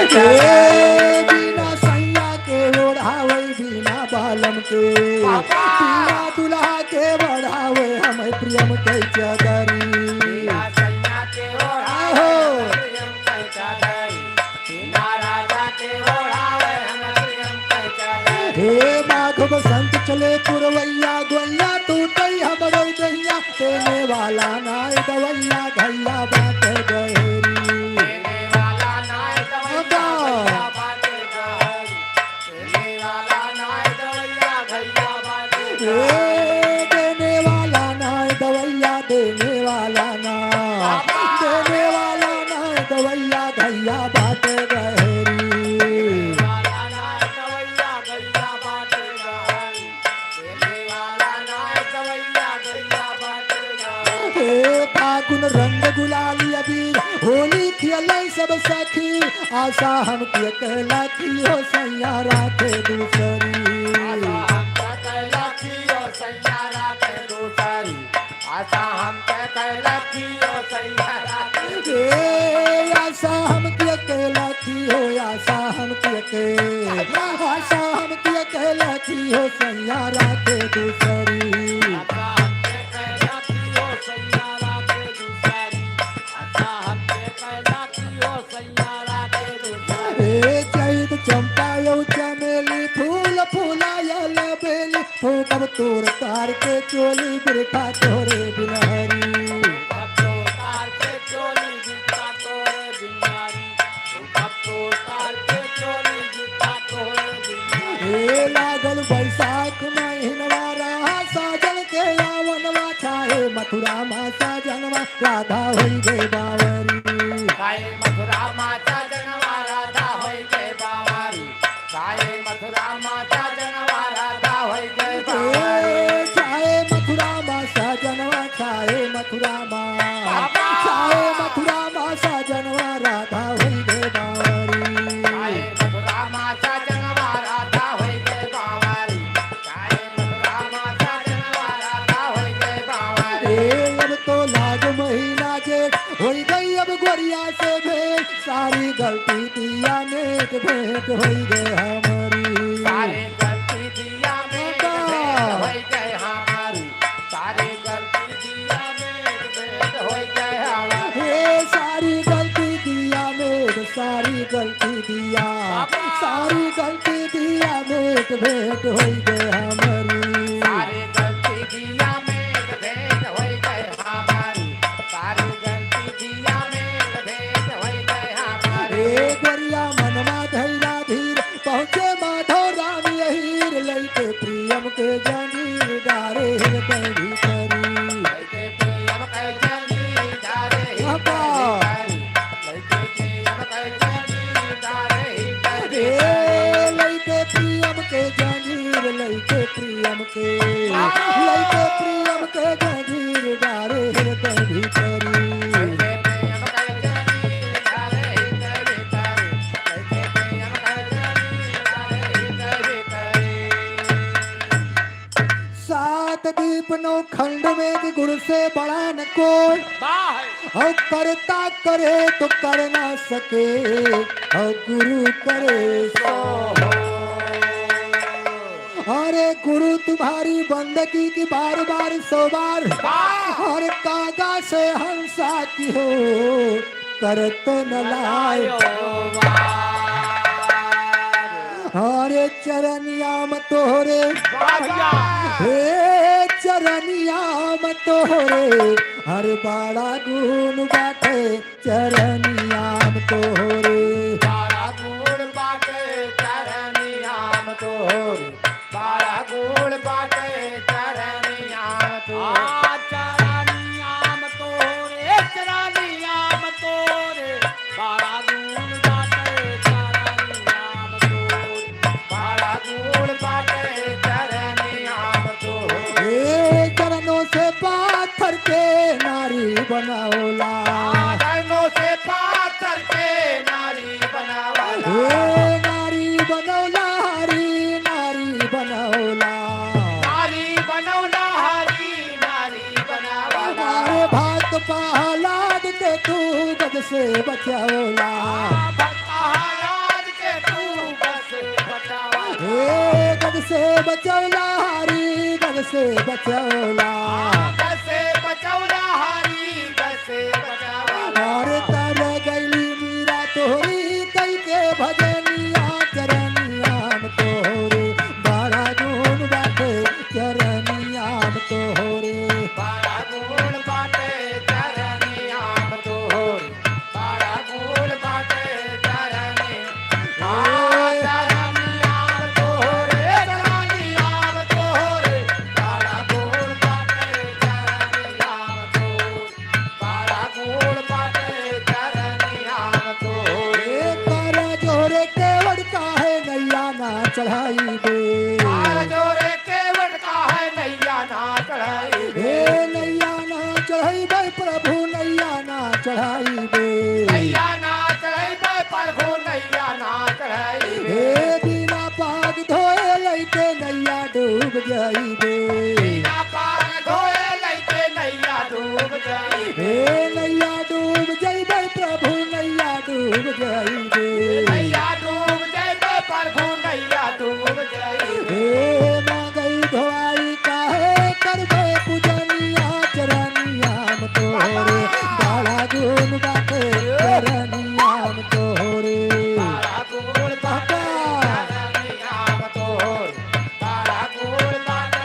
ए, बिना सैया के ओढ़ावै, बिना बालम के, बिना दुल्हा के बढ़ावै, हम प्रेम कै चदरी। बिना सैया के ओढ़ावै, आहो। हम प्रेम कै चदरी। बिना राजा के ओढ़ावै, हम प्रेम कै चदरी। हे माघ बसंत चले पुरवैया, गोइया तू तई हमरो दहिया, देने वाला नाय दवैया, घैया बाटे गहरी। देने वाला नाय दवैया, अबा। घैया बाटे गहरी। देने वाला नाय दवैया, घैया बाटे गहरी। ए, देने वाला नाय दवैया, देने वाला ना। अबा। देने वाला नाय दवैया, घैया बाटे गहरी। देने वाला नाय दवैया, घैया बाटे गहरी। ए फागुन रंग गुलाल अबीर, होली खेलै सब सखी। आशा हमके कहला कि हो सैया राखे दूसरी। आशा हमके कहला कि हो सैया राखे दूसरी। आशा हमके कहला कि हो सैया राखे। ए, आशा हमके कहला कि हो, आशा हमके के। आशा हमके कहला कि हो सैया राखे दूसरी। आशा हमके कहला कि हो सैया राखे दूसरी। आशा हमके कहला फूकब तोर तार के चोली बिरथा तोरे बिलहरी। फूकब तोर तार के चोली बिरथा तोरे बिलहरी। फूकब तोर तार के चोली बिरथा तोरे बिलहरी। हे लागल बैसाख महीनवा रहा साजन के आवनवा, छाए मथुरा मा साजनवा राधा होई गे बावरी। छाए मथुरा मा साजनवा राधा होई गे बावरी। छाए मथुरा मा साजनवा राधा होई गे बावरी। ए, छाए मथुरा मा साजनवा, छाए मथुरा मा। बाबा। छाए मथुरा मा साजनवा राधा होई गे बावरी। छाए मथुरा मा साजनवा राधा होई गे बावरी। छाए मथुरा मा साजनवा राधा होई गे बावरी। ए, अब तो लाग महीना जेठ होई गई अब गोरिया से भेंट। सारी गलती दिया मेट भेंट होई गे हमरी। सारी गलती दिया मेट भेंट होई गे हमरी। सारी गलती दिया मेट भेंट होई गे हमरी। हे सारी गलती दिया मेट, सारी गलती दिया, बाबा। सारी गलती दिया मेट भेंट होई गे हमरी। सारी गलती दिया मेट भेंट होई गे हमरी। सारी गलती दिया मेट भेंट होई गे हमरी। हे गोरिया मनमा धैला धीर, पहुँचे माधव राम यहीर, लइके प्रियम के जंजीर डारे हृदय भीतरी। लइके प्रियम के जंजीर डारे हृदय भीतरी। लइके प्रियम के जंजीर डारे हृदय भीतरी। ए, लइके प्रियम के जंजीर, लइके प्रियम के, लइके प्रियम के जंजीर डारे हृदय भीतरी। सात दीप नौ खंड में कि गुरु से बड़ा न कोई। वाह। और करता करे तो कर ना सके, और गुरु करे सो हो। अरे गुरु तुम्हारी बंदगी की बार बार सौ बार। वाह। और कागा से हंसा की हो, करत न लायो। अरे चरनिया म तोहरे, वाह भैया। हे चरनिया म तोहरे, हर बड़ा गुण बाटे चरनिया म तोहरे। बड़ा गुण बाटे चरनिया म तोहरे। बड़ा गुण बाटे चरनिया म तोहरे। आ, चरनिया म तोहरे, चरनिया म तोहरे। बड़ा गुण बाटे चरनिया म तोहरे। बड़ा गुण बाटे चरनिया म तोहरे। ए, चरणों से पाथर के नारी बनौला। चरणों से पाथर के नारी बनौला। ए, नारी बनौला हरी, नारी बनौला। नारी बनौला हरी, नारी बनौला। अरे भक्त प्रहलाद के तू गज से बचौला। भक्त प्रहलाद के तू गज से बचौला। हे गज से बचौला हरी, गज से बचौला। गज से बचौला हरी, गज से बचौला। अरे तर गइली मीरा तोहरी कई के भजनिया, चरनिया म तोहरे बड़ा गुण बाटे चरनिया म तोहरे। बड़ा गुण बाटे चरनिया म तोहरे। बड़ा गुण बाटे चरनिया। आ, चरनिया म तोहरे, चरनिया म तोहरे। बड़ा गुण बाटे चरनिया म तोहरे। बड़ा गुण बाटे चरनिया म तोहरे। ए, कर जोरे केवट काहे नैया ना चढ़ाई दे। कर जोरे केवट काहे नैया ना चढ़ाई दे। ए, नैया ना चढ़ाई बे प्रभु, नैया ना चढ़ाई बे। नैया ना चढ़ाई बे प्रभु, नैया ना चढ़ाई बे। ए, बिना पाग धोए लइके नैया डूब जाइबे। बिना पाग धोए लइके नैया डूब जाइबे। हे नैया डूब जाइबे प्रभु, नैया डूब जाइबे। नैया डूब जाइबे प्रभु, नैया डूब जाइबे। हे मांगई धोआई काहे करबे पूजनिया, चरनिया म तोहरे बड़ा गुण बाटे, चरनिया म तोहरे। बड़ा गुण बाटे, चरनिया म तोहरे। बड़ा गुण बाटे।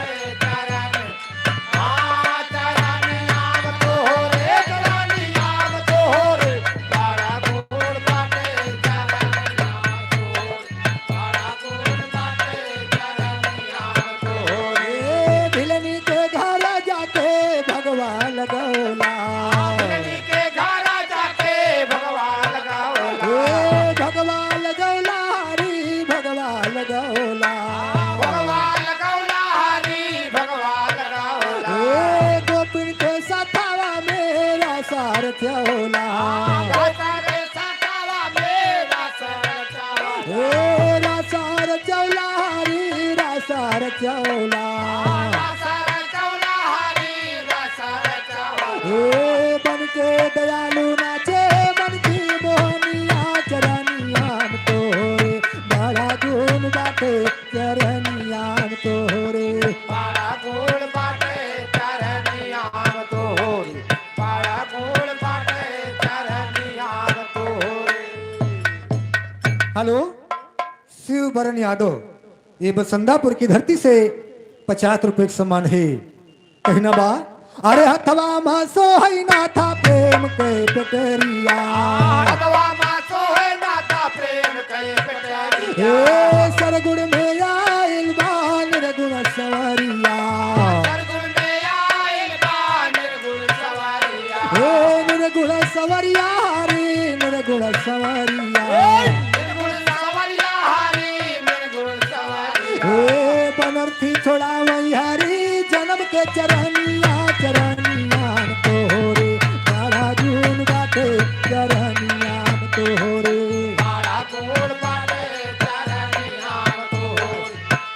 चौला। रस रे सटावा में रस रचौला। ए रस रचौला हरी रस रचौला। रस रचौला हरी रस रचौला। ए बन के दयालु नाचे मन की मोहनिया चरनिया में तोरे। बड़ा गुण बाटे चरनिया में तोरे। बड़ा गुण बाटे चरनिया में तोरे। बड़ा गुण बाटे चरनिया में तोरे। हेलो, शिव बरन यादव, ये बसंतापुर की धरती से पचास रुपये का सम्मान है। कहना बा, अरे हथवा मा सोहई नाथा प्रेम के पेटरिया। हथवा मा सोहई नाथा प्रेम के पेटरिया। ए सरगुण में आइल बा निर्गुण सवरिया। सरगुण में आइल बा निर्गुण सवरिया। ए निर्गुण सवरिया रे निर्गुण सवरिया। ए निर्गुण सवरिया रे निर्गुण सवरिया। ए बनरथी छोड़ा वैहारी जन्म के चरनिया चरनिया में तोहरे। बड़ा गुण बाटे चरनिया में तोहरे। बड़ा गुण बाटे चरनिया में तोहरे।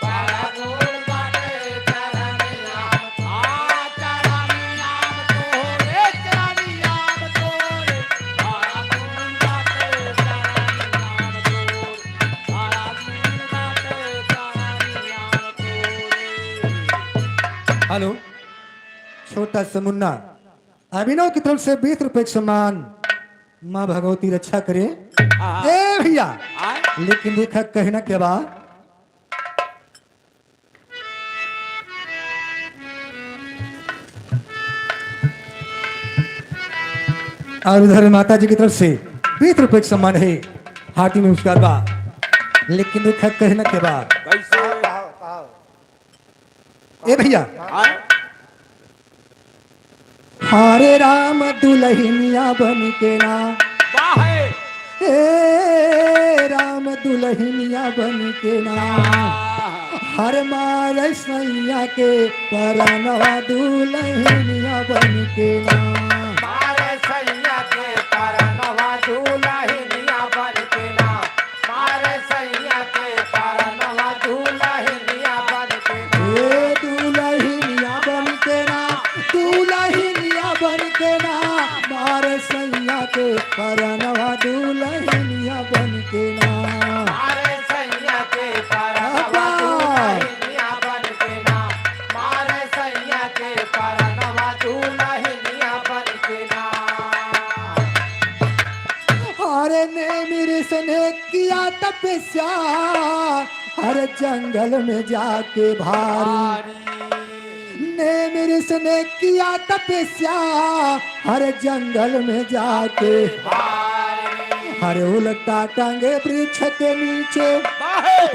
बड़ा गुण बाटे चरनिया में, आ चरनिया में तोहरे, चरनिया में तोहरे। बड़ा गुण बाटे चरनिया में तोहरे। बड़ा गुण बाटे चरनिया में तोहरे। हेलो, छोटा सा मुन्ना अभिनव की तरफ से बीस रुपए का सम्मान। माँ भगवती रक्षा करे। हाँ। ए भैया, आय। लेकिन देखा कहना के बा। और उधर माता जी की तरफ से बीस रुपए का सम्मान है, हाथी में पुरस्कार बा। लेकिन देखा कहना के बा। कैसे? ए भैया, आय। हरे राम दुलहिनिया बन के ना। वाह है। ए राम दुलहिनिया बन के ना। हर मारे सैया के परनवा दुलहिनिया बन के ना। मारे सैया के परनवा दुलहिनिया बन के ना। मारे सैया के परनवा दुलहिनिया बन के ना। ए दुलहिनिया बन के ना, दुलहिनिया बन के ना, मारे सैया के परनवा दुलहिनिया बन के ना। मारे सैया के परनवा अब्बा। दुलहिनिया बन के ना, मारे सैया के परनवा दुलहिनिया बन के ना। अरे नेमिर से ने किया तपस्या, हर जंगल में जाके भारी। नेमिर से ने किया तपस्या, हर जंगल में जाके। हर उलटा टांगे वृक्ष के नीचे,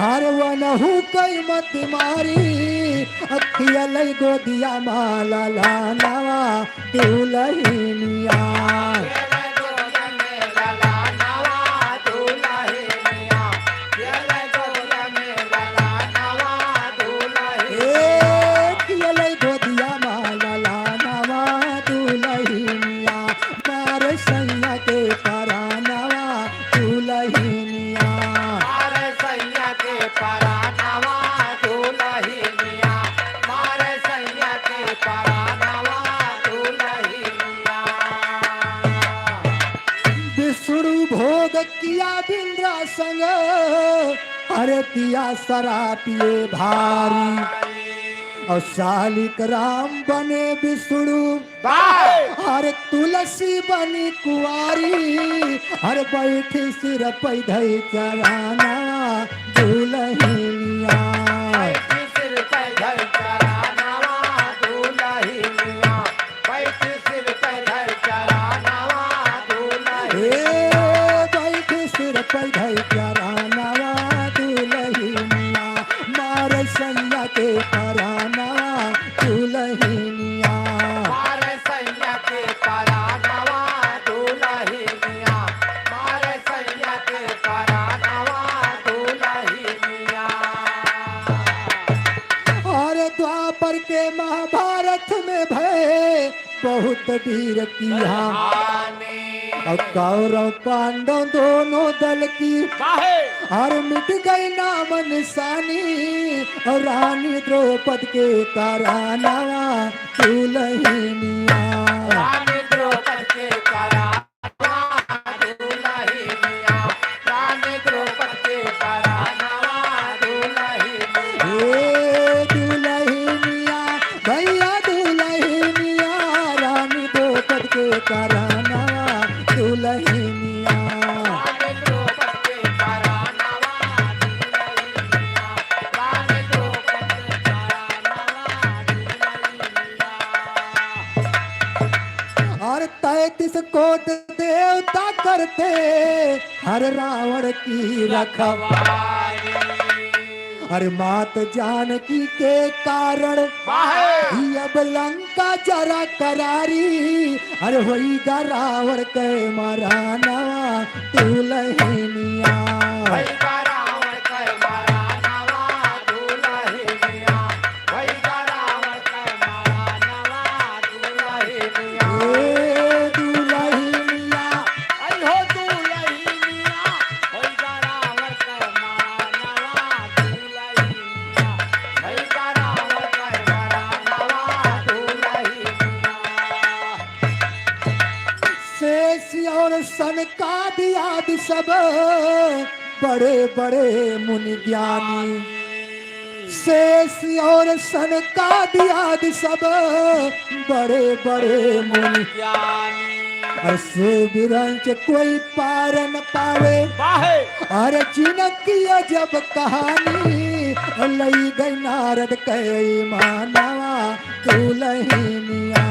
हर वनहु कई मत मारी। अखिया लई गोदिया माला लानवा दुलहिनिया। ए, खियले गोदिया माला लानवा दुलहिनिया, मारे सैया के परानवा दुलहिनिया। मारे सैया के परानवा दुलहिनिया, मारे सैया के परानवा दुलहिनिया। विष्णु भोग किया बिंद्रा संग, हरे पिया सरा पिए भारी। और सालिक राम बने विष्णु, वाह! हरे तुलसी बनी कुंवारी। हरे बैठी सिर पै धई चराना दुलहिनिया। बैठी सिर पै धई चराना दुलहिनिया। बैठी सिर पै धई चराना दुलहिनिया। ए, बैठी सिर पै धई चराना दुलहिनिया। मारे सैया के पराना दुलहिनिया। मारे सैया के परानवा दुलहिनिया, मारे सैया के परानवा दुलहिनिया। अरे द्वापर के महाभारत में भय बहुत वीर किहा। हानि। और कौरव पांडव दोनों दल की काहे? और मिट गई नाम निशानी। और रानी द्रौपद के करानवा दुलहिनिया। रानी द्रौपद के करानवा दुलहिनिया, रानी द्रौपद के करानवा दुलहिनिया। ए दुलहिनिया, भैया दुलहिनिया, रानी द्रौपद के करानवा दुलहिनिया। रानी द्रौपद के करानवा दुलहिनिया, रानी द्रौपद के करानवा दुलहिनिया। और तैंतीस कोट देवता करते हर रावण की रखवारी। अरे मात जानकी के कारण बाहे। ही अब लंका जरा करारी। अरे होइगा रावण के मरानवा दुलहिनिया। होइगा रावण के मरानवा दुलहिनिया। होइगा रावण के मरानवा दुलहिनिया। ए दुलहिनिया। आई हो दुलहिनिया। होइगा रावण के मरानवा दुलहिनिया। होइगा रावण के मरानवा दुलहिनिया। शेष और सनकादि आदि सब बड़े बड़े मुनि ज्ञानी। शेष और सनकादि आदि सब बड़े बड़े मुनि ज्ञानी। और से बिरंच कोई पार न पावे। बाहे। और जिनकी अजब कहानी। लई गई नारद के मानवा दुलहिनिया।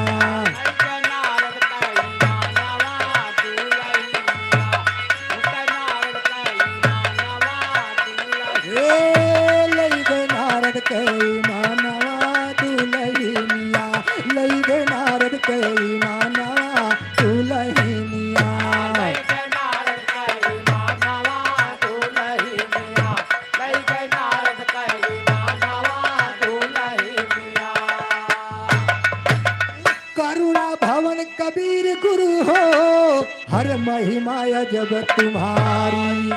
हे लई गए नारद के मानवा दुलहिनिया, लई गए नारद के मानवा दुलहिनिया। करुणा भवन कबीर गुरु हो, हर महिमा अजब तुम्हारी।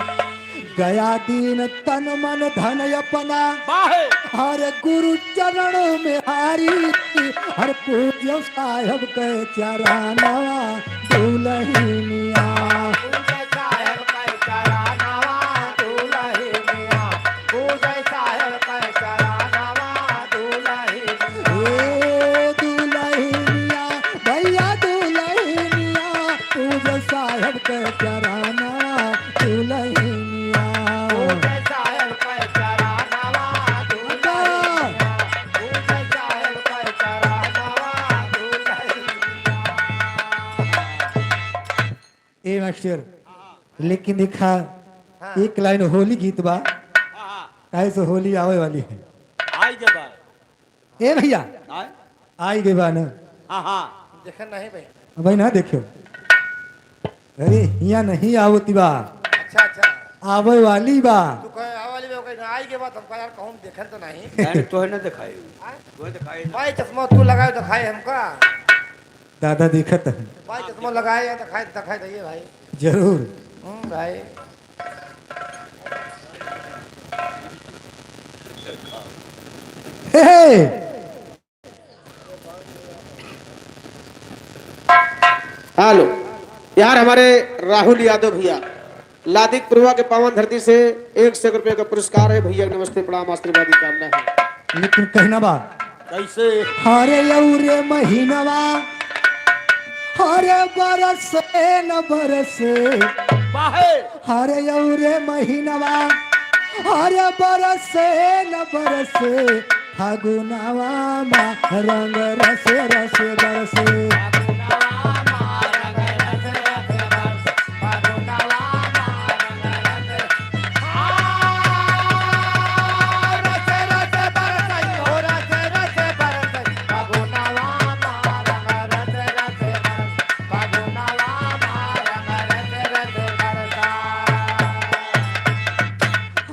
गया दीन तन मन धन अपना, हर गुरु चरण में हारी। हर पूज्य साहेब के चरणवा दुलहिनिया। ए दुलहिनिया, भैया दुलहिनिया, पूज्य साहेब के चरणवा दुलहिनिया। ए मास्टर, लेकिन देखा, हाँ। एक लाइन होली गीत बा, हाँ, हाँ। काहे से होली आवे वाली है। आई के बा। ए भैया, आय? आई के बा न? हाँ, हाँ। देखे नहीं भाई। भाई ना देखियो। अरे, हिया नहीं आवती बा। अच्छा, अच्छा। आवे वाली बा। तू कहे आवे वाली बा, कहे ना, आई के बा, हमका यार कहूँ देखे तो नहीं। नहीं, तोहे ना दिखाई। हाँ? तोहे दिखाई ना। भाई, चश्मा तू लगाए, दिखाए हमका। दादा देखत है। भाई, चश्मा लगाए या दिखाई, दिखाई दइए भाई। जरूर। हम्म, भाई। हे, हे। हेलो, यार, हमारे राहुल यादव भैया, लादिक पुरवा के पावन धरती से एक सौ रुपये का पुरस्कार है। भैया, नमस्ते, प्रणाम, आशीर्वाद की कामना है। लेकिन कहना बा, कैसे? हरे यौरे महीनवा, हरे बरसे न बरसे। बाहे। हरे यौरे महीनवा, हरे बरसे न बरसे। फागुनवा मा रंग रसे रसे बरसे।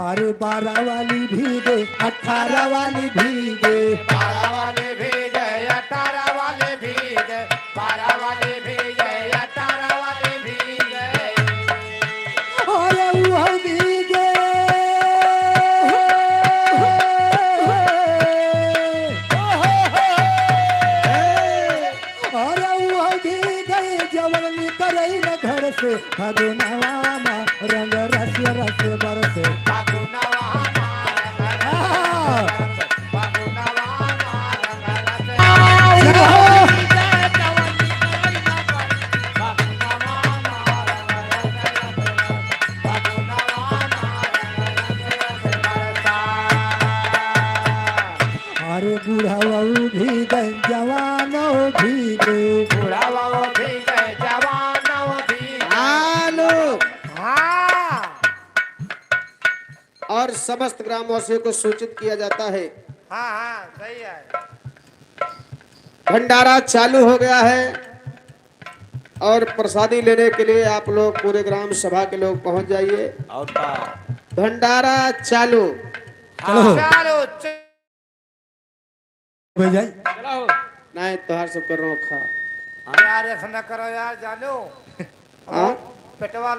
अरे बारह वाली भीगे, अठारह वाली भीगे। बारह वाली भीगे, अठारह वाली भीगे। फगुनवा मा रंग रस रस बरसे। अरे बुढ़ावा भीगे, जवानो भीगे। बुढ़ावा भीगे, जवानो भीगे। आलो। हाँ। और समस्त ग्रामवासियों को सूचित किया जाता है। हाँ, हाँ, सही है। भंडारा चालू हो गया है और प्रसादी लेने के लिए आप लोग पूरे ग्राम सभा के लोग पहुंच जाइए। और का? भंडारा चालू। चलो। चालो, च- हो जाए। चलो। नहीं, तोहार सब कर रहा खा। यार, ऐसा न करो यार, जानो। हाँ? पेटवा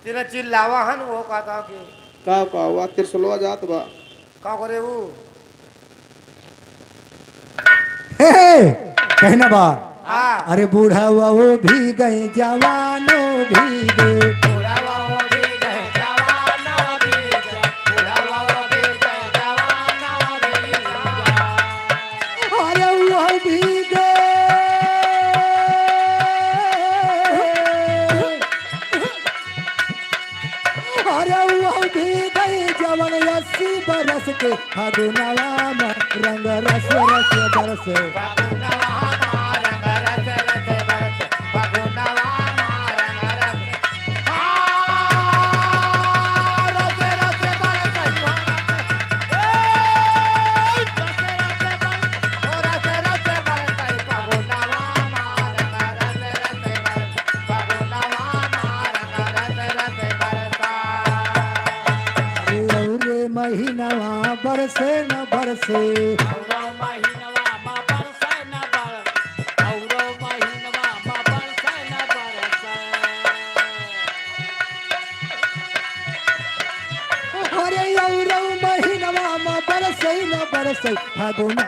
तेरा चिल्लावा हन, वो कहता कि का, का, वा त्रिशुलवा जात बा। का करे वो? हे, कहना बा। हाँ। अरे बूढ़ा वो भी गए, जवानो भी गए। बूढ़ा वो भी गए, जवानो भी गए। बूढ़ा वो भी गए, जवानो भी गए। अरे वो भी गए। अरे वो भी गई जवन अस्सी बरस के, फगुनवा मा रंग रस रस बरसे। फगुनवा मा रंग रस रस बरसे, फगुनवा मा रंग रस, हाँ, रस रस बरसे, ए, रस रस बरसे, ओ रस रस बरसे, फगुनवा मा रंग रस रस बरसे। अरे औरे महीनवा बरसे न बरसे। अरे औरे महीनवा मा बरसे न बरसे। फगुन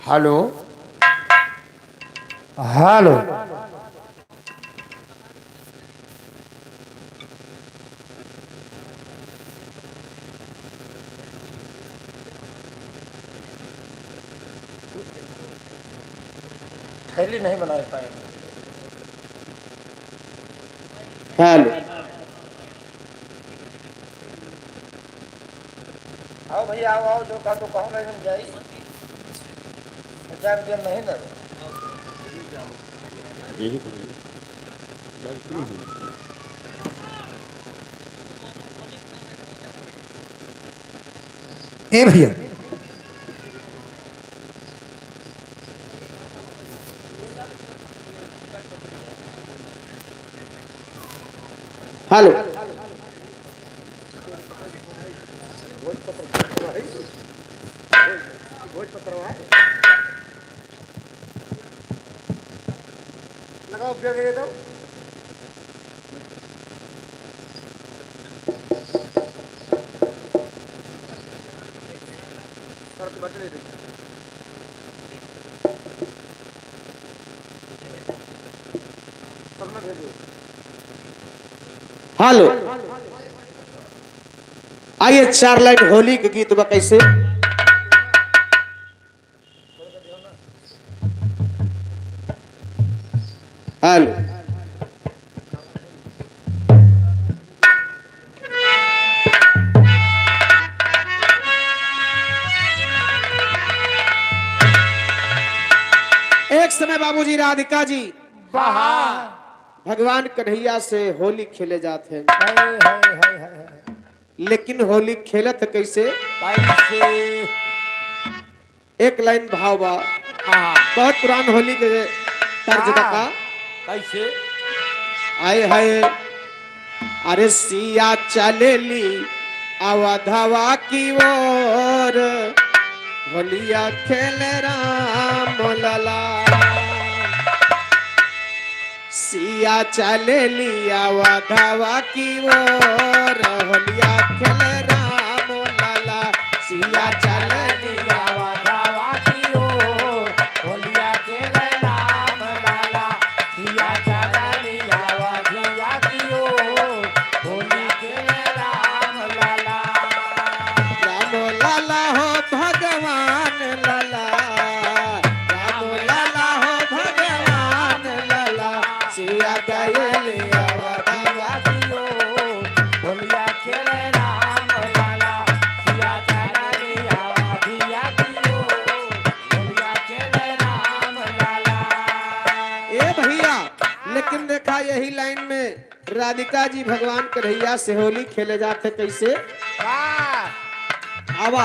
हेलो, हेलो। थैली नहीं बना पाए। हेलो। आओ भैया, आओ, आओ, जो कहा तो कहो, नहीं हम जाई। पचास रुपया नहीं ना। यही तो है। ए भैया, हेलो। लगाओ, बेग ये दो। सर, तू बच नहीं रही। हेलो, आइए, चार लाइन होली के गीत बा, कैसे? हेलो। एक समय बाबूजी राधिका जी वाह। भगवान कन्हैया से होली खेले जात हैं। हाय, हाय, हाय, हाय, हाय। लेकिन होली खेलत कैसे? कैसे? एक लाइन भाव बा। हाँ। बहुत पुरान होली के तर्ज हाँ। बका। कैसे? आए है, अरे सिया चलेली अवधवा की ओर, होलिया खेल राम लला। सिया चलेली अवधवा की ओर, होलिया खेल राम लला। सिया चलेली अवधवा की ओर, होलिया खेल राम लला। सिया चलेली अवधवा की ओर, होली खेल राम लला। राम लला हो भगवान लला, राम लला हो भगवान लला। सिया गइली अवधवा की ओर, होलिया खेल राम लला। सिया चलेली अवधवा की ओर, होलिया खेल राम लला। ए भैया, लेकिन देखा यही लाइन में राधिका जी भगवान कन्हैया से होली खेले जात है। कैसे? वाह। आवा।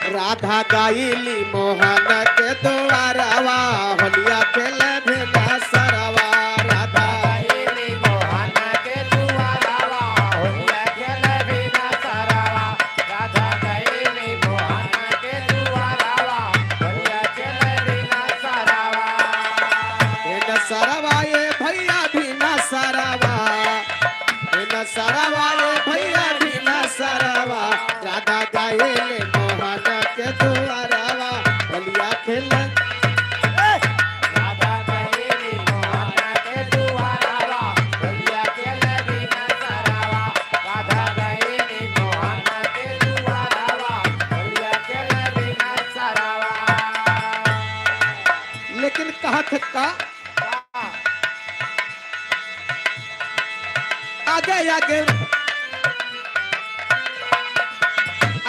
राधा गइली मोहन के दुआरवा, होलिया खेल भिनसरवा। राधा गइली मोहन के दुआरवा, होलिया खेल भिनसरवा। राधा गइली मोहन के दुआरवा, होलिया खेल भिनसरवा। भिनसरवा ए भैया भिनसरवा, भिनसरवा ए भैया भिनसरवा। राधा गइली मोहन के दुआरवा, होलिया खेल। राधा गइली मोहन के दुआरवा, होलिया खेल भिनसरवा। राधा गइली मोहन के दुआरवा, होलिया खेल भिनसरवा। लेकिन कहत है का? आगे आगे,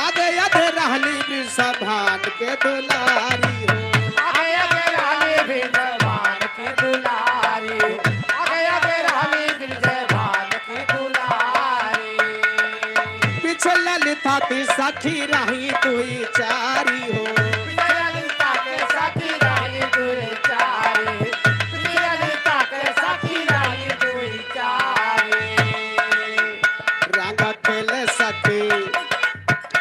आगे आगे रहली वृषभान के दुलारी हो। आगे आगे रहली वृषभान के दुलारी, आगे आगे रहली वृषभान के दुलारी। पीछे ललिता की सखी रही दुई चारी हो। पीछे ललिता के सखी रही दुई चारी, पीछे ललिता के सखी रही दुई चारी। रंग खेल सखी,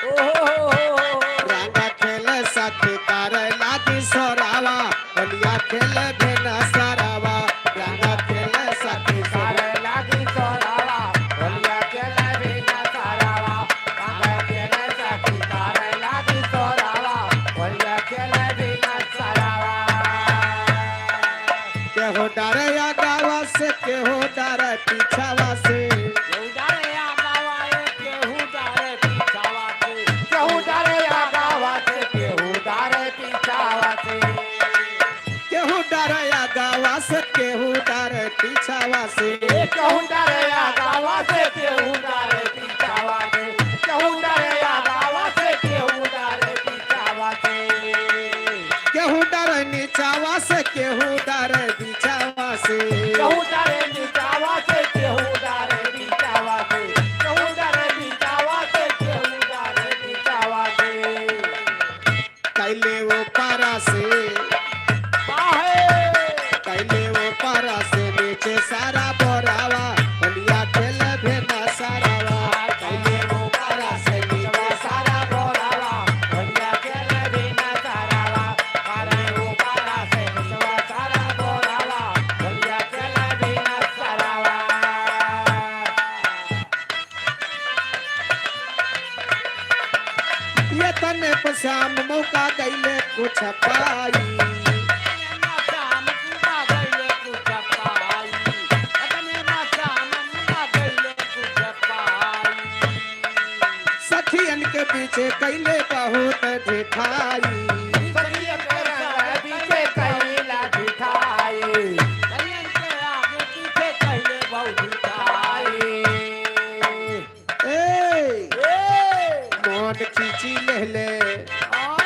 ओहो हो हो हो। रंग खेल सखी करे लागी सोरावा, होलिया खेल भिनसरवा। रंग खेल सखी करे लागी सोरावा, होलिया खेल भिनसरवा। रंग खेल सखी करे लागी सोरावा, होलिया खेल भिनसरवा। केहू डरे आगावा से, केहू डरे पीछावा से। केहू डरे आगावा से, केहू डरे पीछावा से। केहू डरे आगावा से, केहू डरे पीछावा से। केहू डरे आगावा से, केहू डरे पीछावा से। केहू डरे आगावा से, केहू डरे पीछावा से। केहू डरे आगावा से, केहू डरे पीछावा से। केहू डरे नीचावा से, केहू डरे बीचावा से। केहू डरे नीचावा से, केहू डरे बीचावा से। केहू डरे बीचावा से, केहू डरे बीचावा से। कैले ऊपरा से, काहे? कैले ऊपरा से नीचे सारा बोरावा, होलिया खेल भिनसरवा। कैले ऊपरा से नीचे सारा बोरावा, होलिया खेल भिनसरवा। अरे ऊपरा से नीचे सारा बोरावा, होलिया खेल भिनसरवा। ये तने पर श्याम मौका गइले कुछ पाई। सखियन के पीछे कैले बहुत ढिठाई। सखियन के पीछे कैला ढिठाई। सखियन के आगे पीछे कैले बहुत ढिठाई। ए! ए! मोहन खींची लेहले। हाँ?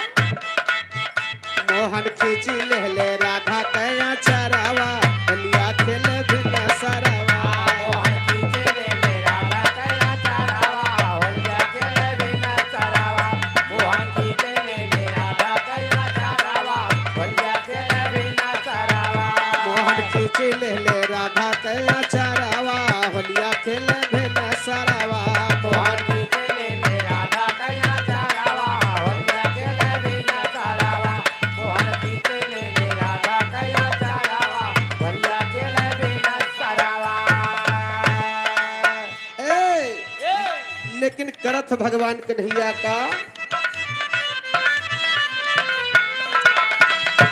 मोहन खींची लेहले राधा कया चरावा, होलिया खेल भिनसरवा। मोहन खींची लेहले राधा कया चरावा, होलिया खेल भिनसरवा। मोहन खींची लेहले राधा कया चरावा, होलिया खेल लेकिन करत भगवान कन्हैया का।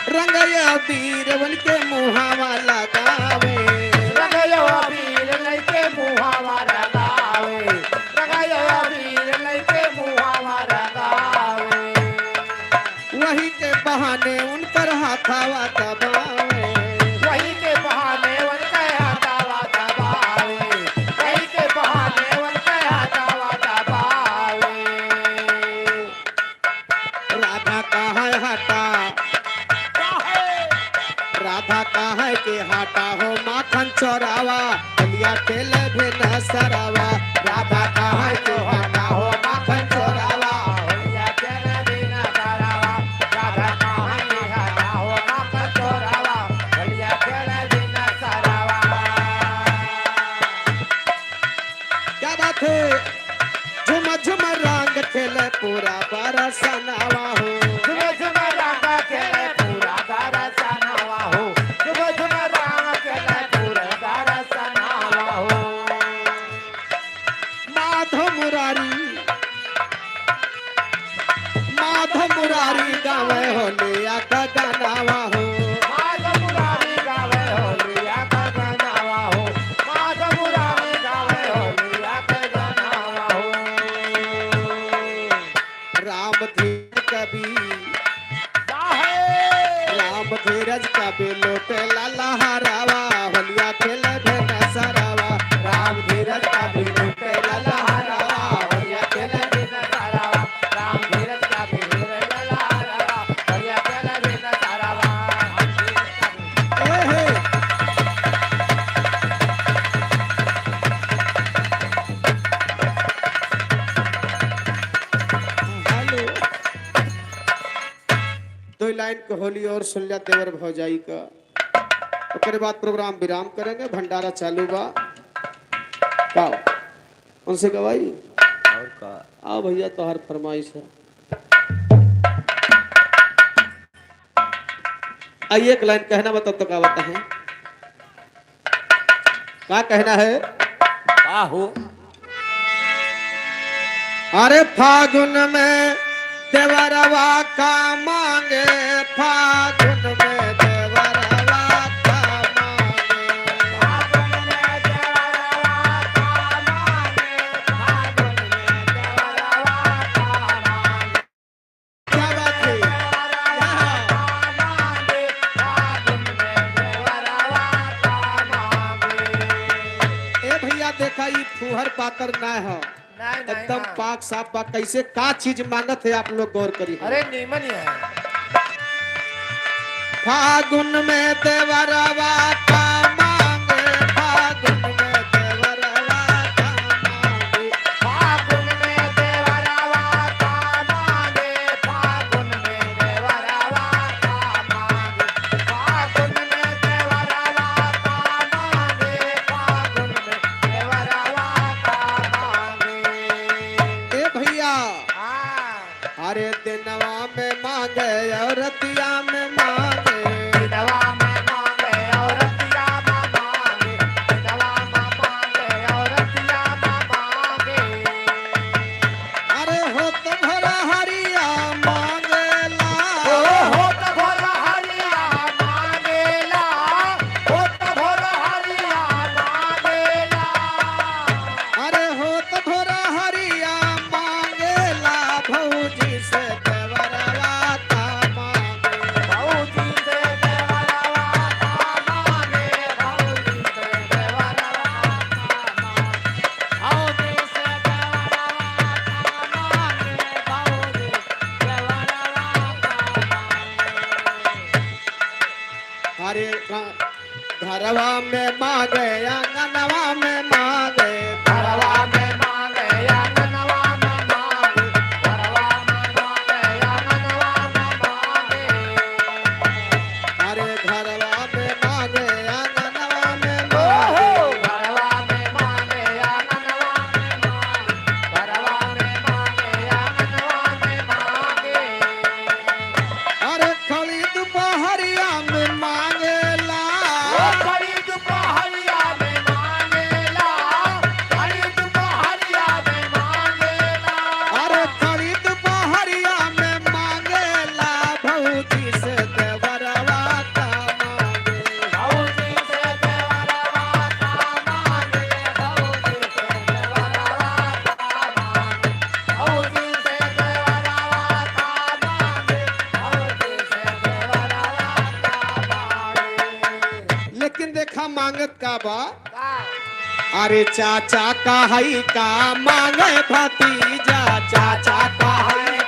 रंगया वीरवन के मुहावा लगावे। रंगया वीर लइके मुहावा लगावे। रंगया वीर लइके मुहावा लगावे। वही के बहाने उनकर हाथावा दबावे। वही के बहाने उनकर हाथावा दबावे। वही के बहाने उनकर हाथावा दबावे। राधा कहाँ हटा? राधा कहाँ के हटा हो माखन चोरावा? होलिया खेले बिना सरावा। राधा कहाँ के हटा हो माखन चोरावा? होलिया खेले बिना सरावा। राधा कहाँ के हटा हो माखन चोरावा? होलिया खेले बिना सरावा। क्या बात है? झुम झुम रंग खेले पूरा बरसनवा हो। झुम झुम रंग खेले पूरा बरसनवा हो। झुम झुम रंग खेले पूरा बरसनवा हो। माधव मुरारी, माधव मुरारी गावे होलिया का गानावा हो। माधव मुरारी गावे होलिया का गानावा हो। माधव मुरारी गावे होलिया का गानावा हो। राम धीर कवि, राम धीरज कवि लोटे ललहरावा, होलिया खेले बिना सरावा। राम धीरज कवि लोटे ललहरावा, होलिया खेले बिना सरावा। राम धीरज कवि लोटे ललहरावा, होलिया खेले बिना सरावा। ए हे। हेलो। दो लाइन के होली और सुन लिया देवर भौजाई का, ओकरे बाद प्रोग्राम विराम करेंगे, भंडारा चालू बा। का उनसे गवाई? और का? आओ भैया, तोहर फरमाइश है। आई एक लाइन कहना बा, तब तो का बता है? का कहना है? का हो? अरे फागुन में देवरवा का मांगे, फागुन में देवरवा का मांगे। क्या बात है? ए भैया, देखा, ई फुहर पातर ना हो, नहीं, नहीं, एकदम हाँ। पाक साफ बा। कैसे, का चीज मांगत है, आप लोग गौर करिए। अरे, नीमन ही है। फागुन में देवरवा का मांगे, फागुन में देवरवा का मांगे। फागुन में देवरवा का मांगे, फागुन में देवरवा का मांगे। फागुन में देवरवा का मांगे, फागुन में देवरवा का मांगे। ए भैया, हाँ। अरे दिनवा में मांगे और रतिया में मांगे। दिनवा में मांगे और रतिया में मांगे। दिनवा में मांगे और रतिया में मांगे। अरे होत भोर हरिया मांगेला। ओ होत भोर हरिया मांगेला। होत भोर हरिया मांगेला। अरे होत भोर हरिया मांगेला, भौजी से देवरवा का मांगे। भौजी से देवरवा का मांगे, भौजी से देवरवा का मांगे। भौजी से देवरवा का मांगे, भौजी देवरवा का मांगे। अरे का घरवा में मांगे, आंगनवा में मांगे। घरवा में मांगे, आंगनवा में मांगे। घरवा में मांगे, आंगनवा में मांगे। अरे घरवा में मांगे, आंगनवा में मांगे। ओहो! घरवा में मांगे, आंगनवा में मांगे। घरवा में मांगे, आंगनवा में मांगे। अरे खड़ी दुपहरिया में मांगेला। ओ खड़ी दुपहरिया में मांगे। संगत का बा? अरे चाचा का हई का मांगे भतीजा, चाचा का हई